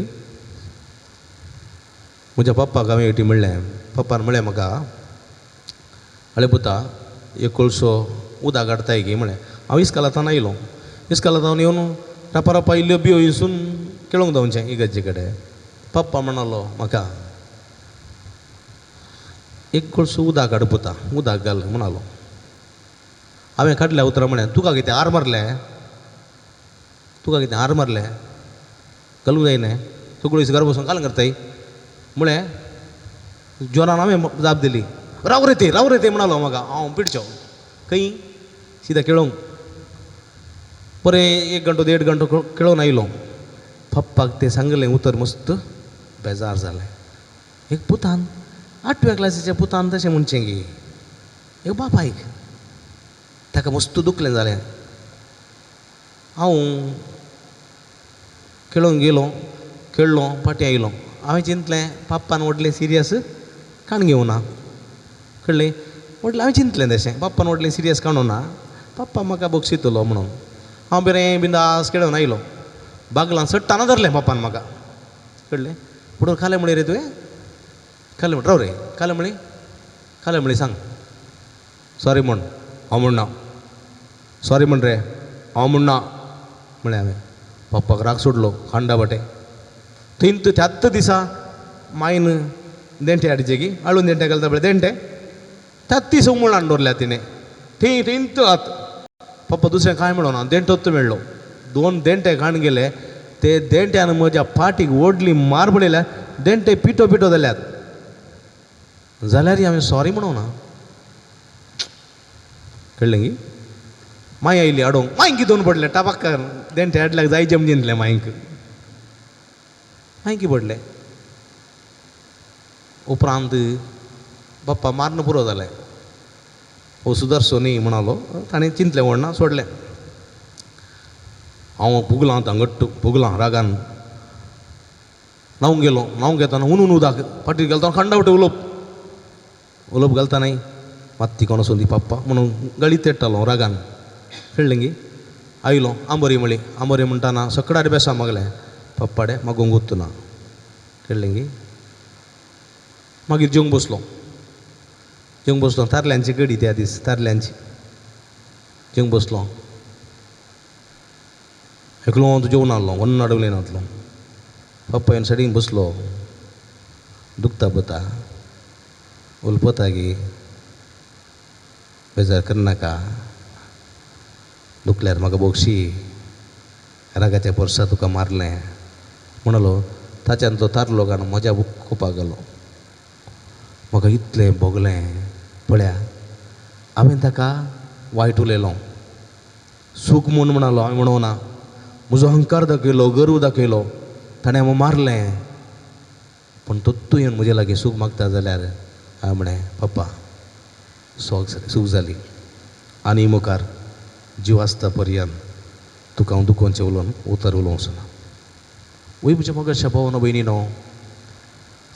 म्हज्या पप्पाक हांवें एकटी म्हणलें पप्पान म्हणलें म्हाका आळे पुता एक कोळसो उदक हाडटाय गी म्हणलें. हांव इस्कालांतल्यान आयलो इस्कालांतल्यान येवन रापा रापा इल्ल्यो बियो हिसून खेळोंक धांवचें इगर्जे कडेन. पप्पा म्हणालो म्हाका एक कोळसो उदक हाड पुता उदक घाल म्हणालो. हांवें काडल्या उतरां म्हणलें तुका कितें हार मारलें तुका कितें हार मारलें घालूंक जायना सगळ्यो दीस घरा बसून घालूंक करताय म्हळें. जोरान हांवें जाप दिली राव रे ते म्हणालो म्हाका हांव पिडचो खंय सिदा खेळोंक बरें एक घंटो देड घंटो खेळोन आयलो. पप्पाक तें सांगलें उतर मस्त बेजार जालें. एक पुतान आठव्या क्लासीच्या पुतान तशें म्हणचें गी एक बापायक ताका मस्त दुखलें जालें. हांव खेळोंक गेलो खेळ्ळो फाटीं आयलो. हांवें चिंतलें पप्पान व्हडलें सिरियस काण घेवना कळ्ळें व्हडलें हांवें चिंतलें तशें पप्पान व्हडलें सिरियस काडूं ना पप्पा म्हाका बक्षितलो म्हणून. हांव बरें बिंदास खेळोन आयलो बागलां चडटाना धरलें पप्पान म्हाका कळ्ळें. पुणून खालें म्हळें रे तुवें खालें म्हण राव रे खालें म्हळें खालें म्हळें सांग सॉरी म्हण हांव म्हणना सॉरी म्हण रे हांव म्हणना म्हळें हांवें. पप्पाक राग सोडलो खांडा वाटे थंय त्याच दिसा मायन देंठे हाडचे की आळून देंठे घालता पळय देंठे त्याच दीस उमळ हाडून दवरल्या तिणें थंय थंयच आत पप्पा दुसरें कांय म्हणना देंठोच मेळ्ळो दोन देंठे खाण गेले ते देंठ्यान म्हज्या पाटीक व्हडली मार पडयल्या देंठे पिठो पिठो जाल्यात जाल्यार हांवें सॉरी म्हणूं ना. कळ्ळें की माय आयली हाडूंक मांयक दोन पडले टापाक देंठे हाडल्याक जायचे म्हणजे जिंतलें मांयक मांयकी पडलें. उपरांत पप्पा मारून पुरो जालें हो सुदारचो न्ही म्हणालो ताणें चिंतलें व्हडना सोडलें. हांव पुगलां आतां घट्ट पुगलां रागान न्हावंक गेलो न्हावंक येतना हुनून उदक फाटीर घालतना खंडा वटे उलोवप उलोवप घालता न्ही मात्ती कोण वचून दी पप्पा म्हणून गळी तेडटालो रागान. कळ्ळें गी आयलो आंबोरी म्हळी आंबोरी म्हणटाना सकडार बेसा मागलें पप्पाडे मागूंक वचूं ना. कळ्ळें गी मागीर जेवंक बसलो जेवंक बसलो तारल्यांची कडी त्या दीस तारल्यांची जेवंक बसलो एकलो जेवण आहलो वन्नाड उलयनातलो. पप्पा येवन सायडीन बसलो दुखता पोता उलपता गी बेजार करनाका दुखल्यार म्हाका बोगशी रागाच्या पोरसा तुका मारलें म्हणलो. ताच्यान तो तारलो काडून म्हज्या कोपाक गेलो. म्हाका इतलें भोगलें. पळया हांवें ताका वायट उलयलो, सूख म्हूण म्हणालो, हांवें म्हणूं ना, म्हजो अहंकार दाखयलो, गर्व दाखयलो, ताणें म्हाका मारलें. पूण तूं येवन म्हजे लागीं सूख मागता जाल्यार हांवें म्हणलें पप्पा सोग जाली, सूख जाली, आनी मुखार जीव आसता पर्यंत तुका हांव दुखोवचें उलोवन उतर उलोवंक ना. वय म्हज्या मोगाच्या भावानो भयणीनो,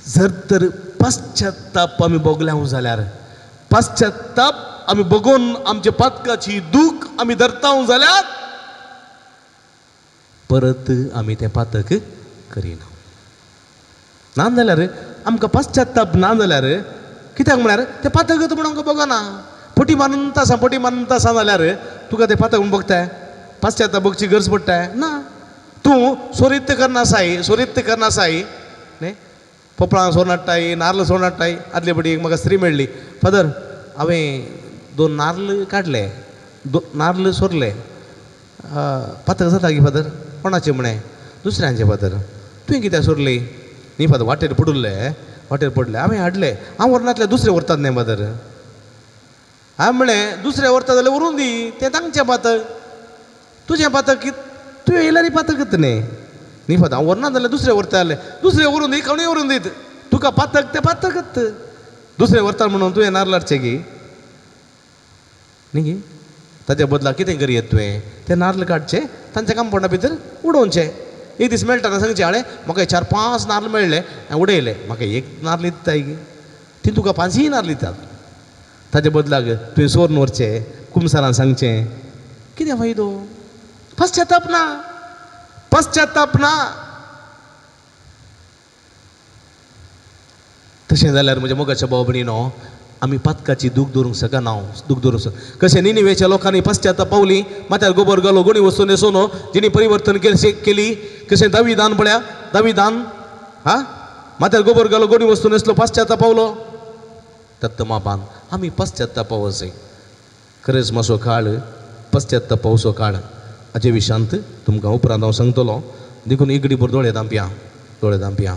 जर तर पश्चाताप आमी भोगल्या जाल्यार, पश्चाताप आमी भोगून आमच्या पातकाची दूख आमी धरता जाल्यार परत आमी तें पातक करिना. ना जाल्यार आमकां पश्चाताप ना जाल्यार कित्याक म्हळ्यार तें पातक म्हूण आमकां भोगना. पटी मानता आसा, पटी मानता आसा जाल्यार तुका तें पातक म्हूण भोगताय, पश्चाताप भोगची गरज पडटाय ना. तूं सोरीत करना आसाय, सोरीत करना आसाय न्ही, पोपळां सोर हाडटाय, नार्ल सोर हाडटाय. आदले पटी एक म्हाका स्त्री मेळ्ळी, फादर हांवें 2 नार्ल काडले, नार्ल सोरले, पातक जाता गी फादर? कोणाचें म्हणें? दुसऱ्यांचें फादर. तुवें कित्याक सोरली? न्ही फादर वाटेर पडुल्ले, वाटेर पडले हांवें हाडले, हांव व्हरनातले दुसरे व्हरतात न्ही फादर. हांवें म्हणलें दुसरे व्हरता जाल्यार व्हरून दी, तें तांचें पातक, तुजें पातक तुवें येयल्यार पातकच न्ही. न्ही फादर हांव व्हरना जाल्यार दुसरे व्हरता जाल्यार दुसरे व्हरून दी, कोणूय व्हरून दीत, तुका पातक तें पातकच. दुसरे व्हरता म्हणून तुवें नार्ल हाडचें गी न्ही गी? ताच्या बदला कितें करयेत तुवें? तें नार्ल काडचें, तांच्या कंपावंडा भितर उडोवचें. एक दीस मेळटा सांगचें, हाडे म्हाका 4-5 नार्ल मेळ्ळे, हांवें उडयले, म्हाका एक नार्ल दिताय गी, ती तुका 5 नार्ल दितात. ताच्या बदलाक तुवें सोर्न व्हरचें, कुमसारान सांगचें, कितें फायदो? पश्चाताप ना, पश्चाताप ना. तशें जाल्यार म्हज्या मोगाच्या भाव भयणीनो, आमी पातकाची दूख दवरूंक शकना, दूख दवरूंक शकना. कशें निनिवेच्या लोकांनी पश्चाताप पावली, माथ्यार गोबर घालो, गोणी वस्तू न्हेसून जिणी परिवर्तन केली. कशें दावीदान पळया, दावीदान हा माथ्यार गोबर घालो, गोणी वस्तू न्हेसलो, पश्चाताप पावलो. तत्त मापान आमी पश्चाताप पावोवचें. खरेंच मातसो काळ पश्चाताप पावचो काळ हाचे विशांत तुमकां उपरांत हांव सांगतलो. देखून इगडी भर दोळे धांपया, दोळे धांपया.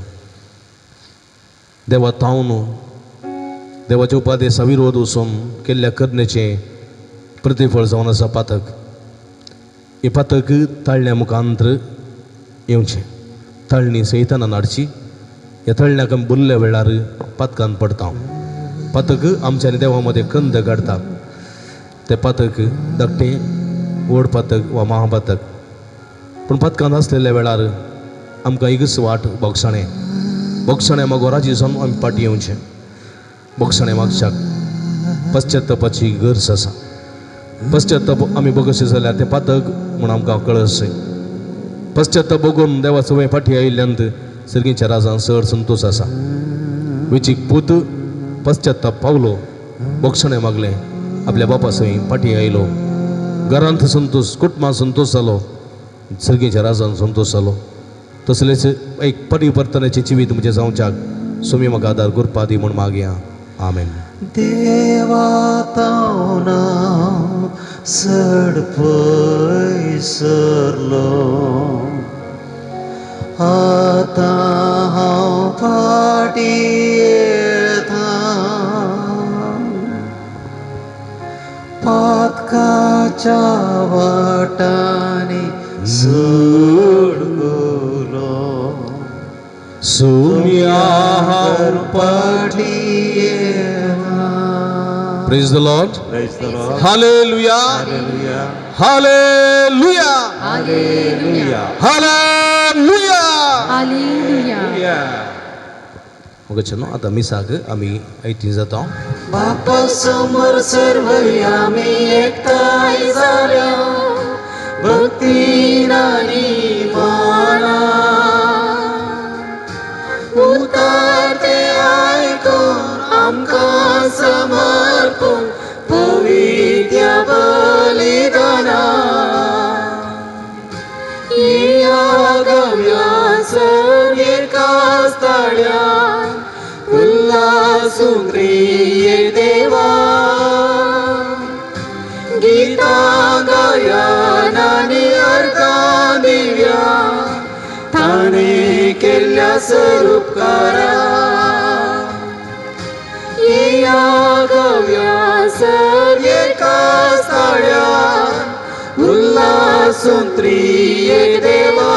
देवा तावन देवाच्या उपादेसा विरोध वचून केल्ल्या करणेचें प्रतिफळ जावन आसा पातक. हे पातक ताळण्या मुखांतर येवचें, ताळणी सैतानान हाडची. ह्या तळण्याक आमी बुरल्या वेळार पातकान पडटा. पातक आमच्या आनी देवा मदें कंद काडटा. तें पातक धाकटें, व्हड पातक वा महापातक, पूण पातकान आसलेल्या वेळार आमकां एकच वाट भोगसाणें, भोगसाणें मागो राजी जावन आमी फाटीं येवचें. भोगसाणें मागच्याक पश्चातापाची गरज आसा. पश्चाताप आमी भोगशे जाल्यार तें पातक म्हूण आमकां कळचें. पश्चाताप भोगून देवा सवय फाटीं आयिल्ल्यान सर्गीच्या राजान चड संतोश आसा. वेचीक पूत पश्चाताप पावलो, भोगसणें मागलें, आपल्या बापा सवय फाटीं आयलो, घरांत संतोश, कुटुंबांत संतोश जालो, सर्गीच्या राजान संतोश जालो. तसलेच एक परिवर्तनाचें जिवीत म्हजें जावच्याक स्वामी म्हाका आदार करपा दी म्हूण मागया. आमेन. देवा तावना चड पयसरलो, आतां हांव फाटीं येता, पातकाच्या वाटांनी सडकुलो, सुम्या फाटीं येता. Praise the Lord. Praise the Lord. Hallelujah. Hallelujah. Hallelujah. Hallelujah. Hallelujah. Hallelujah. मग आतां मिसाक आमी आयती जाता. बापा समोर सर्व आमी एकठांय जाल्या, भक्तीन आनी मनान, उतर ते आयकून आमकां समर्पून पवित्र बलिदाना. या गव्या सर्गेकास ताळ्या, उल्हासून प्रिय देवा, गीतां गायन आनी अर्गां दिव्या, ताणें केल्ल्या सरुपकारा. येया गाव्या सर एका साड्या उल्हासून त्रियेक देवा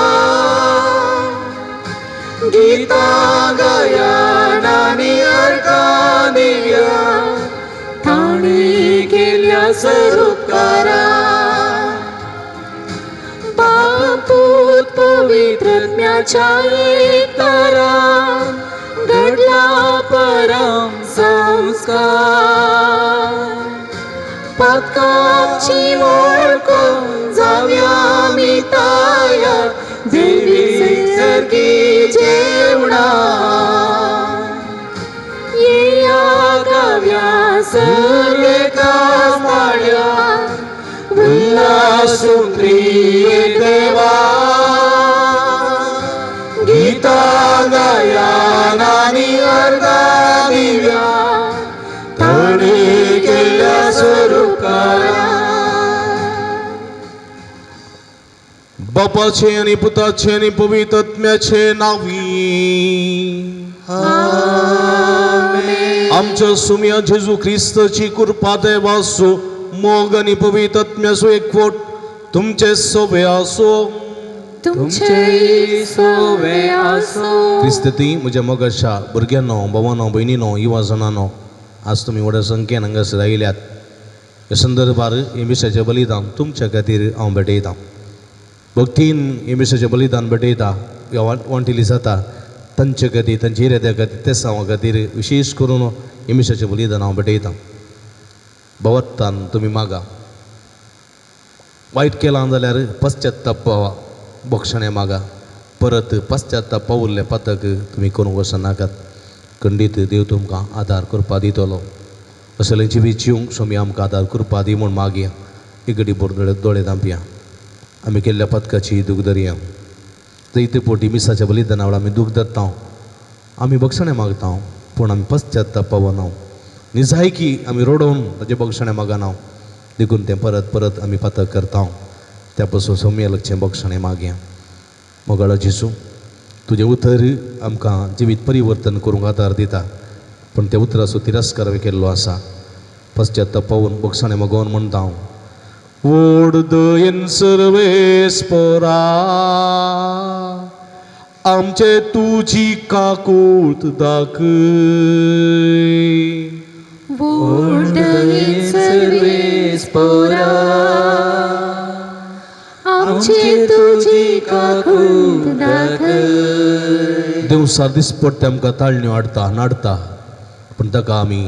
गीता गायन आनी अर्घां दिव्या ताणी केल्या सरुपकारा बापूत पवित्रज्ञाच्या एकतारा घडला परम संस्कार पातकाची मोडको जाव्या मी तयार देवी सर्गी जेवणा येया गाव्या सर एका साड्या उल्हासून त्रियेक देवा गीता गायन आनी अर्घां दिव्या ताणी केल्ल्या स्वरुपकारा. बापाचे आनी पुताचे आनी पवित्र आत्म्याचे नांवी आमच्या सुम्या जेजू क्रिस्ताची कृपा देवासो मोग आनी पवित्र आत्म्याचो एकवट तुमचे सोबे आसो. तुमचे सोवे आसो. क्रिस्ती म्हज्या मोगाच्या भुरग्यांनो, भावानो, भयणीनो, युवा जाणांनो, आज तुमी व्हडा संख्येन हांगासर आयल्यात. ह्या संदर्भार हें मिसाचें बलिदान तुमच्या खातीर हांव भेटयतां. भक्तीन हें मिसाचें बलिदान भेटयता, ह्या वांटिली जाता तांचे खातीर, तांच्या इराद्या खातीर, तेसांवा खातीर विशेश करून हें मिसाचें बलिदान हांव भेटयतां. भवत्तान तुमी मागा, वायट केलां जाल्यार पश्चाताप बक्षणें मागा, परत पश्चाताप पावुल्लें पातक तुमी करूंक वचनाकात. खंडीत देव तुमकां आदार करपा दितलो. असलें जिवीत जिवंक स्वामी आमकां आदार करपा दी म्हूण मागया. एक घडी भर दोळे धांपया. आमी केल्ल्या पथकाची दूख धरया. जैते पोटी मिसाच्या बलिदाना वेळार आमी दूख धरता, आमी बक्षणें मागता, पूण आमी पश्चाताप पावना. निजायकी आमी रडोवन ताचें बक्षणें मागना, देखून तें परत परत आमी पातक करता. त्या पासून स्वामी लागचें बक्षणें मागया. मोगाळा जेजू, तुजें उतर आमकां जिवीत परिवर्तन करूंक आदार दिता, पूण त्या उतराचो तिरस्कार आमी केल्लो आसा. पश्चाताप पावून बक्षणें मागोवन म्हणटा हांव, व्हड दयेन सर्वेस्परा आमचे तुजी काकूत दाखय. व्हड दयेन सर्वेस्परा आमचे तुजी काकूत दाखय. देव सार दिसपट्टे आमकां ताळण्यो हाडटा, नाडटा, पूण ताका आमी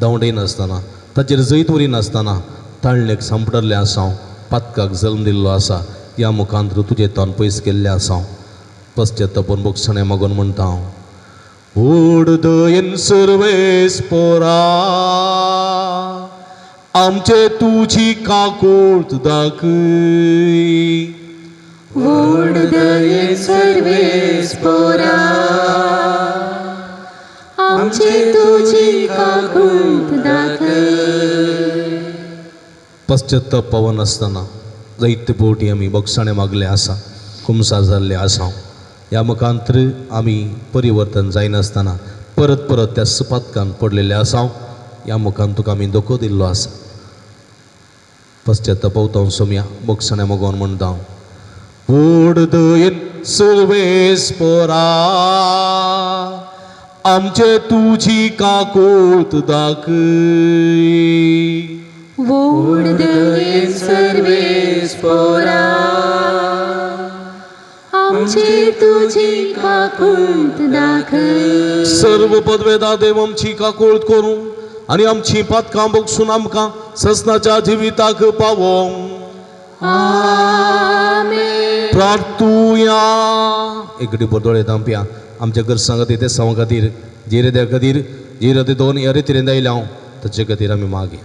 धांवडयनासतना, ताचेर जैत उरिनासतना ताळणेक सांपडल्लें आसा, पातकाक जल्म दिल्लो आसा. ह्या मुखांत तुजें तोंड पयस केल्लें आसा. पश्चातापून बक्षणें मागून म्हणटा हांव, व्हड दयेन सर्वेस्परा आमचे तुजी काकूत दाखय. व्हड दयेन सर्वेस्परा आमचे तुजी काकूत दाखय. पश्चाताप पावनासतना जायते फावटी आमी बक्षणें मागलें आसा, कुमसार जाल्लें आसा. ह्या मुखांतर आमी परिवर्तन जायनासतना परत परत त्या सुपातकान पडलेले आसा. ह्या मुखान तुका आमी धोको दिल्लो आसा. पश्चाताप पावता सोम्या बक्षणें मागोवन म्हणटा हांव, व्हड दयेन सर्वेस्परा आमचे तुजी काकूत दाखय. व्हड दयेन सर्वेस्परा आमचे तुजी काकूत दाखय. सर्व पदवेदा देव आमची काकूळत करूं आनी आमची पातकां बगसून आमकां ससनाच्या जिविताक पावोवं. आमेन. प्रार्थुया. एक घडी भर दोळे धांपया. आमच्या गरजां खातीर, तेसांवा खातीर, जेरेद्या खातीर, जेरे दोन ह्या रितीन आयल्या हांव ताचे खातीर आमी मागया.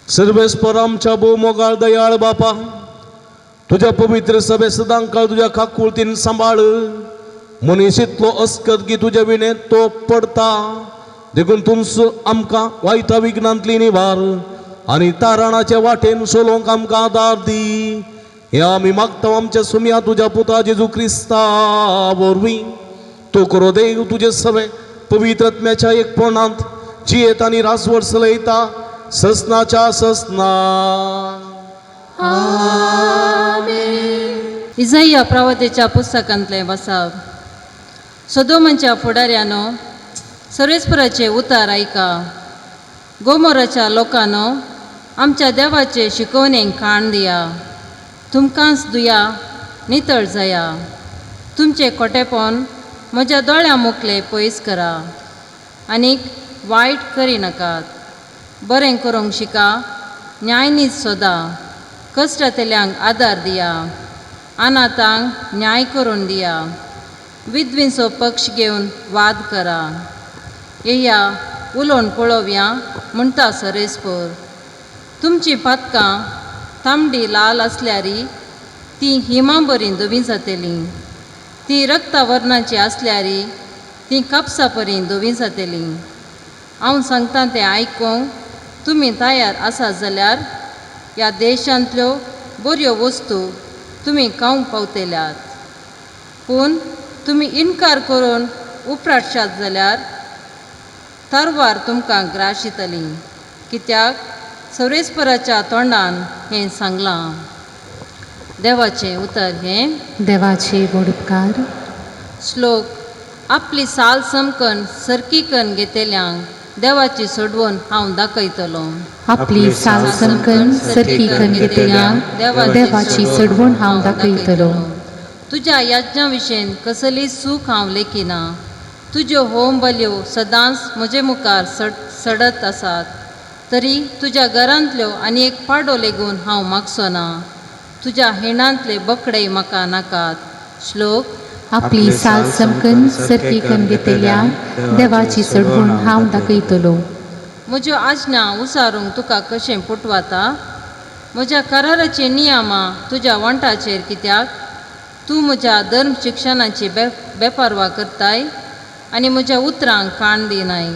सर्वेस्पर आमच्या भोव मोगाळ दयाळ बापा, तुज्या पवित्र सभे सदांकाळ तुज्या काकुळतीन सांबाळ. मनीस इतलो अस्कत की तुज्या विणे तो पडता, देखून तुमचो आमकां वायटा विघ्नांतली निवार. आनी तारणाचे वाटेन चलोवंक आमकां आदार दी. हे आमी मागता आमच्या सुमया तुज्या पुता जेजू क्रिस्ता वरवीं. तूं करो देव तुजे सवे पवित्र आत्म्याच्या एकपणांत जियेत आनी रासवड चलयता ससनाच्या ससना. इजाया प्रवादेच्या पुस्तकांतलें वसाव. सदोमांच्या फुडाऱ्यानो सर्वेस्पराचे उतार आयका. गोमोराच्या लोकांनो आमच्या देवाचे शिकवणेक काण दिया. तुमकांच दुया नितळ जाया. तुमचें खोटेपण म्हज्या दोळ्यां मुखले पयस करा आनीक वायट करिनाकात. बरें करूंक शिका, न्यायनीत सोदा, कश्टांतल्यांक आदार दिया, अनाथांक न्याय करून दिया, विधवींचो पक्ष घेवन वाद करा. येया उलोवन पळोवया म्हणटा सरेस्पोर. तुमचीं पातकां तांबडी लाल आसल्यारी तीं हिमा बरीं धवीं जातलीं, तीं रक्तावर्णाची आसल्यारी तीं कापसा परीं धवीं जातलीं. हांव सांगता तें आयकूंक तुमी तयार आसात जाल्यार ह्या देशांतल्यो बऱ्यो वस्तू तुमी खावंक पावतल्यात. पूण तुमी इनकार करून उपराटशात जाल्यार तरवार तुमकां ग्रास दितली, कित्याक सर्वेस्पराच्या तोंडान हें सांगलां. देवाचें उतर हें. देवाचे व्हड उपकार. श्लोक. आपली साल समकन सरकी कन्न घेतल्यांक देवाची सोडवण हांव दाखयतलो. आपली साल समकन सरकी कन्न घेतल्यांक देवाची सोडवण हांव दाखयतलो. तुज्या याज्ञा विशयन कसली सूख हांव लेखिना. तुज्यो होम बल्यो सदांच म्हजे मुखार सडत आसात, तरी तुज्या घरांतल्यो आनी एक पाडो लेगून हांव मागचो ना. तुज्या हिणांतले बकडे म्हाका नाकात. श्लोक. आपली साल समकन सरकी कन्न घेतल्यांक देवाची सोडवण हांव दाखयतलो. म्हज्यो आज्ञा उसारूंक तुका कशें पुटवाता? म्हज्या कराराची नियमां तुज्या वंठाचेर कित्याक? तूं म्हज्या धर्म शिक्षणाची बेपारवा करताय आनी म्हज्या उतरांक काण दिनाय.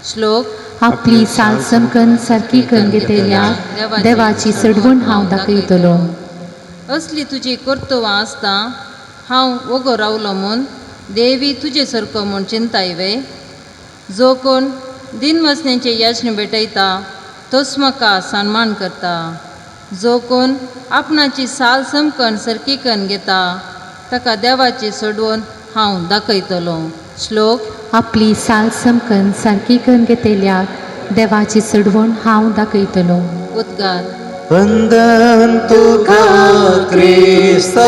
श्लोक. आपली साल समकन सारकी कन्न घेतल्यांक देवाची सोडवण हांव दाखयतलो. असली तुजी कर्तवां आसता हांव वोगो रावलो म्हूण देवी तुजे सारको म्हूण चिंताय वे? जो कोण दिनवसण्याचे यज्ञ भेटयता तोच म्हाका सन्मान करता. जो कोण आपणाची साल समकन सरकी कन्न घेता ताका देवाची सोडवण हांव दाखयतलो. श्लोक. आपली साल समकन सारकी कन्न घेतल्याक देवाची सोडवण हांव दाखयतलो. उद्गार. वंदन तुका क्रिस्ता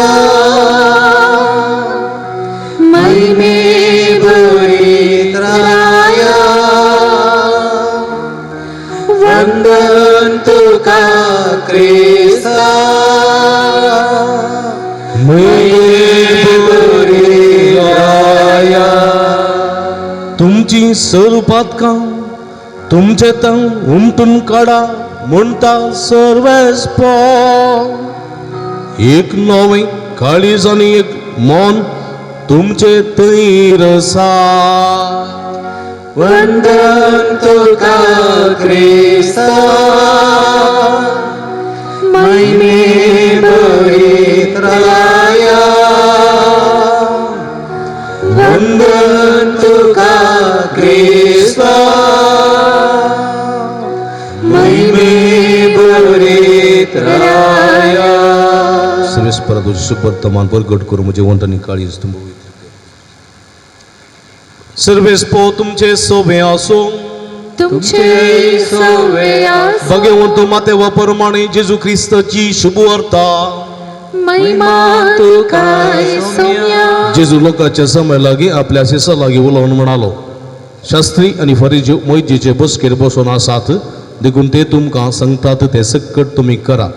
महिमे भरीत राया, वंदन तुका क्रिस्ता महिमे भरीत राया. तुमची सर्व पातकां तुमचे तंग उमटून काडा म्हणटा सर्वेस्पोर. एक नवें काळीज आनी एक मन तुमचे थंय रसा. वंदन तुका क्रिस्ता महिमे भरीत राया, वंदन तुका क्रिस्ता महिमे भरीत राया. सर्वेस्परा तुझे सुवर्तमान प्रगट करू म्हजे वंट आनी काळीज तुमकां पवित्र कर. सर्वेस्पो तुमचे सोबे आसूं. तुमचे सोवे आसूं. भगवंत माते वा परमाणे जेजू क्रिस्ताची शुभ वार्ता. महिमा तुका सोम्या. जेजू लोकांच्या समय लागीं आपल्या शिसा लागीं उलोवन म्हणालो, शास्त्री आनी फरिजी मोयजेचे बसकेर बसून आसात, देखून ते तुमकां सांगतात ते सक्कट तुमी करा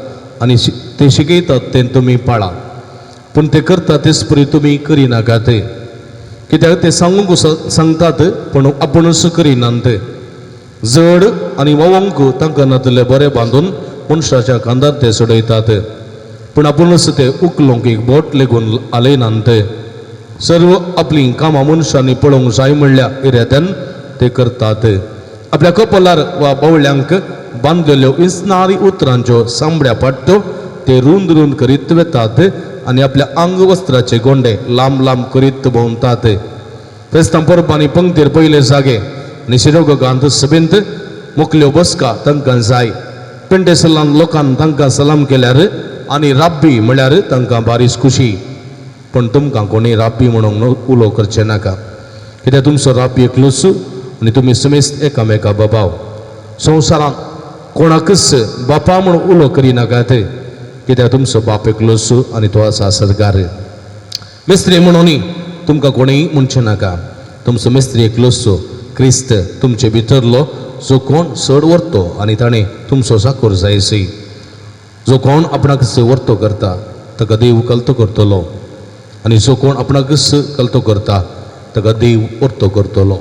आनी ते शिकयतात तें तुमी पाळा, पूण ते करतात तेच परी तुमी करिनाकात. कित्याक ते सांगूंक सांगतात पूण आपुणूच करिनात. जड आनी व्हांवंक तांकां नातले बरें बांदून मनशाच्या खांदार ते सोडयतात, पूण आपुणूच ते उखलूंक एक बोट लेगून हालयनात. सर्व आपलीं कामां मनशांनी पळोवंक जाय म्हणल्या इराद्यान ते करतात. आपल्या कपलार वा बावळ्यांक बांदलेल्यो इस्नारी उतरांच्यो सांबड्या पडट्यो ते रुंद रुंद करीत वेतात आनी आपल्या आंगवस्त्राचे गोंडे लांब लांब करीत भोंवतात. फेस्तां परबांनी पंक्तीर पयले जागे आनी शिरोगांत सभेंत मुखल्यो बसका तांकां जाय. पेंटेसलान लोकान तांकां सलाम केल्यार आनी राब्बी म्हळ्यार तांकां बारीस खुशी. पूण तुमकां कोणी राब्बी म्हणूंक उलो करचें नाका, कित्याक तुमचो राब्बी एकलोच आनी तुमी समेस्त एकामेका बाबाव. संवसारांत कोणाकच बापा म्हूण उलो करिनाकात, कित्याक तुमचो बाप एकलोच आनी तो आसा सरकार. मिस्त्री म्हणून तुमकां कोणीय म्हणचें नाका, तुमचो मिस्त्री एकलोच क्रिस्त तुमचे भितरलो जो कोण चड व्हरतो आनी ताणें तुमचो चाकोर जायसी. जो कोण आपणाकच व्हरतो करता ताका देव कलतो करतलो आनी जो कोण आपणाकच कलतो करता ताका देव व्हरतो करतलो.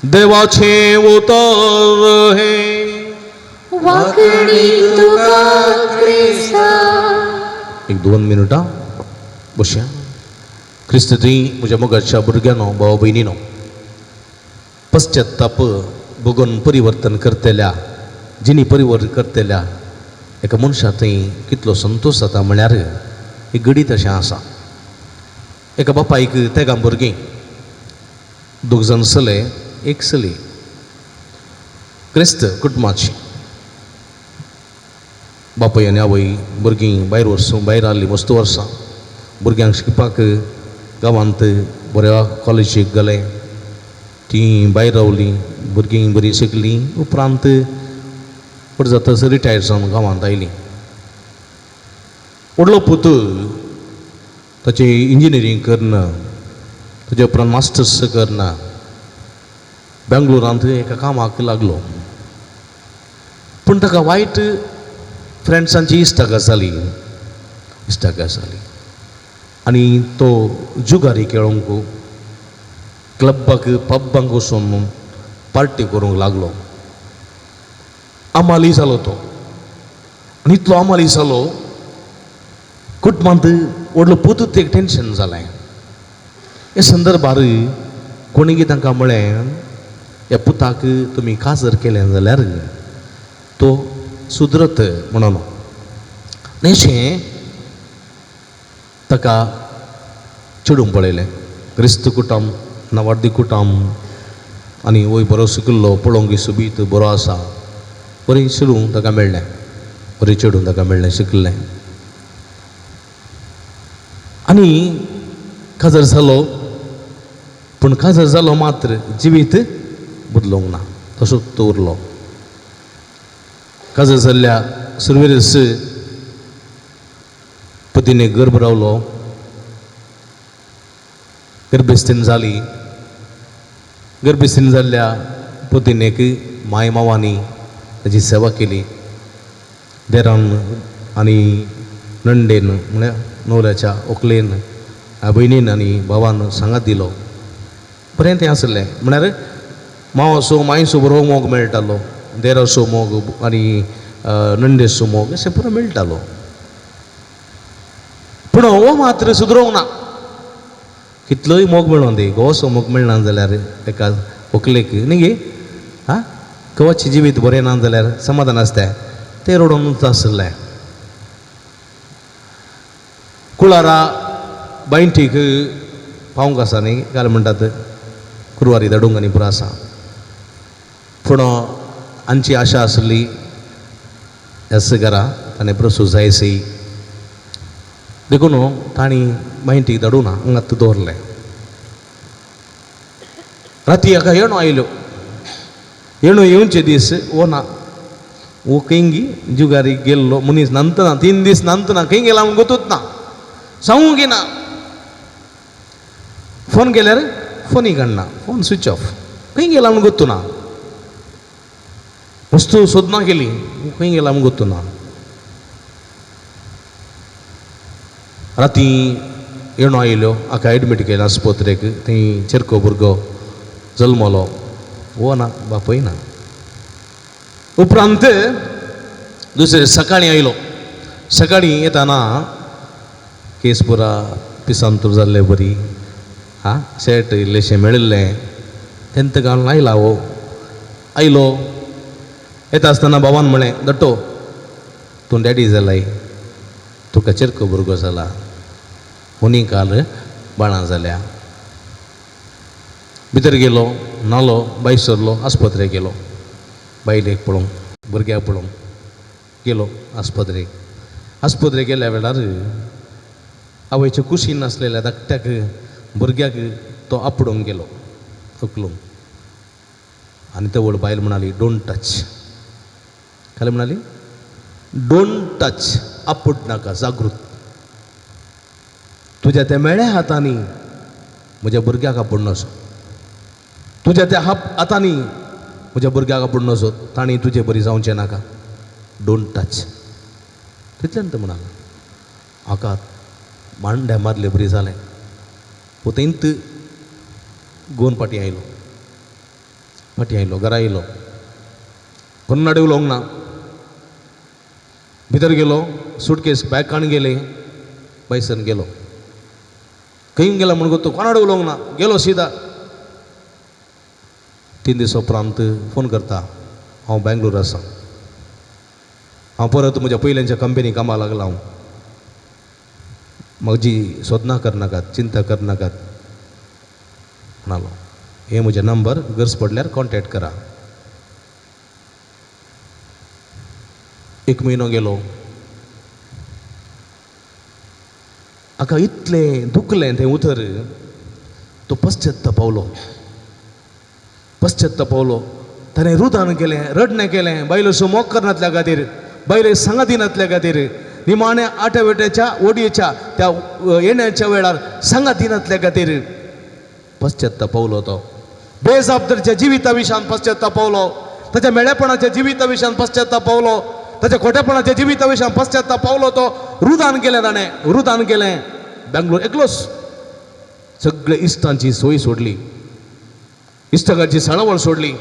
देवाचें उतर हें. वाकडी तुका क्रिस्ता. एक 2 मिनटां बसया. क्रिस्त थंय म्हज्या मोगाच्या भुरग्यांनो, भाव भयणीनो, पश्चाताप भोगून परिवर्तन करतल्या, जिणी परिवर्तन करतल्या एका मनशा थंय कितलो संतोश जाता म्हळ्यार एक गणीत अशें आसा. एका बापायक तेगां भुरगीं, दोग जाण चले एक चली, क्रिस्त कुटुंबाची. बापूय आनी आवय भुरगीं भायर वचूं भायर आहलीं मस्त वर्सां भुरग्यांक शिकपाक गांवांत बऱ्या कॉलेजीक गेले, तीं भायर रावलीं, भुरगीं बरीं शिकलीं. उपरांत व्हड जाता रिटायर जावन गांवांत आयलीं. व्हडलो पूत ताचें इंजिनियरींग करून ताजे उपरांत मास्टर्स करून बेंगलोरांत एका कामाक लागलो. पूण ताका वायट फ्रेंड्सांची इश्टागत जाली, इश्टागत जाली आनी तो जुगारी खेळोंक क्लबाक पब्बांक वचून पार्टी करूंक लागलो. अमाली जालो तो आनी इतलो अमाली जालो कुटुंबांत व्हडलो पूतच एक टेंशन जालें. हे संदर्भार कोणीगी तांकां म्हळें, ह्या पुताक तुमी काजर केलें जाल्यार तो सुदरत म्हणून. अशें ताका चेडूंक पळयलें. क्रिस्त कुटुंब, नवार्दी कुटुंब आनी वय बरो शिकिल्लो, पळोवंक सोबीत बरो आसा, बरें चेडूं ताका मेळ्ळें, बरें चेडूं ताका मेळ्ळें, शिकिल्लें आनी काजर जालो. पूण काजर जालो मात्र जिवीत बदलूंक ना, तसोच तो उरलो. काजर जाल्ल्या सुरवेरच पतीने गर्भ रावलो, गर्भस्थीन जाली. गर्भस्थीन जाल्ल्या पतिनेक माय मावांनी ताची सेवा केली. देरान आनी नंडेन म्हळ्यार न्हवऱ्याच्या व्हंकलेन भयणीन आनी भावान सांगात दिलो. बरें तें आसलें म्हळ्यार मावाचो मांयचो बरो मोग मेळटालो, देराचो मोग आनी नंडेचो मोग अशें पुरो मेळटालो. पूण हो मात्र सुदरोवंक ना. कितलोय मोग मेळोन दी, घोवाचो मोग मेळना जाल्यार एका व्हंकलेक न्ही गे, आं घोवाचें जिवीत बरें ना जाल्यार समाधान आसता, तें रडोवनूच आसलें. कुळारा बांयटीक पावंक आसा न्ही, काल म्हणटात कुरवारी धाडूंक आनी पुरो आसा. पूण आमची आशा आसली ह्याच घरा ताणें प्रसूत जायसी, देखून तांणी बांयटीक धाडूं ना, हांगात दवरलें. राती हाका येणो आयल्यो, येणो येवचे दीस वो ना, वो खंय जुगारी गेल्लो मनीस नांतना 3 दीस नांतना खंय गेला म्हूण गोतूच ना, सांगूंक ना. फोन केल्यार फोनूय काडना, फोन स्विच ऑफ, खंय गेला म्हूण गोतू ना. वस्तू सोदना केली, खंय गेला म्हूण गोतू ना. राती येणो आयल्यो, हाका एडमीट केलें आस्पत्रेक, थंय चेरको भुरगो जल्मलो, हो ना बापूय ना. उपरांत दुसरे सकाळीं आयलो. सकाळीं येताना केस पुरा पिसांतूर जाल्ले बरी, आं शर्ट इल्लेशें मेळिल्लें तेंत घालून आयला हो. आयलो येता आसतना बाबान म्हळें, दट्टो तूं डॅडी जालाय, तुका चेरको भुरगो जाला, हुनी काल बाळां जाल्या. भितर गेलो, न्हालो, भायर सरलो, आस्पत्रेक गेलो. बायलेक पळोवंक, भुरग्याक पळोवंक गेलो आस्पत्रेक. आस्पत्रेक गेल्या वेळार आवयचे कुशीन आसलेल्या धाकट्याक भुरग्याक तो आपडूंक गेलो, उखलूंक. आनी तवळ बायल म्हणाली, don't touch. काय म्हणाली? Don't touch, आपूट नाका, जागृत. तुज्या त्या मेळ्या हातांनी म्हज्या भुरग्याक आपूण नसो, तुज्या त्या हातांनी म्हज्या भुरग्याक आपूण नसो, तांणी तुजे बरी जावचें नाका, don't touch. तितल्यान तो म्हणालो, हाका मांड्या मारले बरी जालें. थंयत गोवन फाटीं आयलो, फाटीं आयलो, घरा आयलो, कोन्नाडे उलोवंक ना. भितर गेलो, सुटकेस बॅग काडून गेले, बायसन गेलो. खंय गेला म्हण तो कोणाडे उलोवंक ना, गेलो सिदा. 3 दीस उपरांत फोन करता, हांव बेंगलोर आसा, हांव परत म्हज्या पयल्यांच्या कंपनी कामाक लागला, हांव म्हजी सोदनां करनाकात, चिंता करनाकात म्हणालो. हे म्हजे नंबर, गरज पडल्यार कॉन्टेक्ट करा. 1 म्हयनो गेलो. हाका इतलें दुखलें तें उतर, तो पश्चात्ताप पावलो, पश्चात्ताप पावलो. ताणें रुदान केलें, रडणें केलें, बायलेचो मोग करनातल्या खातीर, बायले सांगाती नातल्या खातीर, निमाण्या आट्या वेट्याच्या ओडयेच्या त्या येण्याच्या वेळार सांगाती नातल्या खातीर पश्चात्ताप पावलो. तो बेजाबदारीच्या जिविता विशयान पश्चात्ताप पावलो, ताच्या मेळेपणाच्या जिविता विशयान पश्चात्ताप पावलो, ताच्या खोटेपणाच्या जिविता विशयान पश्चात्ताप पावलो. तो रुदान केलें, ताणें रुदान केलें. बेंगलोर एकलोच, सगळे इश्टांची सोय सोडली, इश्टांची साळावळ सोडली,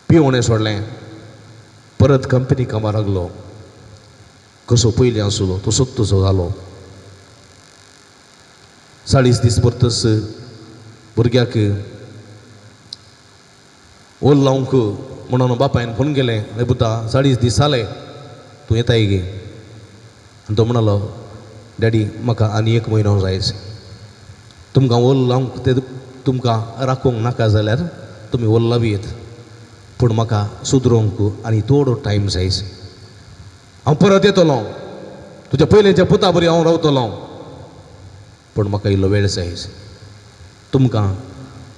पिवणें सोडलें, परत कंपनी कामाक लागलो. कसो पयलीं आसलो तसोच तसो जालो. 40 दीस परतस भुरग्याक ओल लावंक म्हणून बापायन फोन केलें, रे पुता 40 दीस जाले, तूं येताय गे? आनी तो म्हणालो, डॅडी म्हाका आनी 1 म्हयनो जाय, तुमकां ओल लावंक ते तुमकां राखूंक नाका जाल्यार तुमी ओल लावयेत, पूण म्हाका सुदरोवंक आनी थोडो टायम जाय, हांव परत येतलो, तुज्या पयलींच्या पुता बरी हांव रावतलो, पूण म्हाका इल्लो वेळ जाय. तुमकां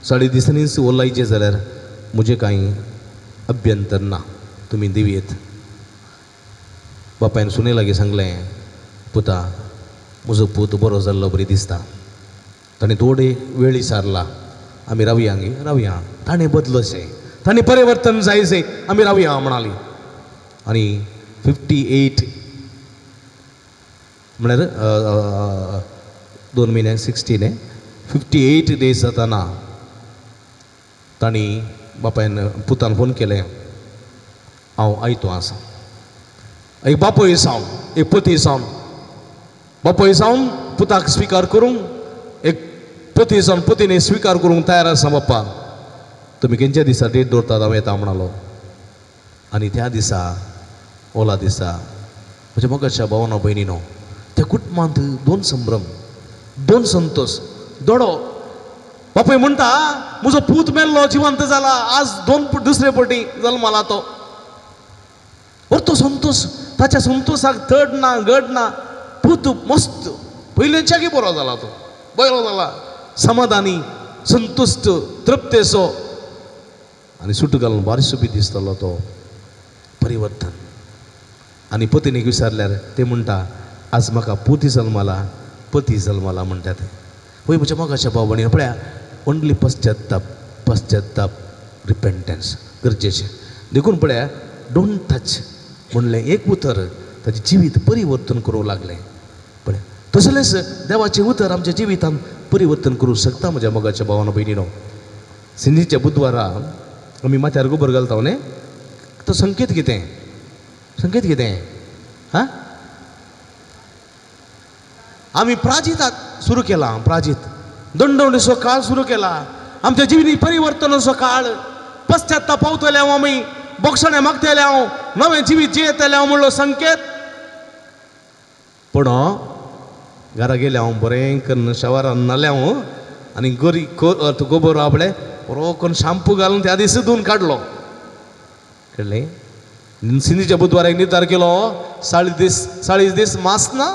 40 दिसांनीच ओलायचें जाल्यार म्हजें कांय अभ्यंतर ना, तुमी दिवयेत. बापायन सुने लागीं सांगलें, पुता म्हजो पूत बरो जाल्लो बरी दिसता, ताणें थोडे वेळ विचारला, आमी रावया गे, रावया, ताणें बदलचें, ताणें परिवर्तन जायचें, आमी रावया म्हणाली. आनी 58 म्हळ्यार 2 म्हयन्यांक 16 58 डेज जाताना तांणी बापायन पुतान फोन केलें, हांव आयतो आसा. एक बापूय जावन, एक पती जावन, बापूय जावन पुताक स्विकार करूंक, एक पती जावन पतीने स्विकार करूंक तयार आसा. बाप्पा तुमी खंयच्या दिसा डेट दवरतात, हांव येता म्हणालो. आनी त्या दिसा ओला दिसा म्हज्या मोगाच्या भावना भयणीनो, त्या कुटुंबांत 2 संभ्रम, 2 संतोष. दोडो बापूय म्हणटा, म्हजो पूत मेल्लो जिवंत जाला, आज 2 दुसरे पटी जल्माला तो. तो संतोष, ताच्या संतोषाक थड ना गड ना. पूत मस्त पयलींच्याकय बरो जाला, तो बरो जाला, समाधानी, संतुश्ट, तृप्तेचो, आनी सुट घालून बारीक बी दिसतालो तो. परिवर्तन. आनी पतीनीक विचारल्यार ते म्हणटा, आज म्हाका पुती जल्माला, पती जल्माला म्हणटा ते. वय म्हज्या मोगाच्या भाव भयणीनो, पळया, ओन्ली पश्चात्ताप, पश्चात्ताप, रिपेंटन्स गरजेचें. देखून पळया, don't touch म्हणलें एक उतर ताचें जिवीत परिवर्तन करूंक लागलें. पळय तसलेंच देवाचें उतर आमच्या जिवितांत परिवर्तन करूंक शकता म्हज्या मोगाच्या भावान भयणीनो. सिंधीच्या बुधवारा आमी माथ्यार गोबर घालता न्ही, तो संकेत कितें, संकेत कितें? हा, आमी प्राजितात सुरू केला, प्राजीत दंडवणीचो काळ सुरू केला, आमच्या जिवित परिवर्तनाचो काळ. पश्चात्ताप पावतले आमी, बोगसणें मागतले हांव, नवें जिवीत जियेतलें हांव म्हणलो संकेत. पूण घरा गेलें हांव बरें करून शवरान न्हालें हांव आनी गोरी गोबोर आपले बरो करून शाम्पू घालून त्या दीस धुवन काडलो. कळ्ळें? सिंदीच्या बुधवार एक निर्धार केलो, 40 दीस मांस ना,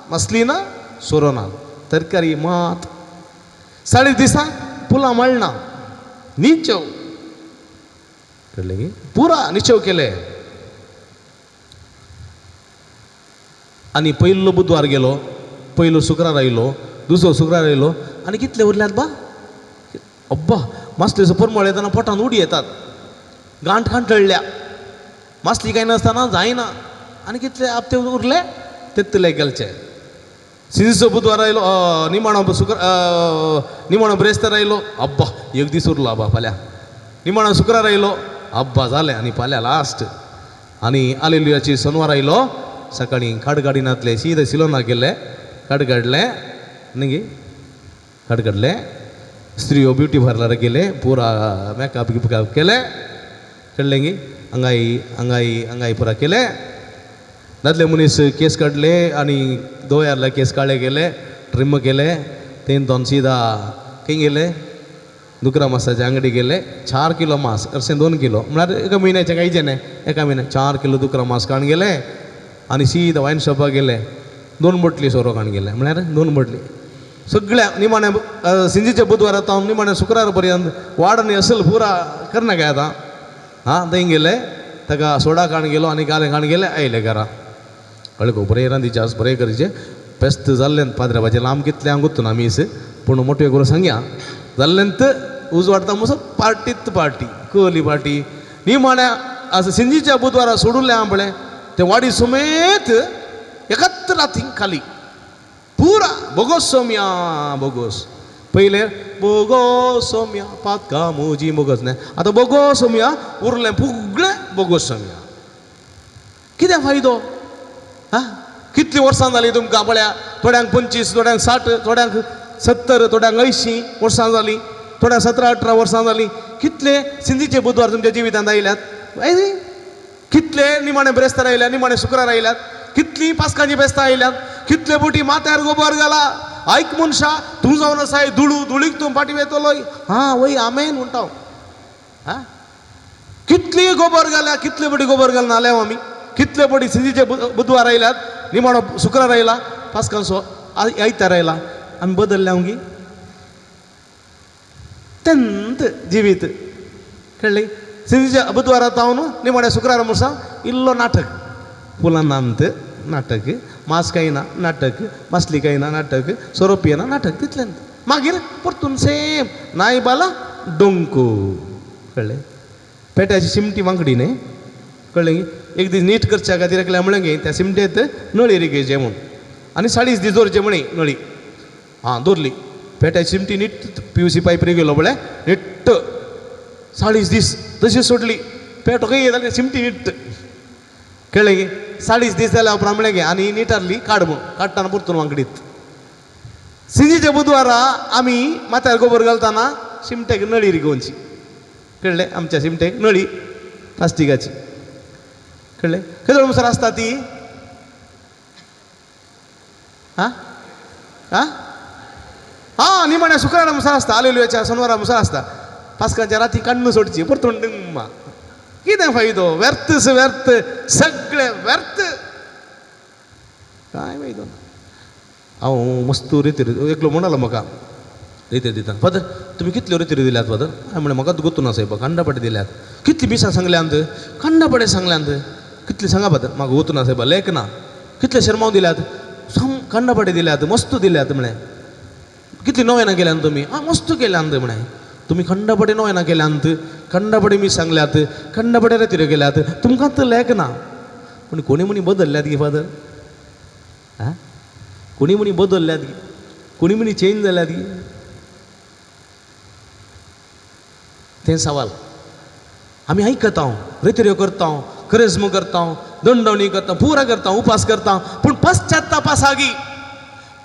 मासली ना, सोरो ना, तरकारी मात. 40 दिसां पुलां माळना, निचेव. कळ्ळें की? पुरा निचेव केले. आनी पयलो बुधवार गेलो, पयलो शुक्रार आयलो, दुसरो शुक्रार आयलो आनी कितले उरल्यात बा? अब्बा, मासलेचो परमळ येतना पोटान उडी येतात, गांठ कांटळ्ळ्या, मासली काय नासतना जायना. आनी कितले आपते उरले तेत्तले गेलचे. सिंजो बुधवार आयलो, निमाणो शुक्र, निमाणो ब्रेस्तार आयलो, अब्बा एक दीस उरलो आबा फाल्यां. निमाणो शुक्रार आयलो, अब्बा जालें आनी फाल्यां लास्ट. आनी आलेलुयाची शनवार आयलो, सकाळीं खाड काडिनातले सीद सिलोनाक गेले, खाड काडलें न्ही, खाड काडलें, स्त्रियो ब्युटी पार्लर गेले, पुरा मेकअप गिपकअप केलें, कळ्ळें गी? हांगाय हांगाय हांगाय पुरा केलें. दादले मनीस केस काडले आनी दोळ्यार केस काळे केले, ट्रिम केले. तें दोन सीदा खंय गेले? दुकरा मासाच्या अंगडी गेले. 4 किलो मांस, अशें 2 किलो म्हळ्यार एका म्हयन्याचें कांयचें न्ही, एका म्हयन्याक 4 किलो दुकरा मांस काडून गेले आनी सीदा वायन शॉपाक गेले, 2 बोटली सोरो काडून गेले, म्हळ्यार 2 बोटली. सगळ्या निमाण्या सिंजीच्या बुधवारा तावन निमाण्या शुक्रार पर्यंत वाड आनी असल पुरा करना काय आतां. आं, थंय गेले, ताका सोडा काडून गेलो आनी गालें काडून गेले, आयले घरा. कळ्ळें गो? बरें रांदीचें आस, बरें करचें. पेस्त जाल्लें पाद्र्याबाचें लांब कितलें हांव गुत्तू ना मीस, पूण मोटवे करून सांगया जाल्लें उजवाडता मुसो पार्टीत पार्टी कहली पार्टी. निमाण्या आस सिंजीच्या बुधवारा सोडून हांव पळय तें वाडी समेत एकाच राती खाली पुरा बोगोस सोम्या बोगोस. पयलें बोगोस सोम्या पातका मुजी बोगोस न्ही, आतां बोगोस सोम्या उरलें फुगलें बोगोस सोम्या. कितें फायदो? आं, कितलीं वर्सां जालीं तुमकां पळया, थोड्यांक 25, थोड्यांक 60, थोड्यांक 70, थोड्यांक 80 वर्सां जालीं, थोड्यांक 17-18 वर्सां जालीं. कितले सिंधीचे बुधवार तुमच्या जिवितांत आयल्यात? कितले निमाणे ब्रेस्तार आयल्यात, निमाणे शुक्रार आयल्यात, कितलीं पास्कांची बेस्तां आयल्यात, कितले बोटी माथ्यार गोबर घाला. आयक मनशा, तूं जावन आसाय धुळू, धुळीक तूं फाटी वेतलो. हां वय आमेन म्हणटा. हां, कितली गोबर घाल्या, कितले बोटी गोबर घालून आल्या आमी, कितले बोटी सिंधीचे बुधवार आयल्यात, निमाणो शुक्रार आयला, पास्कांचो आयतार आयला, आमी बदलल्या गी तेंत जिवीत. कळ्ळें? सिंधीच्या बुधवारा तावन निमाण्या शुक्रारा मुसा इल्लो नाटक, फुलां नांत नाटक, मांस खायना नाटक, मासली खायना नाटक, सोरो पियना नाटक, तितलें. मागीर परतून सेम नाय बाला डोंको. कळ्ळें? पेट्याची शिमटी वांकडी न्ही, कळ्ळें? एक दीस नीट करच्या खातीर एकल्या म्हणलें गे त्या सिमटेंत नळी रिगयचे म्हूण, आनी 40 दीस दवरचे म्हणी नळी. आं, दवरली पेट्याची सिमटी नीट, PVC pipe रिगयलो पळय नीट्ट, 40 दीस तशी सोडली. पेटो खंय जाल्यार सिमटी नीट्ट. कळ्ळें गे? 40 दीस जाल्या उपरांत म्हणलें गे आनी नीट आहली काड म्हूण, काडटाना परतून वांकडीत. सिंजीच्या बुधवारा आमी माथ्यार गोबर घालतना शिमटेक नळी रिगोवची. कळ्ळें? आमच्या शिमटेक नळी प्लास्टिकाची. कळ्ळें? खंय मुसर आसता ती? आं आं आं, निमाण्या शुक्रारा मुसार आसता, आलेलुयाच्या शनवारा मुसार आसता, पास्कांच्या राती काडून सोडची परतून डिंगमा. कितें फायदो? व्यर्थ व्यर्थ, सगळें व्यर्थ, कांय फायदो ना. हांव मस्त रेतीर एकलो म्हणलो म्हाका रेतीर दिता, फादर तुमी कितल्यो रेतीर दिल्यात फादर? हांवें म्हणलें म्हाका गोतू ना सायबा, कांडापाटे दिल्यात. कितली मिसां सांगल्यांत? कांडापाटे सांगल्यांत. कितली सांगा फादर? म्हाका गोतू ना सायबा, लेख ना. कितले शेरमांव दिल्यात? कांडापाटे दिल्यात, मस्त दिल्यात. म्हळें कितली नवेनां केल्यान तुमी? आं, मस्त केल्यांत. म्हळें तुमी खंडपडे नवेनां केल्यांत, खंडपडे मी सांगल्यात, खंडपडे रेतिऱ्यो केल्यात, तुमकां तर लेख ना. पूण कोणी म्हणी बदलल्यात गी फादर? आं, कोणी म्हणी बदलल्यात गी? कोणी म्हणी चेंज जाल्यात गी? तें सवाल आमी आयकता, रेतिऱ्यो करता, करेज्म करता, दंडवणी करता, पुरा करता, उपास करता, पूण पश्चाताप आसा गी?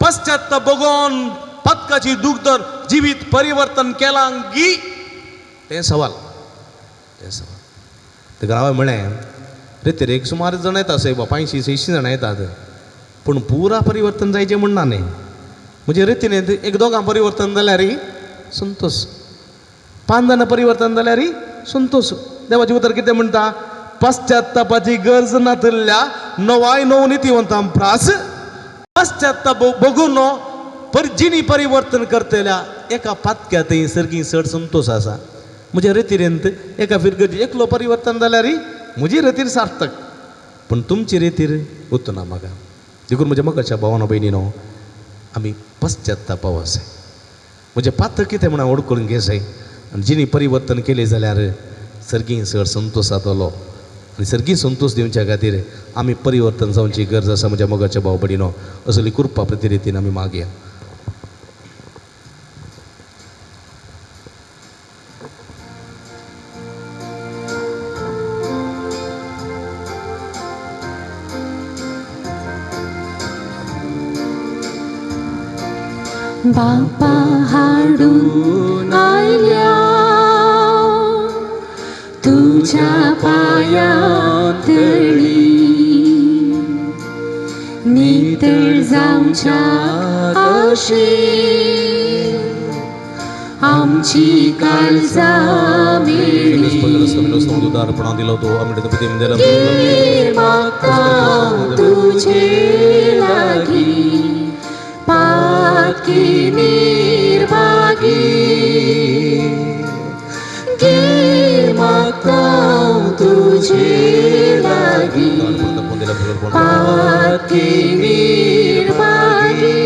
पश्चाताप बगोन पदकाची दुग्धर जिवीत परिवर्तन केलां गी? तें सवाल, तें सवाल. तेका हांवें म्हळें रे एक सुमार जाणां येता सायबा, 500-600 जाणां येतात, पूण पुरा परिवर्तन जायचें म्हण ना न्ही. म्हणजे रितीन एक दोगां परिवर्तन जाल्यार संतोष, 5 जाणां परिवर्तन जाल्यार संतोष. देवाचें उतर कितें म्हणटा? पश्चात्तापाची गरज नातिल्ल्या नवाय नव नितीवंतां प्रास पश्चात्ताप बघून जिणी परिवर्तन करतल्या एका पातक्या थंय सर्गी चड संतोष आसा. म्हज्या रेतीरेंत एका फिरगजी एकलो परिवर्तन जाल्यार म्हजी रेतीर सार्थक, पूण तुमची रेतीर उतना म्हाका. देखून म्हज्या मकाच्या भावानो भयणीनो आमी पश्चात्ताप आसाय. म्हजें पात्र कितें म्हणून ओड करून घेसाय आनी जिणी परिवर्तन केलें जाल्यार सर्गी चड संतोश जातलो. आनी सर्गी संतोश दिवच्या खातीर आमी परिवर्तन जावची गरज आसा. म्हज्या मोगाच्या भाव भयणीनो असली कृपा प्रतिरितीन आमी मागया. बापा हाडून आयल्या तुझ्या पांयां तळी, नितळ जावच्या आशेन आमची काळजां मेळ्ळी. मागता तुझे लागीं पातकी निर्भागी, गे मागता तुझे लागीं पातकी निर्भागी.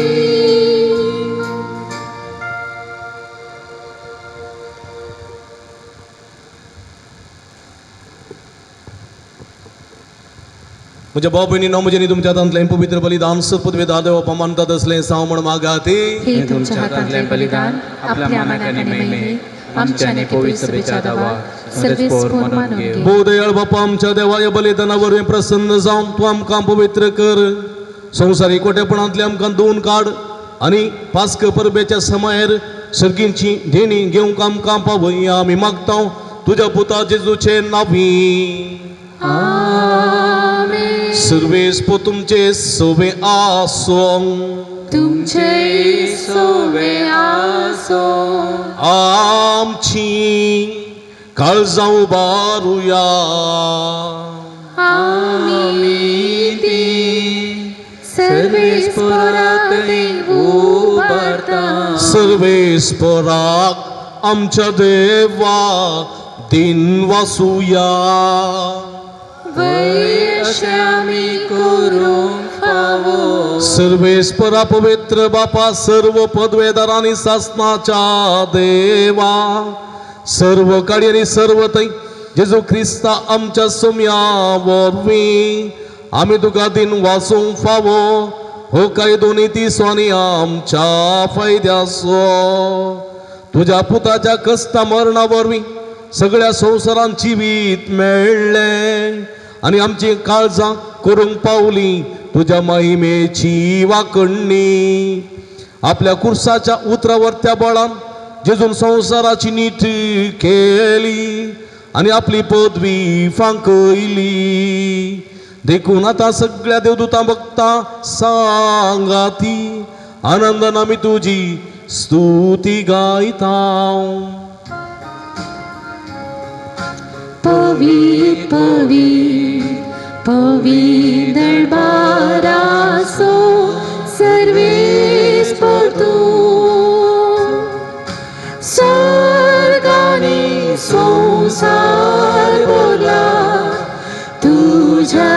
म्हज्या भाव भयणीनो म्हजें तुमच्या हातांतलें पवित्र बलिदान सत्पदवेदार देवा मानतात असलें साव म्हण मागाती. हे तुमच्या हातांतलें बलिदान आपल्या मनाक आनी महिमेक आमच्या आनी पवित्र सभेच्या दावा सर्वेस्पोर मानून घेवं. भोव दयाळ बापा आमच्या देवा ह्या बलिदाना वरवीं प्रसन्न जावन तूं आमकां पवित्र कर. संवसारी कोटेपणांतलें आमकां धुवन काड आनी पास्क परबेच्या समयार सर्गींची देणी घेवंक आमकां पावया. आमी मागता तुज्या पुता जेजूचे नांवी. आमेन. सर्वेस्पोर तुमचे सोवे आसों. तुमचे सोवे आसों. आमची काळजां उबारुया. आमी ती सर्वेस्पोराक उबारता. सर्वेस्पोराक आमच्या देवा दिन वासुया. वैश्यामी करूंक फावो. सर्वेस्परा पवित्र बापा सर्व पदवेदार आनी सासनाच्या देवा सर्व काळी आनी सर्व थंय जेजू क्रिस्ता आमच्या सोम्या वरवीं आमी तुका दिन वासूंक फावो. हो कायदो नीती स्वानी आमच्या फायद्याचो. तुज्या पुताच्या कस्ता मरणा वरवीं सगळ्या संवसारान जिवीत मेळ्ळें आनी आमची काळजां करूंक पावली तुज्या महिमेची वाकणणी. आपल्या कुर्साच्या उतरावर त्या बळान जेजून संवसाराची नीट केली आनी आपली पदवी फांकयली. देखून आतां सगळ्या देवदूतां भक्तां सांगाती आनंदान आमी तुजी स्तुती गायता. पवित्र पवित्र पवित्र दरबारासो सर्वेस्पोर तूं स्वर्गानी संवसार भरला तुझ्या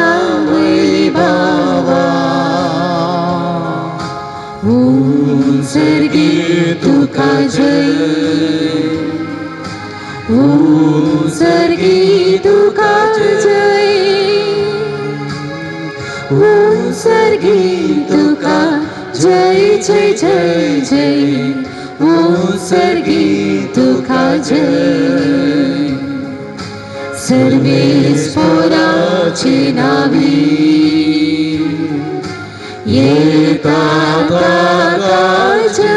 वैभवा. उंचर्गी तुका जय, उंचर्गी तुका जय, उंचर्गी तुका जय जय जय जय, उंचर्गी तुका जय. सर्वेस्पोराची नावी येता ताका जय,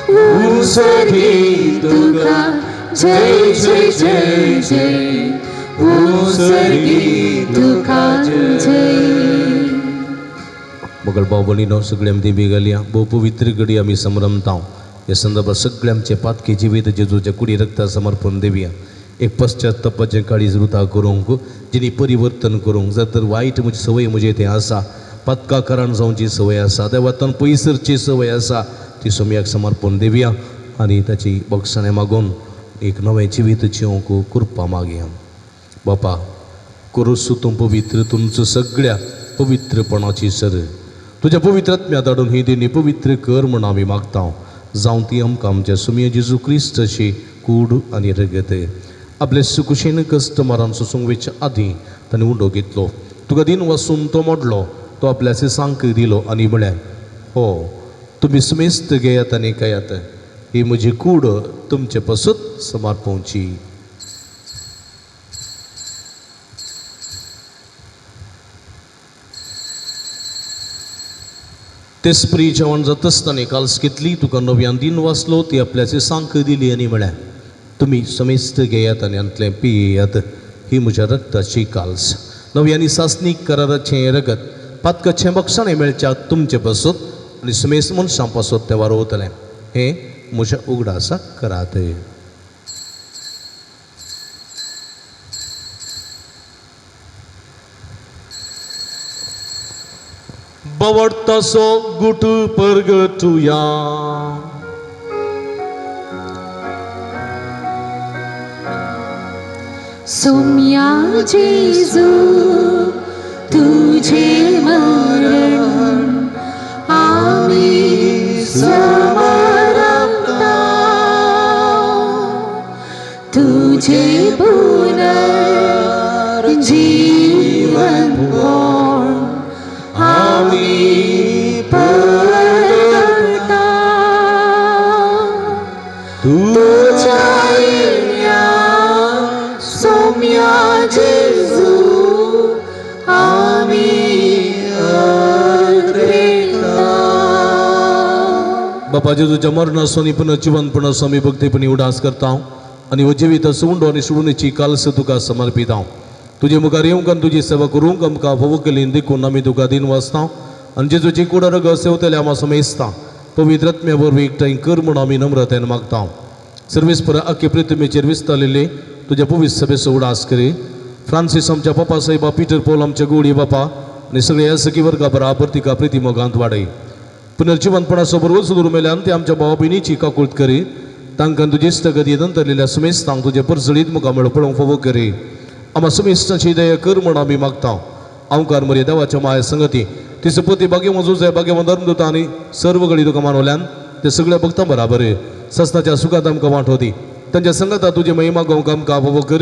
उंचर्गी तुका जय जय जय जय उत्सर्गी तुका जय. मगळ भाव भयणीनो, सगळे आमी देवी घालया. भोव पवित्र घडी आमी संभ्रमता. ह्या संदर्भात सगळे आमचे पातकी जिवीत जेजूच्या कुडी रक्ता समर्पण देवया. एक पश्चातापाचें काळीज रुता करूंक, जिणी परिवर्तन करूंक. जर तर वायट म्हजी संवय म्हजे थंय आसा, पातकाकरण जावची संवय आसा, देवातन पयसरची संवय आसा, ती सोमयाक समर्पण देवया आनी ताची बक्षाणें मागून एक नवें जिवीत जिवंक कृपा मागया. बापा करूस तूं पवित्र तुमचो सगळ्या पवित्रपणाची सर तुज्या पवित्र आत्म्या धाडून ही देणी पवित्र कर म्हूण आमी मागता. जावं ती आमकां आमच्या सुमये जेजू क्रिस्ताची कूड आनी रगत. आपले सुकुशेन कस्टमरान सोसूंक वयच्या आदीं ताणें उंडो घेतलो, तुका दिन वसून तो मोडलो, तो आपल्या सांक दिलो आनी म्हळें, हो तुमी समेस्त घेयात आनी खायात, ही म्हजी कूड तुमचे पसत समर्पवची. तेस्प्री जेवण जाता आसतना काल्स घेतली, तुका नव्यान दिन वाचलो, ती आपल्याचे सांक दिली आनी म्हळें, तुमी समेस्त घेयात आनी हांतलें पियेयात, ही म्हज्या रक्ताची काल्स, नवी आनी सासणीक कराराचें रगत, पातकाचें बक्षाणें मेळच्या तुमचे पासत आनी समेस्त मनशां पासत तें वारोवतलें. हें म्हज्या उगडासाक करात. बवडतासो गुट परगटुया. सोम्या जेजू तुझे मरण आमी समरता, तुझे पुनर्जीवन आमी परगटा, तुझ्या येण्या सोम्या जेजू आमी अर्पिता. बापा जेजूच्या मरणाचो आनी पुनर्जिवनपणाचो आमी भक्तीपणी उडास करता आनी हो जिविताचो उंडो आनी सुडणेची काल्स तुका समर्पिता. तुजे मुखार येवंक आनी तुजी सेवा करूंक आमकां फावो केली देखून आमी तुका दिन वाचता आनी जेजूची कूड रगत सेवतले आमा समेस्ता पवित्र आत्म्या वरवीं एकठांय कर म्हूण आमी नम्रतेन मागता. सर्वेस्पर आख्खे पृथ्वीचेर विस्तारलेले तुज्या पवित्र सभेचो उडास करी. फ्रांसीस आमच्या पप्पा साहेबा, पिटर पॉल आमच्या गोडी बापा आनी सगळे सखी वर्गा बराबर तिका प्रिती मोगांत वाडय. पुनर्जिवनपणाचो बरोबर सुदूर मेल्यान ते आमच्या भावा भयणीची काकूळत करी. तांकां तुजी इश्टागती नंतरलेल्या सुमेस्तांक तुजे परजळीत मुखामळ पळोवंक फावो करी. आमा सुमेस्तांची दया कर म्हूण आमी मागता. आमकार मरे देवाच्या माया संगती तिचो पती भाग्यवान जुजय भाग्यवान धर्मदूत आनी सर्व गडी तुका मानवल्यान ते सगळ्या भक्तां बराबर सस्नाच्या सुखात आमकां वांटोवती. तांच्या संगता तुजी महिमा गावंक आमकां फावो कर.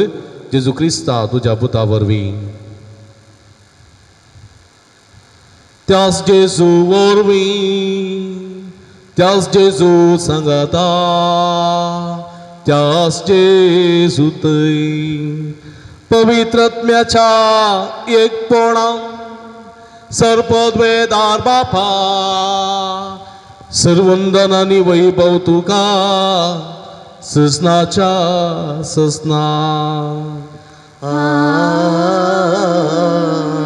जेजू क्रिस्ता तुज्या पुता वरवीं. त्यास जेजू वरवीं, त्यास जेजू सांगता, त्यास जेजू थंय पवित्र आत्म्याच्या एकपणान सर्पद्वेदार बापा सर्वंदन आनी वैभव तुका ससनाच्या ससना.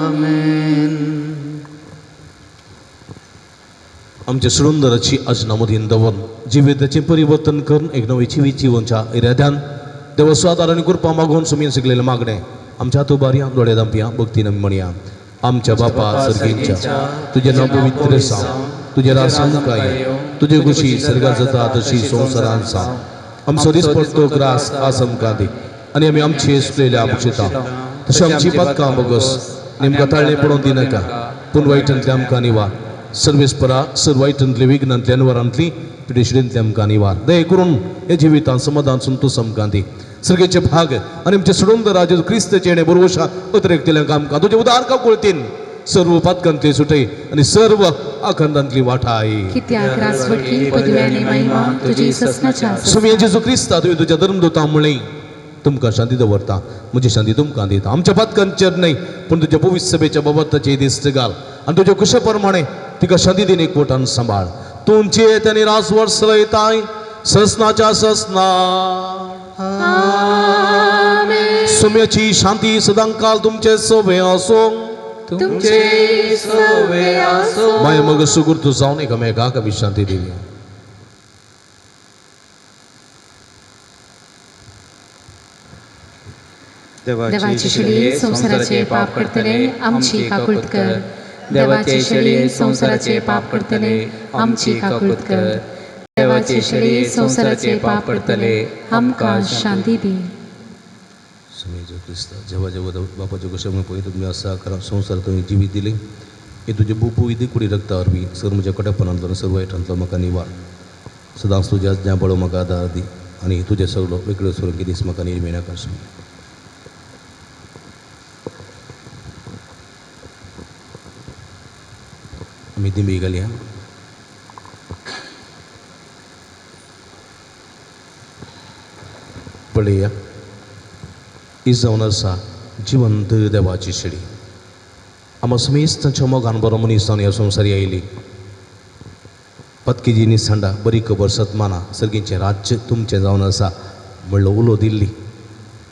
आमेन. आमच्या सुरुंदराची आजना मदीं दवरून जिविताचें परिवर्तन करून एक नवी जिवीत जिवनच्या इराद्यान देवा स्वादार आनी कृपा मागून सुमीन शिकलेलें मागणें आमच्या हात उबारया, दोळे दांपया, भक्तीन आमी म्हणया. आमच्या बापा सर्गींच्या, तुजें नांव पवित्र जावं, तुजें राज आमकां येवं, तुजे खुशी सर्गात जाता तशी संवसारांत जावं. आमचो दिसपट्टो ग्रास आज आमकां दी आनी आमी आमची सुटलेल्या बक्षिता तशें आमची पातकां बोगस नेमकां ताळणें पडोवन दिनाका, पूण वायटांतली आमकां निवार. सर्वेस्परा सर्व वायटांतली विघ्नांतली अनवरांतली पिडेशिडेंतली आमकां निवार. दया करून हे जिवितांत समाधान संतोष आमकां दी. सर्गेचे भाग आनी आमचे सोडून राज क्रिस्तचे येणे बरोवशा अतिरेक दिल्यांक आमकां तुजे उदार काकुळतीन सर्व पातकांतली सुटय आनी सर्व आखंडांतली वाठाय. कित्याक राजवटकी पदवी आनी महिमा तुजी ससनाच्या सुमी जेजू क्रिस्ता तुवें तुज्या धर्मदूतां म्हणलें तुमकां शांती दवरता, म्हजी शांती तुमकां दिता. आमच्या पातकांचेर न्हय पूण तुज्या पवित्र सभेच्या बाबताचेर दिश्ट घाल आनी तुज्या कुशा प्रमाणे तिका शांती दिन एकवटान सांबाळ. तुमचे आनी राजवट चलयताय ससनाच्या ससना. सोम्याची शांती सदांकाल तुमचे सोबे असो. तुमचे सवे आसो. माया मग सुगुर्त जावन एकामेकाक आमी शांती दिली. देवाची शेळी संवसाराचे पाप करतले आमची काकूत कर. देवाचे शेळी संवसाराचे पाप करतले आमची काकूत कर. देवाची शेळी संवसाराचे पाप करतले आमकां शांती दी. स्वामी जेजू क्रिस्त, जेव्हा जेव्हा बापाच्यो कशें पळय तुमी आसा कारण संवसार तुवें जिवीत दिली हे तुजे भूपविधी कुडी रक्ता वरवीं सर म्हज्या कटपणांतलो सर्व वायटांतलो म्हाका निवार. सदांच तुज्या आज्ञा बळो म्हाका आदार दी आनी तुजें सगलो वेगळो सोडून दीस म्हाका निर्मिणाक आसूं. आमी दिंबी घालया. पळया ही जावन आसा जिवंत देवाची शेळी. आमा समेस्त तांच्या मोगान बरो मनीस जावन ह्या संवसारी आयली. पतकेजी निसंडा बरी खबर सतमाना सर्गीचें राज्य तुमचें जावन आसा म्हणलो उलो दिल्ली.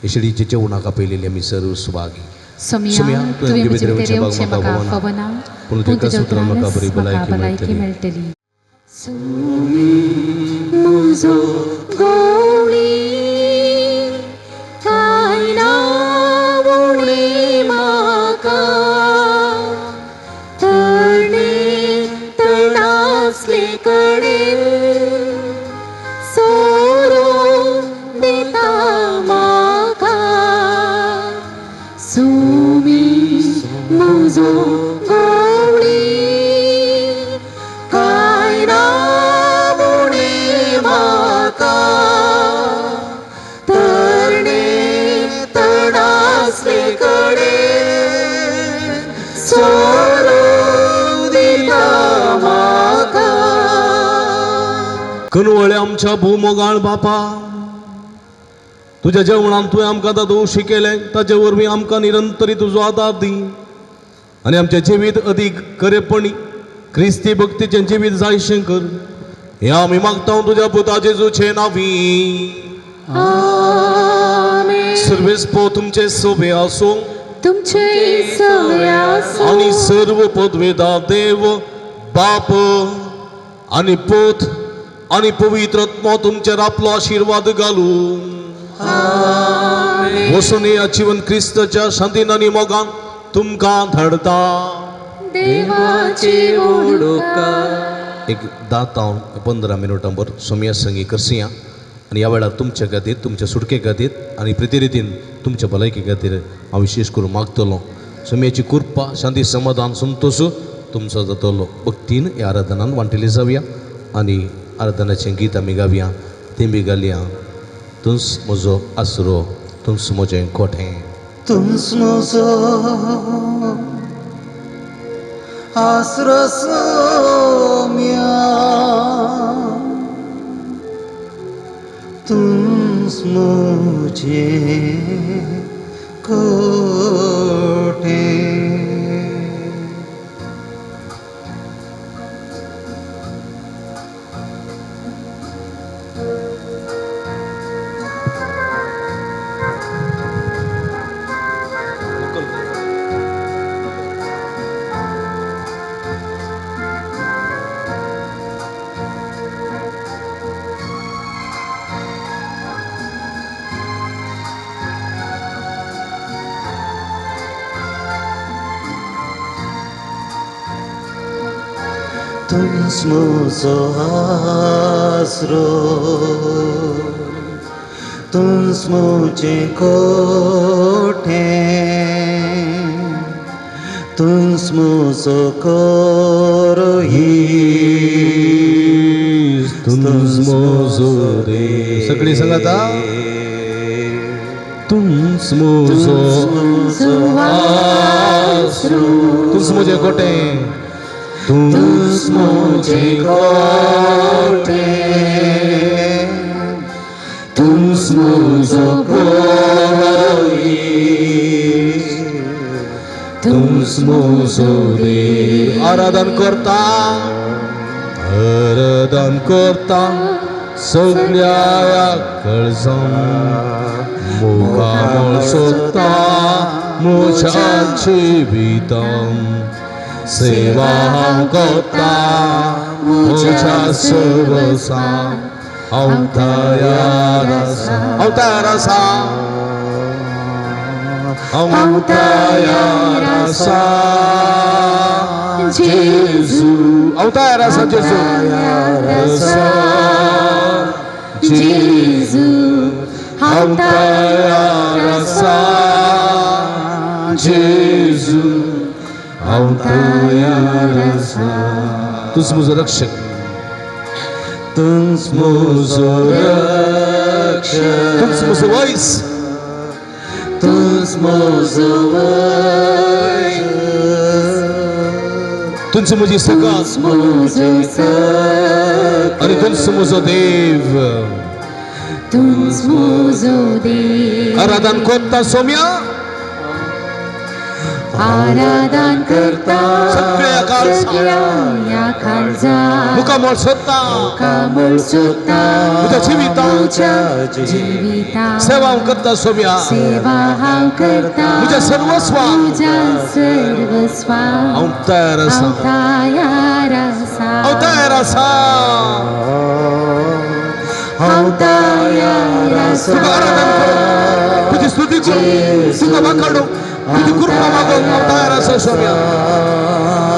हे शेळीचे जेवणाक आपयलेली आमी सर्व सुभागी. सोमया, तुवें म्हजे भितर येवचें म्हाका फावना, पूण पूण तुज्या तुज्या उतरान म्हाका उतरानच बरी म्हाका भलायकी भलायकी मेळटली. मेळटली. म्हजो गोवळी कांय ना उणें म्हाका, तरणे तणासले कडेन सोरो दिता म्हाका. सुमी म्हजो गोवळी कांय ना उणें म्हाका, तरणे तणासले कडेन सोरो दिता म्हाका. कनवळे आमच्या भूमोगाळ बापा, तुज्या जेवणान तुवें आमकां दादू शिकयलें, ताजे वरवीं आमकां निरंतरी तुजो आदार दी आनी आमचें जिवीत अदीक खरेपणी क्रिस्ती भक्तीचें जिवीत जायशें कर. हें आमी मागता तुज्या पुता जेजूचे नांवी. आमेन. सर्वेस्पो तुमचे सोबे आसूं तुमचे सवे आसूं. आनी सर्व पदवेदा देव बाप आनी पूत आनी पवित्र आत्मो तुमचेर आपलो आशिर्वाद घालूं. वसून ह्या जिवन क्रिस्ताच्या शांतीन आनी मोगान तुमकां धाडता. देवाची उडुका. एक 10 तावन 15 मिनटां भर सोमया संगी करसिया आनी ह्या वेळार तुमच्या खातीर, तुमच्या सुटके खातीर आनी प्रिती रितीन तुमच्या भलायके खातीर हांव विशेश करून मागतलो. सोमयाची कृपा, शांती, समाधान, संतोश तुमचो जातलो. भक्तीन ह्या आराधनान वांटेली जावया आनी आराधनाचें गीत आमी गावया. तेंबी घालया. तुंच म्हजो आसरो, तुंच म्हजें कोठें. तुंच म्हजो आसरो सोम्या, तुंच म्हजें कोठें. तुंच म्हजो आसरो, तुंच म्हजें कोठें, तुंच म्हजो कोरोही, तुंच म्हजो देव. सगळीं सांगात. तुंच म्हजो आसरो, तुंच म्हजें कोठें, तुंच म्हजें कोठें, तुंच म्हजो कोरोही, तुंच म्हजो देव. आराधन करता, आराधन करता सगळ्या काळजान मुखामळ सोदता म्हज्या जिवितान सेवा हांव करता म्हज्या सर्वसान हांव तयार आसा हांव तयार आसा हांव तयार आसा जेजू हांव तयार आसा जेजू आसा जेजू हांव तयार आसा जेजू हांव तयार आसा. तूंच म्हजो रक्षक, तूंच म्हजो रक्षक, तूंच म्हजो वयस, तूंच म्हजो वयस, तूंच म्हजी सकाळ आनी तूंच म्हजो देव. तूंच म्हजो देव. आराधन करता सोम्या, आराधन करता सगळ्या काळजान, सगळ्या काळजान, मुखामळ सोदता मुखामळ सोदता म्हज्या जिवितान, म्हज्या जिवितान, सेवा हांव करता सोम्या, सेवा हांव करता म्हज्या सर्वस्वान, म्हज्या सर्वस्वान, हांव तयार आसा, हांव तयार आसा, हांव तयार आसा, हांव तयार आसा. तुका आराधन करूं, तुजी स्तुती करूं, तुका वाखाणूं, तुजी कृपा मागूंक हांव तयार आसा सोम्या.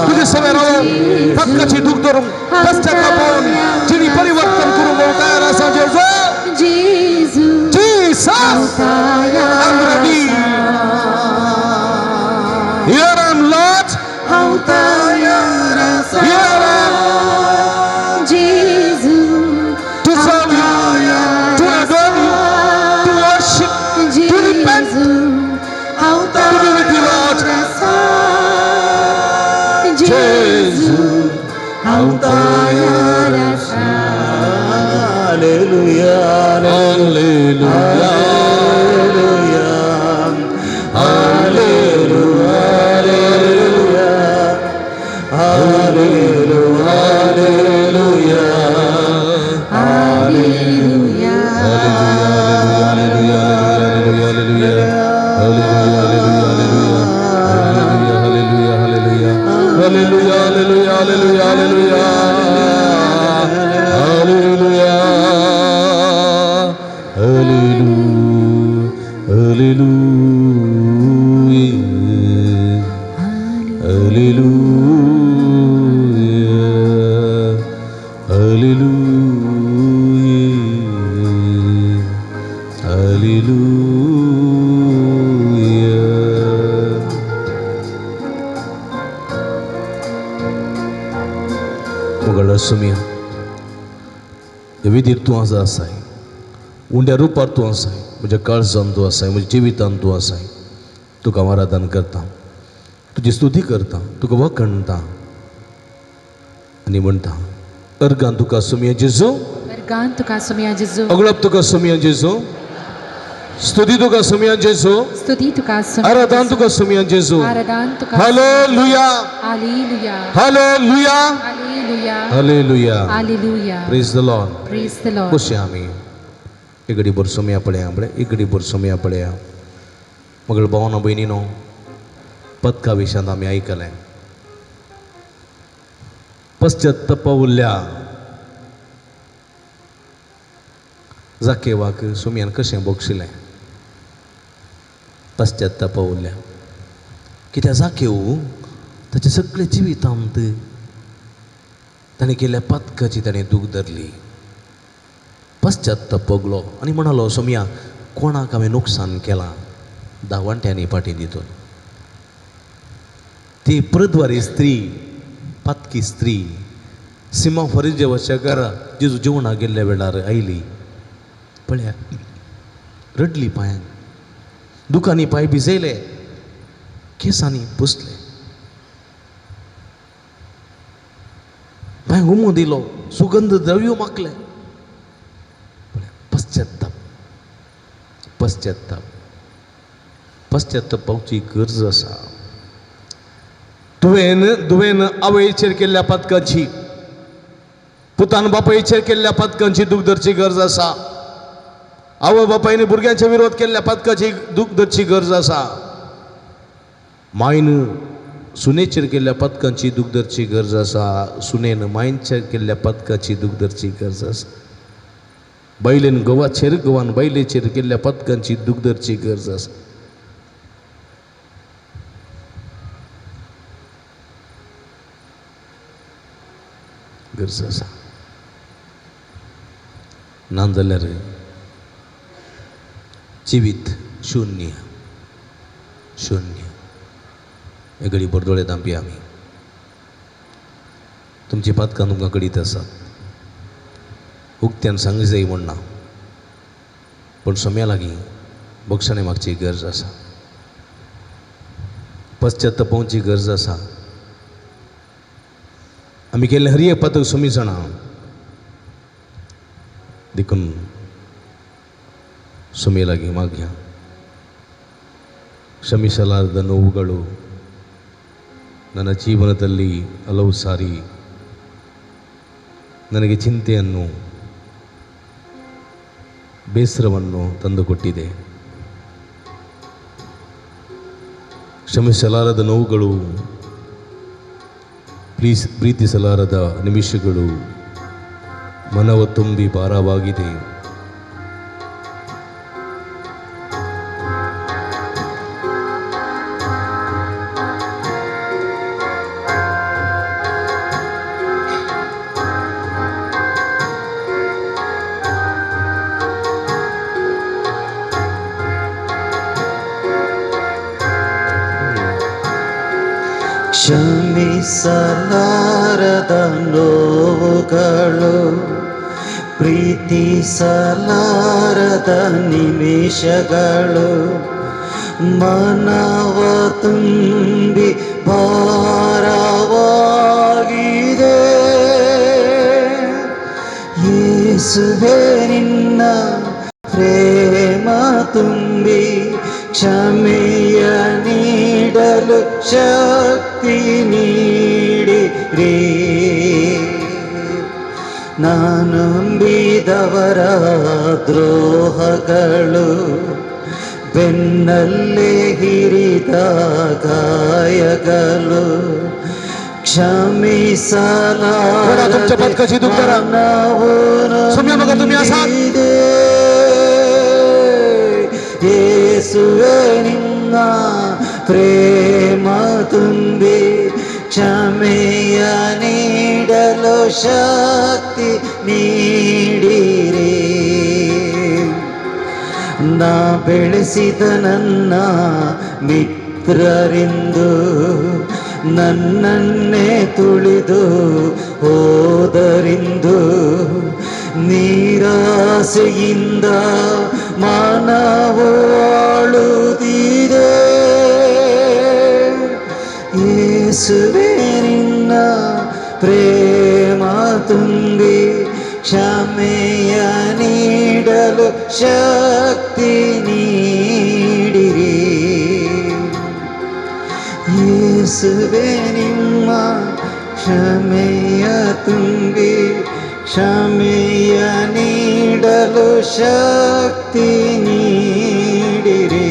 तुजे सवे रावूंक, पथकाची दूख धरूंक, पश्चातापावन जिणी परिवर्तन करूंक हांव तयार आसा जेजू. जेजू Jesus, हांव तयार I'm ready. Here I am, Lord. हांव तयार आसा. Here I am जेजू to serve you, to adore you, to worship, to repent, जेजू हांव to be with you, Lord. आसा. जेजू हांव तयार आसा. Hallelujah, Hallelujah. Hallelujah, hallelujah, hallelujah. Hallelujah, hallelujah, hallelujah, hallelujah, hallelujah, hallelujah, hallelujah, hallelujah, hallelujah, hallelujah, hallelujah, hallelujah, hallelujah. मोगाळ सोम्या, ह्या विधीर तूं आसा आसाय, उंड्या रुपार तूं आसाय, म्हज्या काळजान तूं आसाय, म्हज्या जिवितान तूं आसाय. तुका हांव आराधन करता, तुजी स्तुती करता, तुका वखणटा आनी म्हणटा अर्गान तुका सोम्या जेजू, वर्गान तुका सोम्या जेजू, अगळप तुका सोम्या जेजू, स्तुती तुका सोम्या जेजू, स्तुती तुका सोम्या, आराधन तुका सोम्या जेजू. आराधन तुका. Hallelujah, hallelujah, hallelujah, hallelujah, hallelujah. Hallelujah. Praise the Lord. Praise the Lord. बसया आमी एक घडी भर सोम्या पळया, बरें, एक घडी भर सोम्या पळया. मगळ भावना भयणीनो, पदका विशयांत आमी आयकलें पश्चात्तापावल्या जाकेवाक सोम्यान कशें बक्षिलें. पश्चात्तापावल्या कित्याक जाकेव ताच्या सगळ्या जिवितांत ताणें केल्ल्या पातकाची ताणें दूख धरली, पश्चात्ताप भोगलो आनी म्हणालो सोम्या कोणाक हांवें नुकसान केलां धावांट्यांनी फाटीं दितलो. ती प्रद्वारी स्त्री, पातकी स्त्री सिमा फरिजेवाच्या घरा जेजू जेवणाक गेल्ल्या वेळार आयली, पळया रडली, पांयांक दुकांनी पांय भिजयले, केंसांनी पुसले, पांयांक उमो दिलो, सुगंध द्रव्य मागलें. पश्चात्ताप, पश्चात्ताप, पश्चात्ताप पावची गरज आसा. तुवें दुवेन आवयचेर केल्ल्या पातकाची पुतान बापायचेर केल्ल्या पातकांची दूख धरची गरज आसा. आवय बापायन भुरग्यांच्या विरोध केल्ल्या पातकाची दूख धरची गरज आसा. मायन सुनेचेर केल्ल्या पातकांची दूख धरची गरज आसा. सुनेन मायनचेर केल्ल्या पातकाची दूख धरची गरज आसा. बायलेन घोवाचेर, घोवान बायलेचेर केल्ल्या पातकांची दूख धरची गरज आसा. गरज आसा. ना जाल्यार जिवीत शून्य शून्य. हे घडी भर दोळे धांपया आमी. तुमची पातकां तुमकां कळीत आसात. उक्त्यान सांग जाय म्हूण ना, पूण सोम्या लागीं बक्षाणे मागची गरज आसा. पश्चातापावची गरज आसा. आमी केल्लें हर एक पातक सोमी जाणा. देखून सोमी लागीं मागया. ಕ್ಷಮಿಸಲಾರದ ನೋವುಗಳು ನನ್ನ ಜೀವನದಲ್ಲಿ ಹಲವು ಸಾರಿ ನನಗೆ ಚಿಂತೆಯನ್ನು, ಬೇಸರವನ್ನು ತಂದುಕೊಟ್ಟಿದೆ. ಕ್ಷಮಿಸಲಾರದ ನೋವುಗಳು, ಪ್ರೀತಿಸಲಾರದ ನಿಮಿಷಗಳು ಮನವ ತುಂಬಿ ಭಾರವಾಗಿದೆ. ಕ್ಷಮಿಸಲಾರದ ನೋವುಗಳು, ಪ್ರೀತಿಸಲಾರದ ನಿಮಿಷಗಳು, ಮನವ ತುಂಬಿ ಭಾರವಾಗಿದೆ. ಯೇಸುವೇ ನಿನ್ನ ಪ್ರೇಮ ತುಂಬಿ ಕ್ಷಮೆಯ ನೀಡಲು ಶಕ್ತಿ ನೀಡಿರಿ. ನಾನಂಬಿದವರ ದ್ರೋಹಗಳು, ಬೆನ್ನಲ್ಲೇ ಹಿರಿದ ಗಾಯಗಳು, तुमच्या पथकाची दुःख धरा. ಕ್ಷಮಿಸಲಾರ सोम्या बघा तुम्ही असाल. ಯೇಸುವೇ ನಿನ್ನ ಪ್ರೇಮ ತುಂಬಿ ಕ್ಷಮೆಯ ನೀಡಲು ಶಕ್ತಿ ನೀಡಿರಿ. ನಾ ಬೆಳೆಸಿದ ನನ್ನ ಮಿತ್ರರಿಂದು ನನ್ನನ್ನೇ ತುಳಿದು ಹೋದರಿಂದು, ನಿರಾಸೆಯಿಂದ ಮಾನವು ಆಳುತ್ತಿದೆ. ಯೇಸುವೇ ನಿನ್ನ ಪ್ರೇಮ ತುಂಬಿ ಕ್ಷಮೆಯ ನೀಡಲು ಶಕ್ತಿ ನೀಡಿರಿ. ಯೇಸುವೇ ನಿಮ್ಮ ಕ್ಷಮೆಯ ತುಂಬಿ ಕ್ಷಮೆಯ ನೀಡಲು ಶಕ್ತಿ ನೀಡಿರಿ.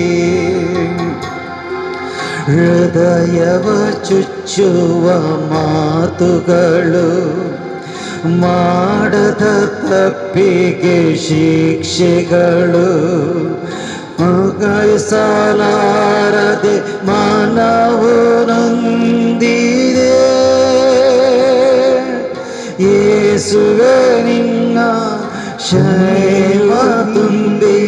ಹೃದಯವ ಚುಚ್ಚುವ ಮಾತುಗಳು, ಮಾಡದ ತಪ್ಪಿಗೆ ಶಿಕ್ಷೆಗಳು, ಸಾಲಾರದೆ ಮಾನವು ನೊಂದಿದೆ. ಯೇಸುವೆ ನಿನ್ನ ಕ್ಷೇಮ ತುಂಬಿ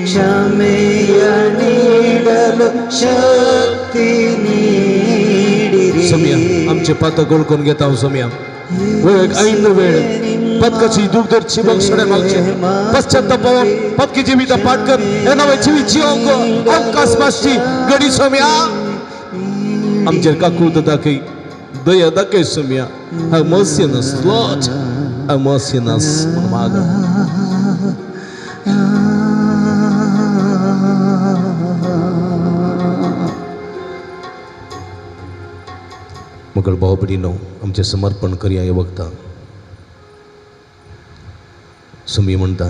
ಕ್ಷಮೆಯ ನೀಡಲು ಶಕ್ತಿ ನೀಡಿರಿ. सोमया आमचे पातक ओळखून घेता सोमया. वेळ ऐन वेळ पदकाची दूख धरची बक्षणे मागचे पश्चाताप पदकी जीवित पाठ कर हे नवे जिवीची अवकाश मागची गडी सोमया. आमचेर काकूत दाखय, दया दाखय Somaiya. Have mercy on us, Lord. Have mercy on us. म्हणून मागा. मगळ भाव भयणीनो, आमचें समर्पण करया हे वखदां. सुमी म्हणटा,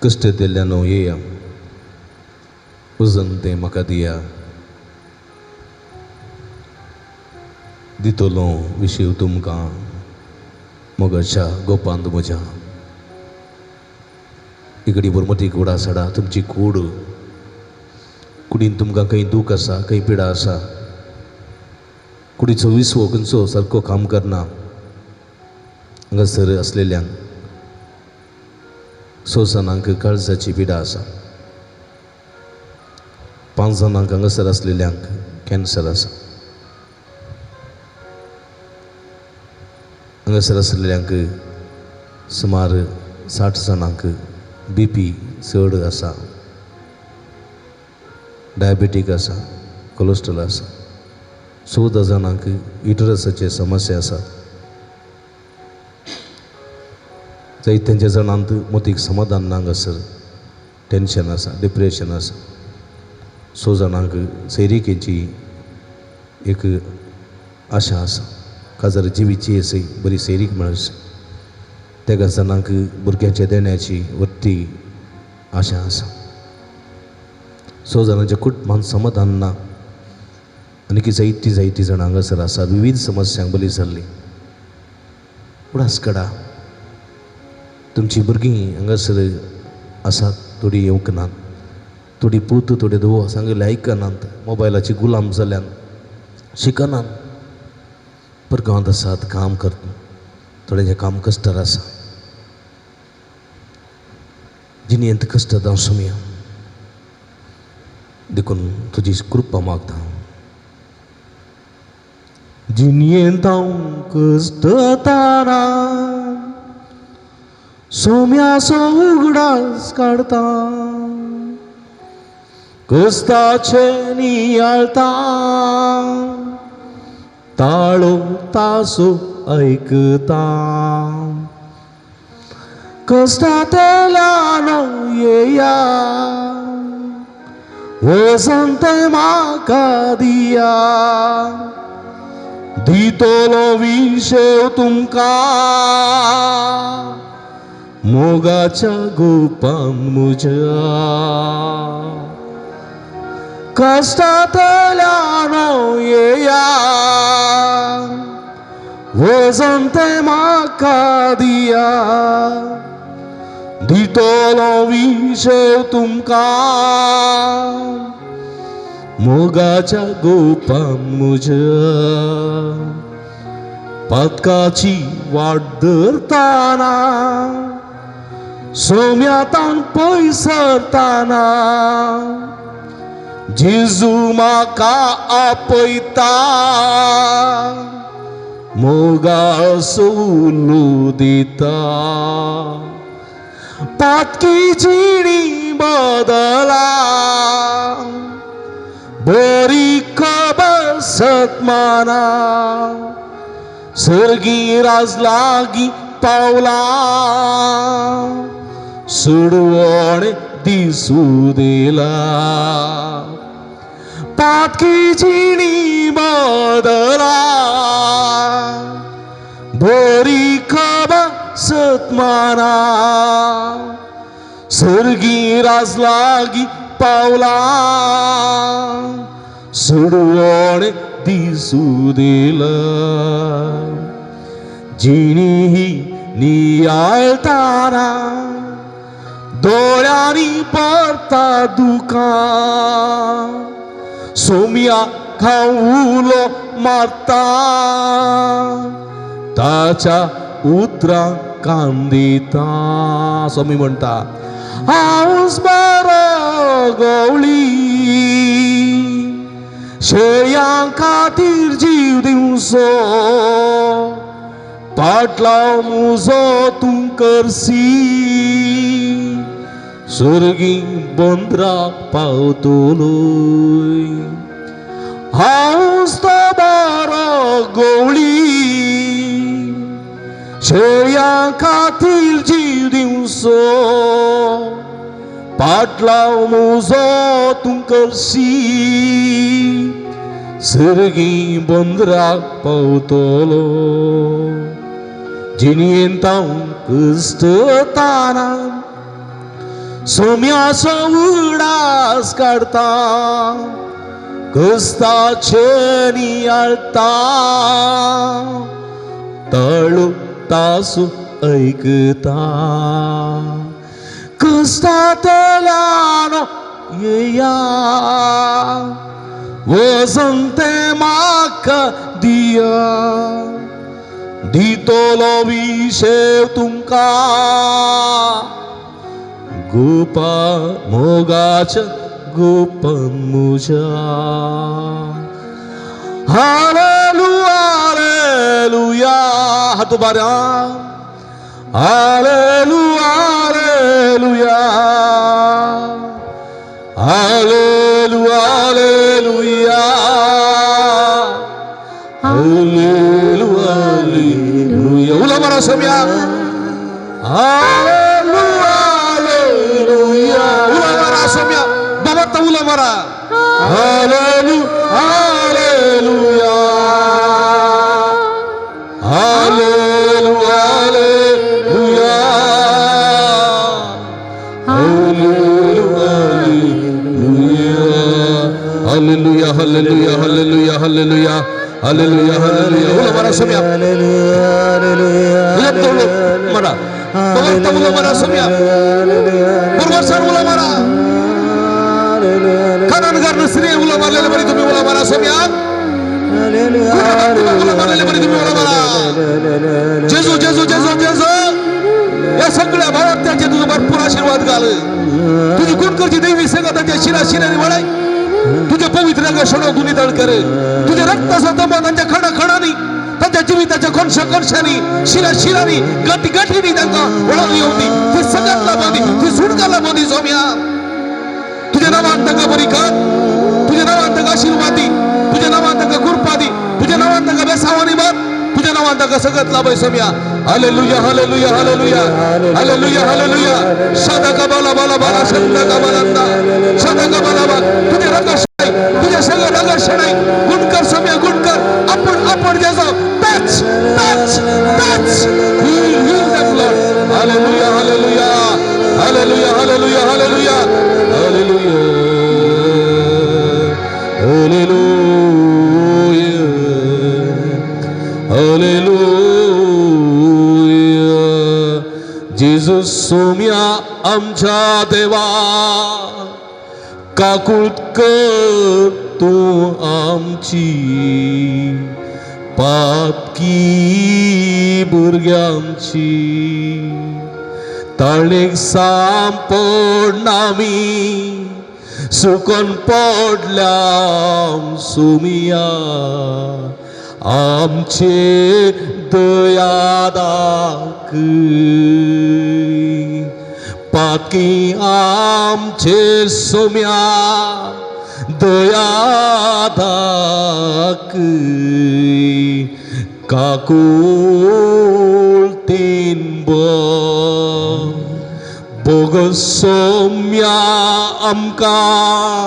कश्ट दिल्ल्यानो येया, वजन तें म्हाका दिया, दितलो विशीव तुमकां मोगाच्या गोपांत म्हज्या. इकडी बरमती कुडा साडा तुमची कूड, कुडीन तुमकां खंय दूख आसा, खंय पिडा आसा, कुडीचो विसवो खंयचो सारको काम करना, हांगासर आसलेल्यांक 6 जाणांक काळजाची पिडा आसा, 5 जाणांक हांगासर आसलेल्यांक कॅन्सर आसा, हांगासर आसलेल्यांक सुमार 60 जाणांक बी पी चड आसा, डायबेटीक आसा, कोलेस्ट्रॉल आसा, 14 जाणांक युटरसाचे समस्या आसात. जायत्यांच्या जाणांत मोतीक समाधान ना, हांगासर टेंशन आसा, डिप्रेशन आसा. 6 जाणांक सैरिकेची एक आशा आसा, काजार जिवीची अशी बरी सैरीक मेळची. तेगा जाणांक भुरग्यांच्या देण्याची वट्टी आशा आसा. 6 जाणांच्या कुटुंबांत समाधान ना. आनी जायतीं जायतीं जाणां हांगासर आसात, विविध समस्यांक बली जाल्ली. उडास काडा, तुमचीं भुरगीं हांगासर आसात, थोडीं येवंक नात, थोडीं पूत थोडे धुवो सांगिल्लें आयकनात, मोबायलाची गुलाम जाल्यान शिकनात, परगांवांत आसात, काम करतात, थोड्यांचें काम कश्टार आसा. जिणेंत कश्ट दावसुया, देखून तुजी कृपा मागता. जिणेंत हांव कश्टताना सोम्याचो उगडास काडता, कश्टाचे नियाळता, ताळो तासो ऐकता, कश्टांतल्यान येया, वसंत म्हाका दिया, दितलो विशेव तुमकां मोगाच्या गोपान म्हज्या. कश्टांतल्यान येया, वसंत म्हाका दिया, दितलो विशेव तुमकां मोगाच्या गोपान म्हज्या. पातकाची वाट धरताना, सोम्यातान पयसरताना, जेजू म्हाका आपयता, मोगाचो उलो दिता. पातकी जिणी बदला, बरी खबर सतमाना, सर्गी राज लागीं पावला, सुडवण दिसू दिला. पातकी जिणी बदला, बरी खबर सतमाना, सर्गी राज लागीं पावला, सुडवण दिसू दिला. जिणी ही नियाळताना, दोळ्यांनी परता दुकां, सोम्या खावुलो मारता, ताच्या उतरां कान दिता. सोमी म्हणटा, हांवच बरो गवळी, शेळयां खातीर जीव दिवचो, पाटलाव मुजो तूं करसी, सर्गी बंदराक पावतलोय. हांवच तो बरो गवळी, शेळयां खातीर जीव दिवचो, पाटलाव मुजो तूं करसी, सर्गी बंदराक पावतलो. जिणयेंत हांव कुस्टताना सोम्याचो उडास काडता कुस्ताचे नियाळता तळू तासू ऐकता कुस्तातल्यानो येया वसंते म्हाका दिया दितलो विशेव तुमकां गोपा मोगाच्या गोपन मुजा. हालेलुया हालेलुया हात उबारा. Hallelujah hallelujah hallelujah hallelujah hallelujah hallelujah. उलो मारा सोम्या. Hallelujah hallelujah. उलो मारा सोम्या. बाबा तर उलो मारा. Hallelujah hallelujah hallelujah hallelujah hallelujah hallelujah hallelujah hallelujah hallelujah hallelujah. उलो मारा सोम्या. उलो मारा. बाबा उलो मारा सोम्या. पूर्वसर उलो मारा. कानानगार स्त्री उलो मारलेले बरी तुम्ही उलो मारा सोम्या. उलो मारलेले बरी तुम्ही उलो मारा. जेजू जेजू जेजू जेजू. या सगळ्या भारत्यांचे तुझं भरपूर आशीर्वाद घाल. तुझी गुणकरची देवी संग त्यांच्या शिरा शिराने वळाय. तुझ्या पवित्र रंग शोणो गुन्हेदार कर. तुझ्या रक्ताचा दमा त्यांच्या खडा खडानी त्यांच्या जीविताच्या कोणशा कोणशानी शिरा शिरानी गाठी गाठीनी त्यांना वळवली होती. ती सगळ्यातला बोधी ती सुटकाला बोधी सोम्या. तुझ्या नावान तांकां बरी कर. तुझ्या नावान तांकां आशीर्वाद दी. तुझ्या नावान तांकां कृपा दी. तुझ्या नावान तांकां बेसावानी भर. तुझ्या नावान तांकां सगळ्यात लाभय सोम्या. Hallelujah hallelujah hallelujah hallelujah hallelujah. सादा का बाला बाला बाला संता का बालांदा सादा का बाला बाला. तुझे रंग शणाई तुझ्या सगळं रंग शणाई. गुणकर सोम्या गुणकर. आपण आपण Jeju touch touch touch. Heal heal them Lord. Hallelujah hallelujah hallelujah hallelujah hallelujah hallelujah hallelujah hallelujah. जेजू सोम्या आमच्या देवा काकूत कर तूं आमची पातकी भुरग्यांची. ताळेक सांपडनामी सुकन पडल्या सुमिया आमचे दया दाखय. पातकी आमचे सोम्या दया दाखय. काकुळतीन बोगस सोम्या आमकां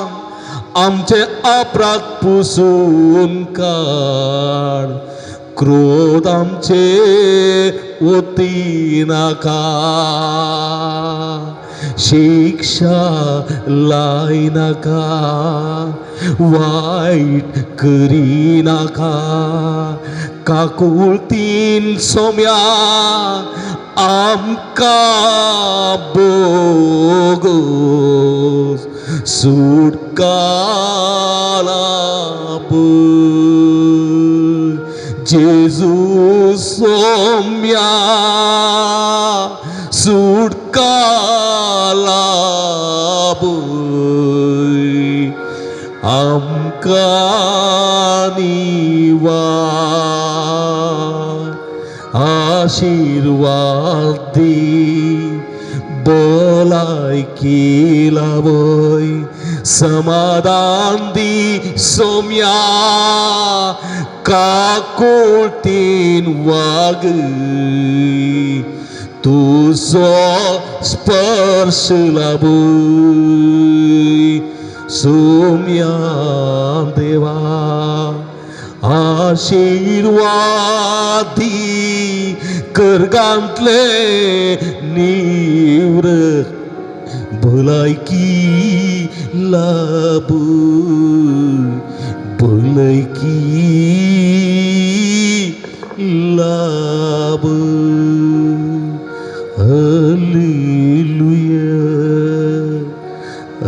आमचे अपराध पुसून काड. क्रोध आमचे ओती नाका शिक्षा लाय नाका वायट करी नाका. काकुळतीन सोम्या आमकां बोगोस सुटका लाभ. जेजू सोम्या सुटका लाभ आमकां निवा आशीर्वाद दी भलायकी लाभय समाधान दी सोम्या काकुळतीन वाग. तुजो स्पर्श लाभय सोम्या देवा आशीर्वाद दी. कर्गांतले निवृ भलायकी लाबू, भलायकी लाबू. Hallelujah,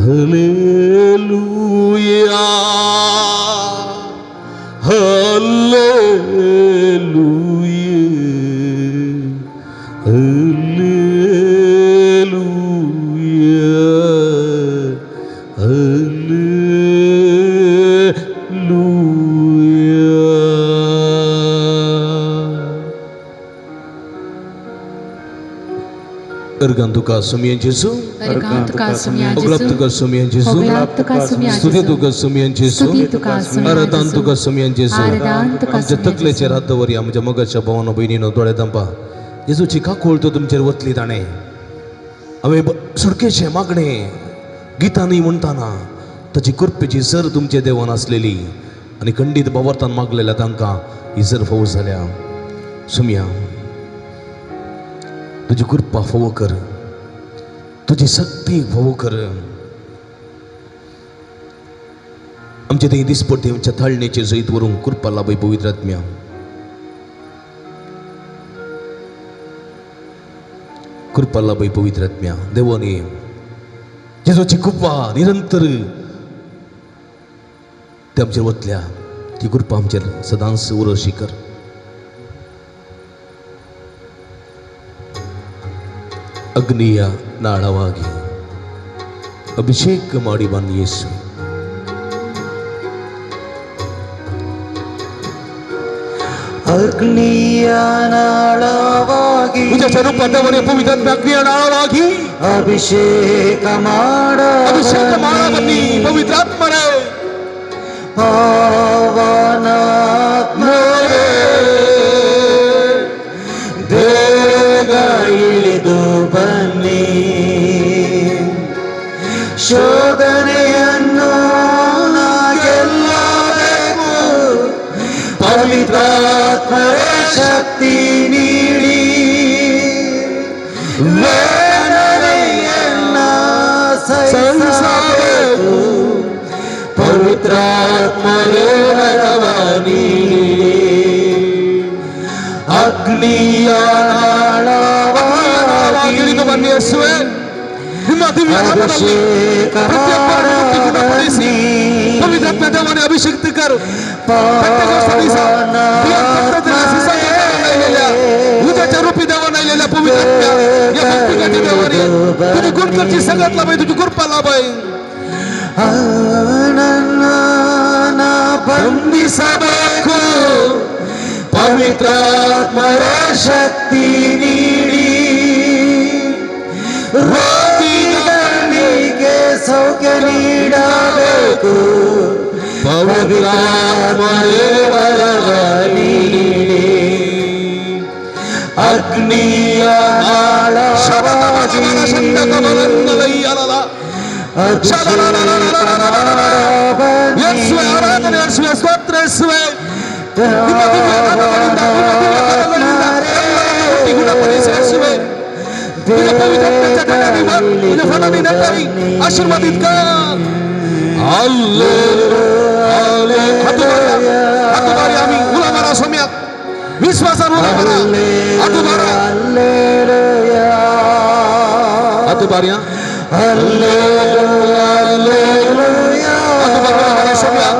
hallelujah, hallelujah, hallelujah, hallelujah. Organ तुका सुमयेन जेजू, अर्गां तुका सुमया ओगलाप जेजू, तुका सुमयेन जेजू, होगलाप तुका सुमया स्तुती जेजू, तुका सुमयेन जेजू, स्तुती तुका सुमया आराधन जेजू, तुका सुमयेन जेजू. आराधन तुका आमच्या सुमया तकलेचेर जेजू. हात दवरया. आमच्या मोगाच्या भावानो भयणीनो दोळे दांपा. जेजूची काकूळ तो तुमचेर वतली. ताणें हांवें सुटकेचें मागणें गितांनी म्हणटाना ताची कृपेची सर तुमचे देवान आसलेली आनी खंडीत भावार्थान मागलेल्या तांकां ही जर फोव जाल्या. सुमया, तुजी कृपा फोव कर, तुजी शक्ती फोव कर. आमचे ते दिसपट्टी आमच्या थाळणेचेर जैत व्हरूंक कृपा लाभय पवित्र आत्म्या. कृपा लाभय पवित्र आत्म्या. देवानी जेजूची कृपा निरंतर ते आमचेर वतल्या, ती कृपा आमचेर सदांच उरशी कर. ಅಗ್ನಿಯ ನಾಳವಾಗಿ ಅಭಿಷೇಕ ಮಾಡಿ ಬನ್ನಿ ಯೇಸು. ಅಗ್ನಿಯ ನಾಳವಾಗಿ तुझ्या रूपात देवाने पवित्र अग्निಯ ನಾಳವಾಗಿ ಅಭಿಷೇಕ ಮಾಡ, ಅಭಿಷೇಕ ಮಾಡ ಬನ್ನಿ ಪವಿತ್ರಾತ್ಮರೇ. ಪಾವನಾತ್ಮರೇ ಬೇಗ ಇಳಿದು ಬನ್ನಿ, ಶೋಧನೆಯನ್ನು ನಾ ಗೆಲ್ಲಬೇಕು, ಪವಿತ್ರಾತ್ಮರೇ ಶಕ್ತಿ ನೀಡಿ, ವೇದನೆಯನ್ನ ಸಹಿಸಬೇಕು, ಪವಿತ್ರಾತ್ಮರೇ ವರವ ನೀಡಿ. ಅಗ್ನಿಯ ನಾಳವಾಗಿ ಇಳಿದು ಬನ್ನಿ ಯೇಸುವೆ. ನಿಮ್ಮ ದಿವ್ಯ ನಾಮದಲ್ಲಿ ಅಭಿಷೇಕ ಪ್ರತಿಯೊಬ್ಬರನ್ನು ಮುಟ್ಟಿ ಗುಣಪಡಿಸಿ ಪವಿತ್ರಾತ್ಮ ದೇವನೇ ಅಭಿಷೇಕ कर. उद्याच्या रूपी देवाने आलेल्या पवित्र या भक्तिकाची देवाने तुझी गुणकरची संगत लाभाय, तुझी कृपा लाभाय. ನನ್ನ ಬಂಧಿಸಬೇಕು ಪವಿತ್ರಾತ್ಮರ ಶಕ್ತಿ ನೀಡಿ, ರೋಗಿಗಳಿಗೆ ಸೌಖ್ಯ ನೀಡಬೇಕು, ಪವಿತ್ರಾತ್ಮರೇ ವರವ ನೀಡಿ. ಅಗ್ನಿಯ ನಾಳವಾಗಿ ಯೇಸುವೆ ಆರಾಧನೆ, ಯೇಸುವೆ ಸ್ತೋತ್ರ, ಯೇಸುವೆ. ನಿಮ್ಮ ದಿವ್ಯ ನಾಮಗಳಿಂದ, ನಿಮ್ಮ ದಿವ್ಯ ಕರಗಳಿಂದ ಎಲ್ಲರನ್ನು ಮುಟ್ಟಿ ಗುಣಪಡಿಸಿ ಯೇಸುವೆ. तुझ्या पवित्र आत्म्याच्या गटाने भर, तुझ्या फळाने नटावी, आशीर्वादित कर. हात उभारूया, हात उभारूया आम्ही. उला मारा सोम्या, विश्वासान उला मारा. हात उभारा, हात उभारूया, हात उभारा, उला मारा Saumya.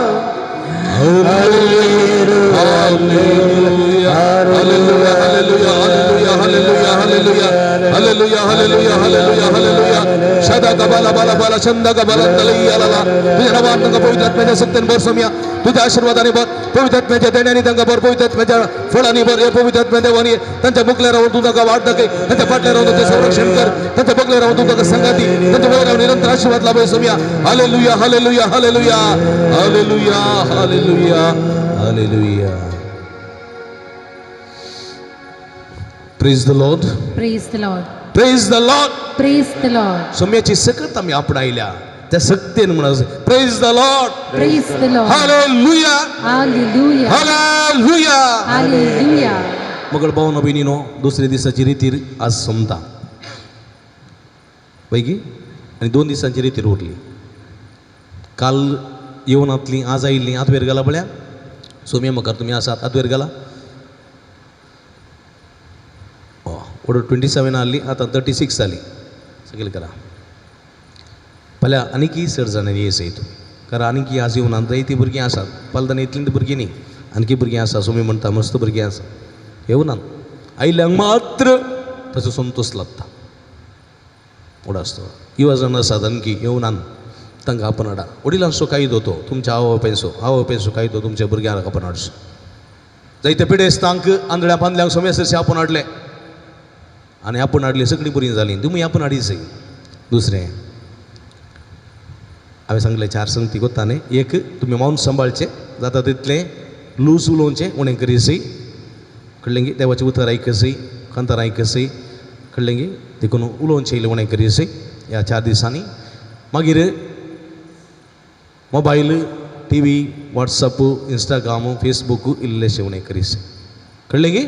Hallelujah, hallelujah, hallelujah, hallelujah, hallelujah, hallelujah, hallelujah, hallelujah, hallelujah. शदा गबाला बाला बाला चंदा गबाला तलई आला. तुझ्या नावात तांकां पवित्र आत्म्याच्या शक्तीन भर सोम्या. तुझ्या आशीर्वादाने भर, पवित्र आत्म्याच्या देण्याने तांकां भर, पवित्र आत्म्याच्या फळांनी भर. हे पवित्र आत्म्या देवानी तांच्या मुखल्या राहून तूं तांकां वाट दाखय, तांच्या फाटल्या राहून तांचें संरक्षण कर, तांच्या बगले राहून तूं तांकां संगाती, तांच्या वयर राहून निरंतर आशीर्वाद लाभय Saumya. Hallelujah, hallelujah, hallelujah, hallelujah, hallelujah, hallelujah. Praise the Lord. Praise the Lord. Praise the Lord. Praise the Lord. सोम्याची सकत आमी आपणायल्या त्या सक्तेन म्हणून praise the Lord. Praise the Lord. Hallelujah. Hallelujah. Hallelujah. Hallelujah. मगळ भावनो भयणीनो दुसऱ्या दिसाची रितीर आज सोमता पैकी आनी 2 दिसांची रितीर उरली. काल येवन आतली आज आयिल्ली आतवेर गेला पळया सोम्या मुखार तुमी आसात आतवेर गेला ऑर्डर 27 आहली आतां 36 जाली सगळें करा. फाल्यां आनीकय चड जाणांनी येयसय तुमी कारण आनीकय आज येवन जायतीं भुरगीं आसात. फाल्यां इतलीं भुरगीं न्ही आणखी भुरगीं आसा सोमी म्हणटा मस्त भुरगीं आसा येवनात आयिल्ल्यांक मात्र ताचो संतोश लागता. उडासतो युवा जाण आसात आणखी येवनात तांकां आपण हाडा. वडिलांचो कायदो तो तुमच्या आवय बापायचो आवय बापायचो कायदो तुमच्या भुरग्यांक आपण हाडचो. जायते पिडेस्तांक आंधळ्या पांदल्यांक सोम्या आपण हाडले आनी आपण हाडली सगळीं बरीं जालीं. तुमी आपण हाडीच. दुसरें हांवें सांगलें 4 संगती कोत्ता न्ही. एक तुमी मौन सांबाळचें जाता तितलें लूज उलोवचें उणें करीसय कळ्ळें गी. देवाचें उतर आयकसय कांतार आयकसय कळ्ळें गी. देखून उलोवचें इल्लें उणें करीसय ह्या 4 दिसांनी. मागीर mobile T V WhatsApp Instagram Facebook इल्लेशें उणें करीसय कळ्ळें गी.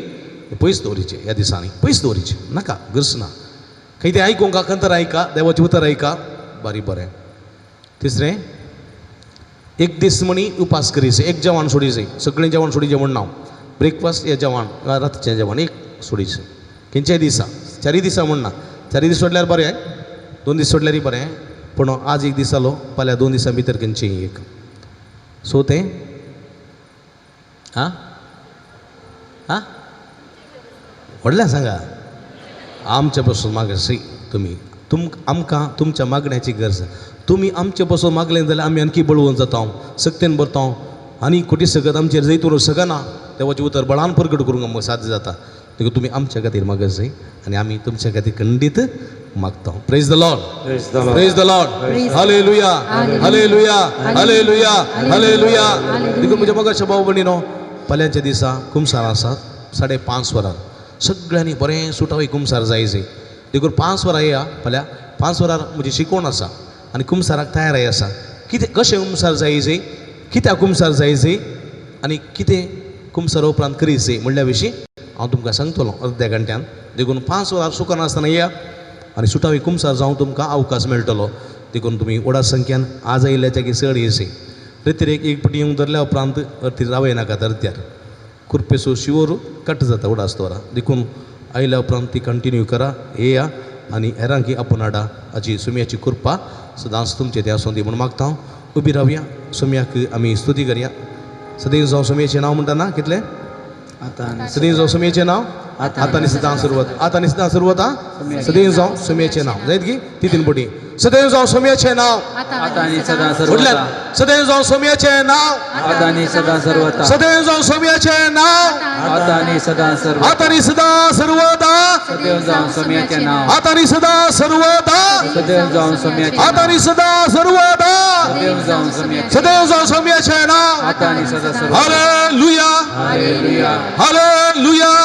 पयस दवरीचें ह्या दिसांनी पयस दवरीचें नाका गरज ना. खंय तें आयकूंक कांतार आयका देवाचें उतर आयका बारी बरें. तिसरें एक दीस म्हणी उपास करीसे एक जेवण सोडीसे सगळें जेवण सोडीचें म्हण ना. ब्रेकफास्ट हे जेवण रातचें जेवण एक सोडीचें खंयच्याय दिसा 4 दिसा म्हण ना. 4 दीस सोडल्यार बरें 2 दीस सोडल्यारय बरें पूण आज एक दीस जालो फाल्यां 2 दिसां भितर खंयचें एक. सो तें आं आं व्हडल्या सांगा आमचे पासून मागसी तुमी आमकां तुमच्या मागण्याची गरज. तुमी आमचे पासून मागलें जाल्यार आमी आणखी बळवून जाता सक्तेन भरता आनी खोटी सगत आमचेर जैत व्हरूंक शकना. देवाचें उतर बळान प्रगट करूंक आमकां साध्य जाता. देखून तुमी आमच्या खातीर मागत जाय आनी आमी तुमच्या खातीर खंडीत मागता. Praise the Lord. Praise the Lord. Hallelujah hallelujah hallelujah hallelujah. देखून म्हज्या मोगाच्या भाव भयणीनो फाल्यांच्या दिसा कुमसार आसात 5:30 वरां सगळ्यांनी बरें सुटावे कुमसार जाय जाय. देखून 5 वरां येया फाल्यां 5 वरां म्हजी शिकवण आसा आनी कुमसाराक तयाराय आसा. कितें कशें कुमसार जाय जाय कित्याक कुमसार जाय जाय आनी कितें कुमसार उपरांत करीत जाय म्हणल्या विशीं हांव तुमकां सांगतलो अर्द्या घंट्यान. देखून 5 वरां सुकनासतना येया आनी सुटावी कुमसार जावंक तुमकां अवकाश मेळटलो. देखून तुमी व्हडा संख्यान आज आयिल्ल्याच्या की चड येयसे. रेतीर एक पटी येवंक धरल्या उपरांत अर्ती रावय नाकात अर्द्यार कुर्पेसो शिवोर कट जाता उडास दवरा. देखून आयल्या उपरांत ती कंटिन्यू करा येया आनी हेरांकी आपोवन हाडा. हाची सुम्याची कृपा सदांच तुमचे ते आसूं दी म्हूण मागता हांव. उबी रावया सुम्याक आमी स्तुती करया. सदैव जावं सुम्याचें नांव म्हणटा ना कितलें सदैव जावं सुम्याचें नांव आतां आनी सदां सुरवात आतां आनी सदां सुरवात सदैव जावं सुम्याचें नांव जायत की ती 3 पटी. सदैव जावं सुम्याचें नांव सदैव जावं सोम्याचें नांव सदैव जावं सोम्याचें नांव आतां आनी सदां सर्वदा आतां आनी सदां सर्वदा आतां आनी सदां सर्वदा सदैव जावं सोम्याचें नांव. Hallelujah hallelujah hallelujah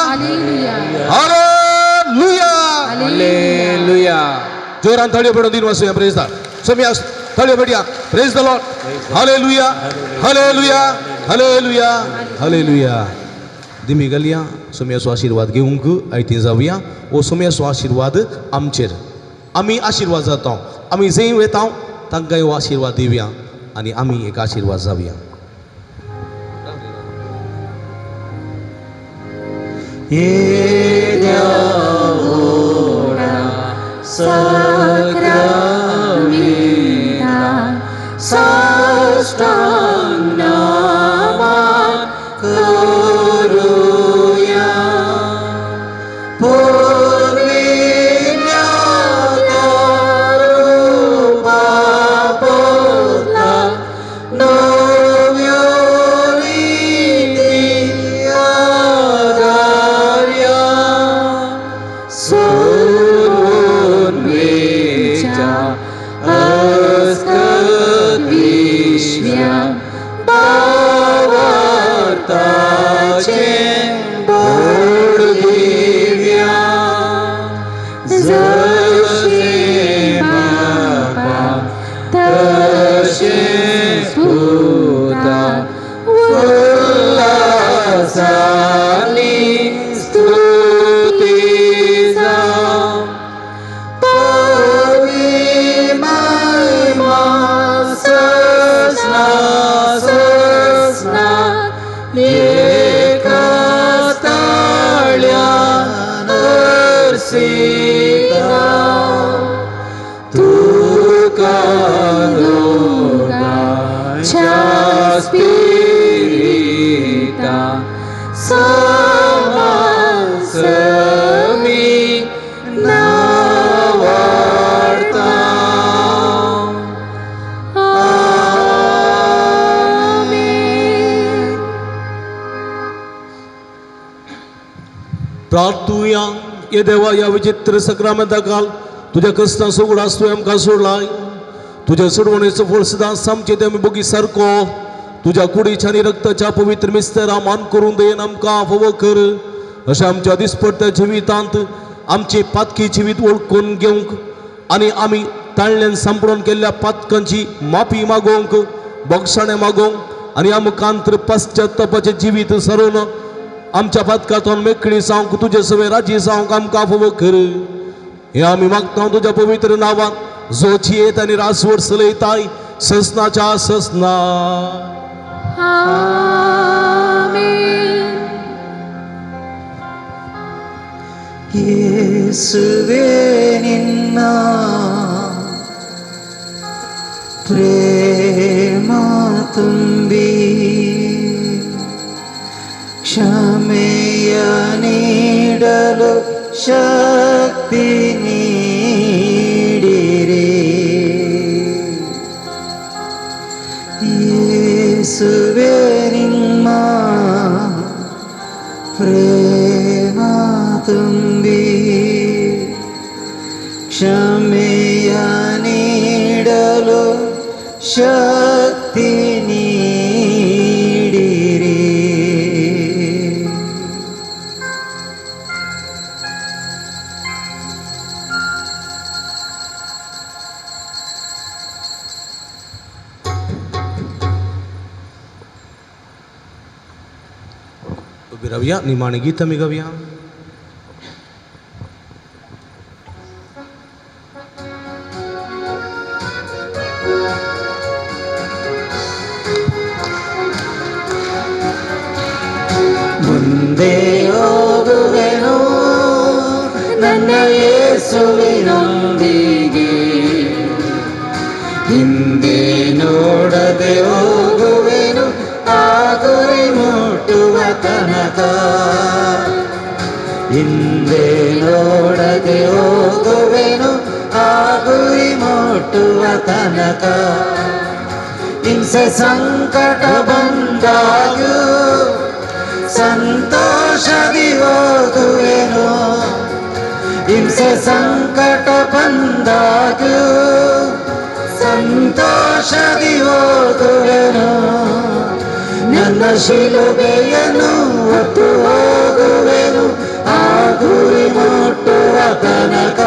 hallelujah. जोरान थाळयो पडून दिन वाचूया. प्रेज the Saumya थाळयो पडया. Praise the Lord. Hallelujah hallelujah hallelujah hallelujah. दिमी घालया सोम्याचो आशिर्वाद घेवंक आयती जावया. ओ सोम्याचो आशिर्वाद आमचेर आमी आशिर्वाद जाता. आमी जंय वयता तांकां हो आशिर्वाद दिवया आनी आमी एक आशिर्वाद जावया. साष्टांग नमन करूया पुर्विल्ल्या रूपा बदला नव्यो रिती आधार्या सोडून स्पिरिता समा समी नावाडता. आमेन. प्रार्थुया. ये देवा, या विचित्र सक्रामेंता काल तुज्या क्रिस्तां सुगडास तुवें आमकां सोडलाय. तुज्या सोडवणेचो फळ सदां आमचे ते आमी बोगी सारको तुज्या कुडीच्या आनी रक्ताच्या पवित्र मिस्तरा मान करून दयेन आमकां फावो कर. अशें आमच्या दिसपट्ट्या जिवितांत आमचे पातकी जिवीत वळखून घेवंक आनी आमी ताळल्यान सांपडून केल्ल्या पातकांची माफी मागोवंक, बोगसाणें मागोवंक आनी आमकां पश्चातापाचें जिवीत सरोवन आमच्या पातकांतून मेकळी जावंक तुजे सवे राजी जावंक आमकां फावो कर. हे आमी मागता तुज्या पवित्र नांवान, जो जियेत आनी रासवड चलयताय ससनाच्या ससना. आमेन. ಯೇಸುವೇ ನಿನ್ನ ಪ್ರೇಮ ತುಂಬಿ ಕ್ಷಮೆಯ ನೀಡಲು ಶಕ್ತಿ ನೀಡಿರಿ. ಯೇಸುವೇ ನಿಮ್ಮ ಪ್ರೇಮ ತುಂಬಿ ಕ್ಷಮೆಯ ನೀಡಲು ಶಕ್ತಿ ನೀಡಿರಿ. उबी रावया, निमाणें गीत आमी गावया. ಮುಂದೆ ಹೋಗುವೆನು ನನ್ನ ಯೇಸುವಿನೊಂದಿಗೆ, ಹಿಂದೆ ನೋಡದೆ ಹೋಗುವೆನು ಆ ಗುರಿ ಮುಟ್ಟುವ ತನಕ. ಹಿಂದೆ ನೋಡದೆ ಹೋಗುವೆನು ಆ ಗುರಿ ಮುಟ್ಟುವ ತನಕ. ಹಿಂಸೆ ಸಂಕಟ ಬಂದಾಗ್ಯೂ ಸಂತೋಷದಿ ಹೋಗುವೆನು. ಹಿಂಸೆ ಸಂಕಟ ಬಂದಾಗ್ಯೂ ಸಂತೋಷದಿ ಹೋಗುವೆನು. ನನ್ನ ಶಿಲುಬೆಯನ್ನು ಹೊತ್ತು ಹೋಗುವೆನು ಆ ಗುರಿ ಮುಟ್ಟುವ ತನಕ.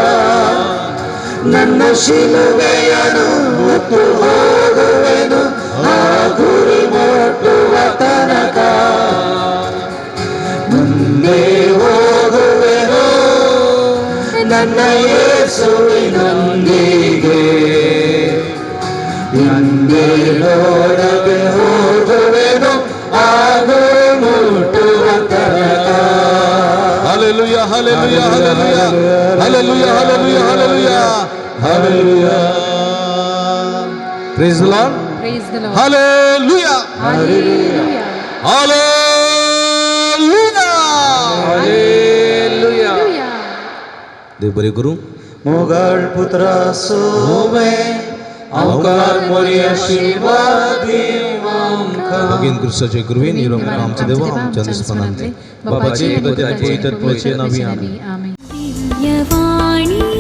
ನನ್ನ ಶಿಲುಬೆಯನ್ನು ಹೊತ್ತು ಹೋಗುವೆನು ಆ ಗುರಿ ಮುಟ್ಟುವ ತನಕ. ಮುಂದೆ ಹೋಗುವೆನು ನನ್ನ ಯೇಸುವಿನೊಂದಿಗೆ, ಹಿಂದೆ ನೋಡದೆ ಹೋಗುವೆನು ಆ ಗುರಿ ಮುಟ್ಟುವ ತನಕ. Hallelujah, hallelujah, hallelujah, hallelujah, hallelujah, hallelujah, hallelujah. Praise the Lord. Praise the Lord. Hallelujah. Hallelujah. Hallelujah. Hallelujah. देव बरें करूं. मोगाळ पुत्रा सोवे अवकार मोरी आशीर्वाद आमकां. भगीन क्रिस्ताचे कृपेन निरोप आमच्या देवा आमच्या निस्पनांतले बाबाचे पवित्र पवित्र नावी. आमेन. दिव्यवाणी.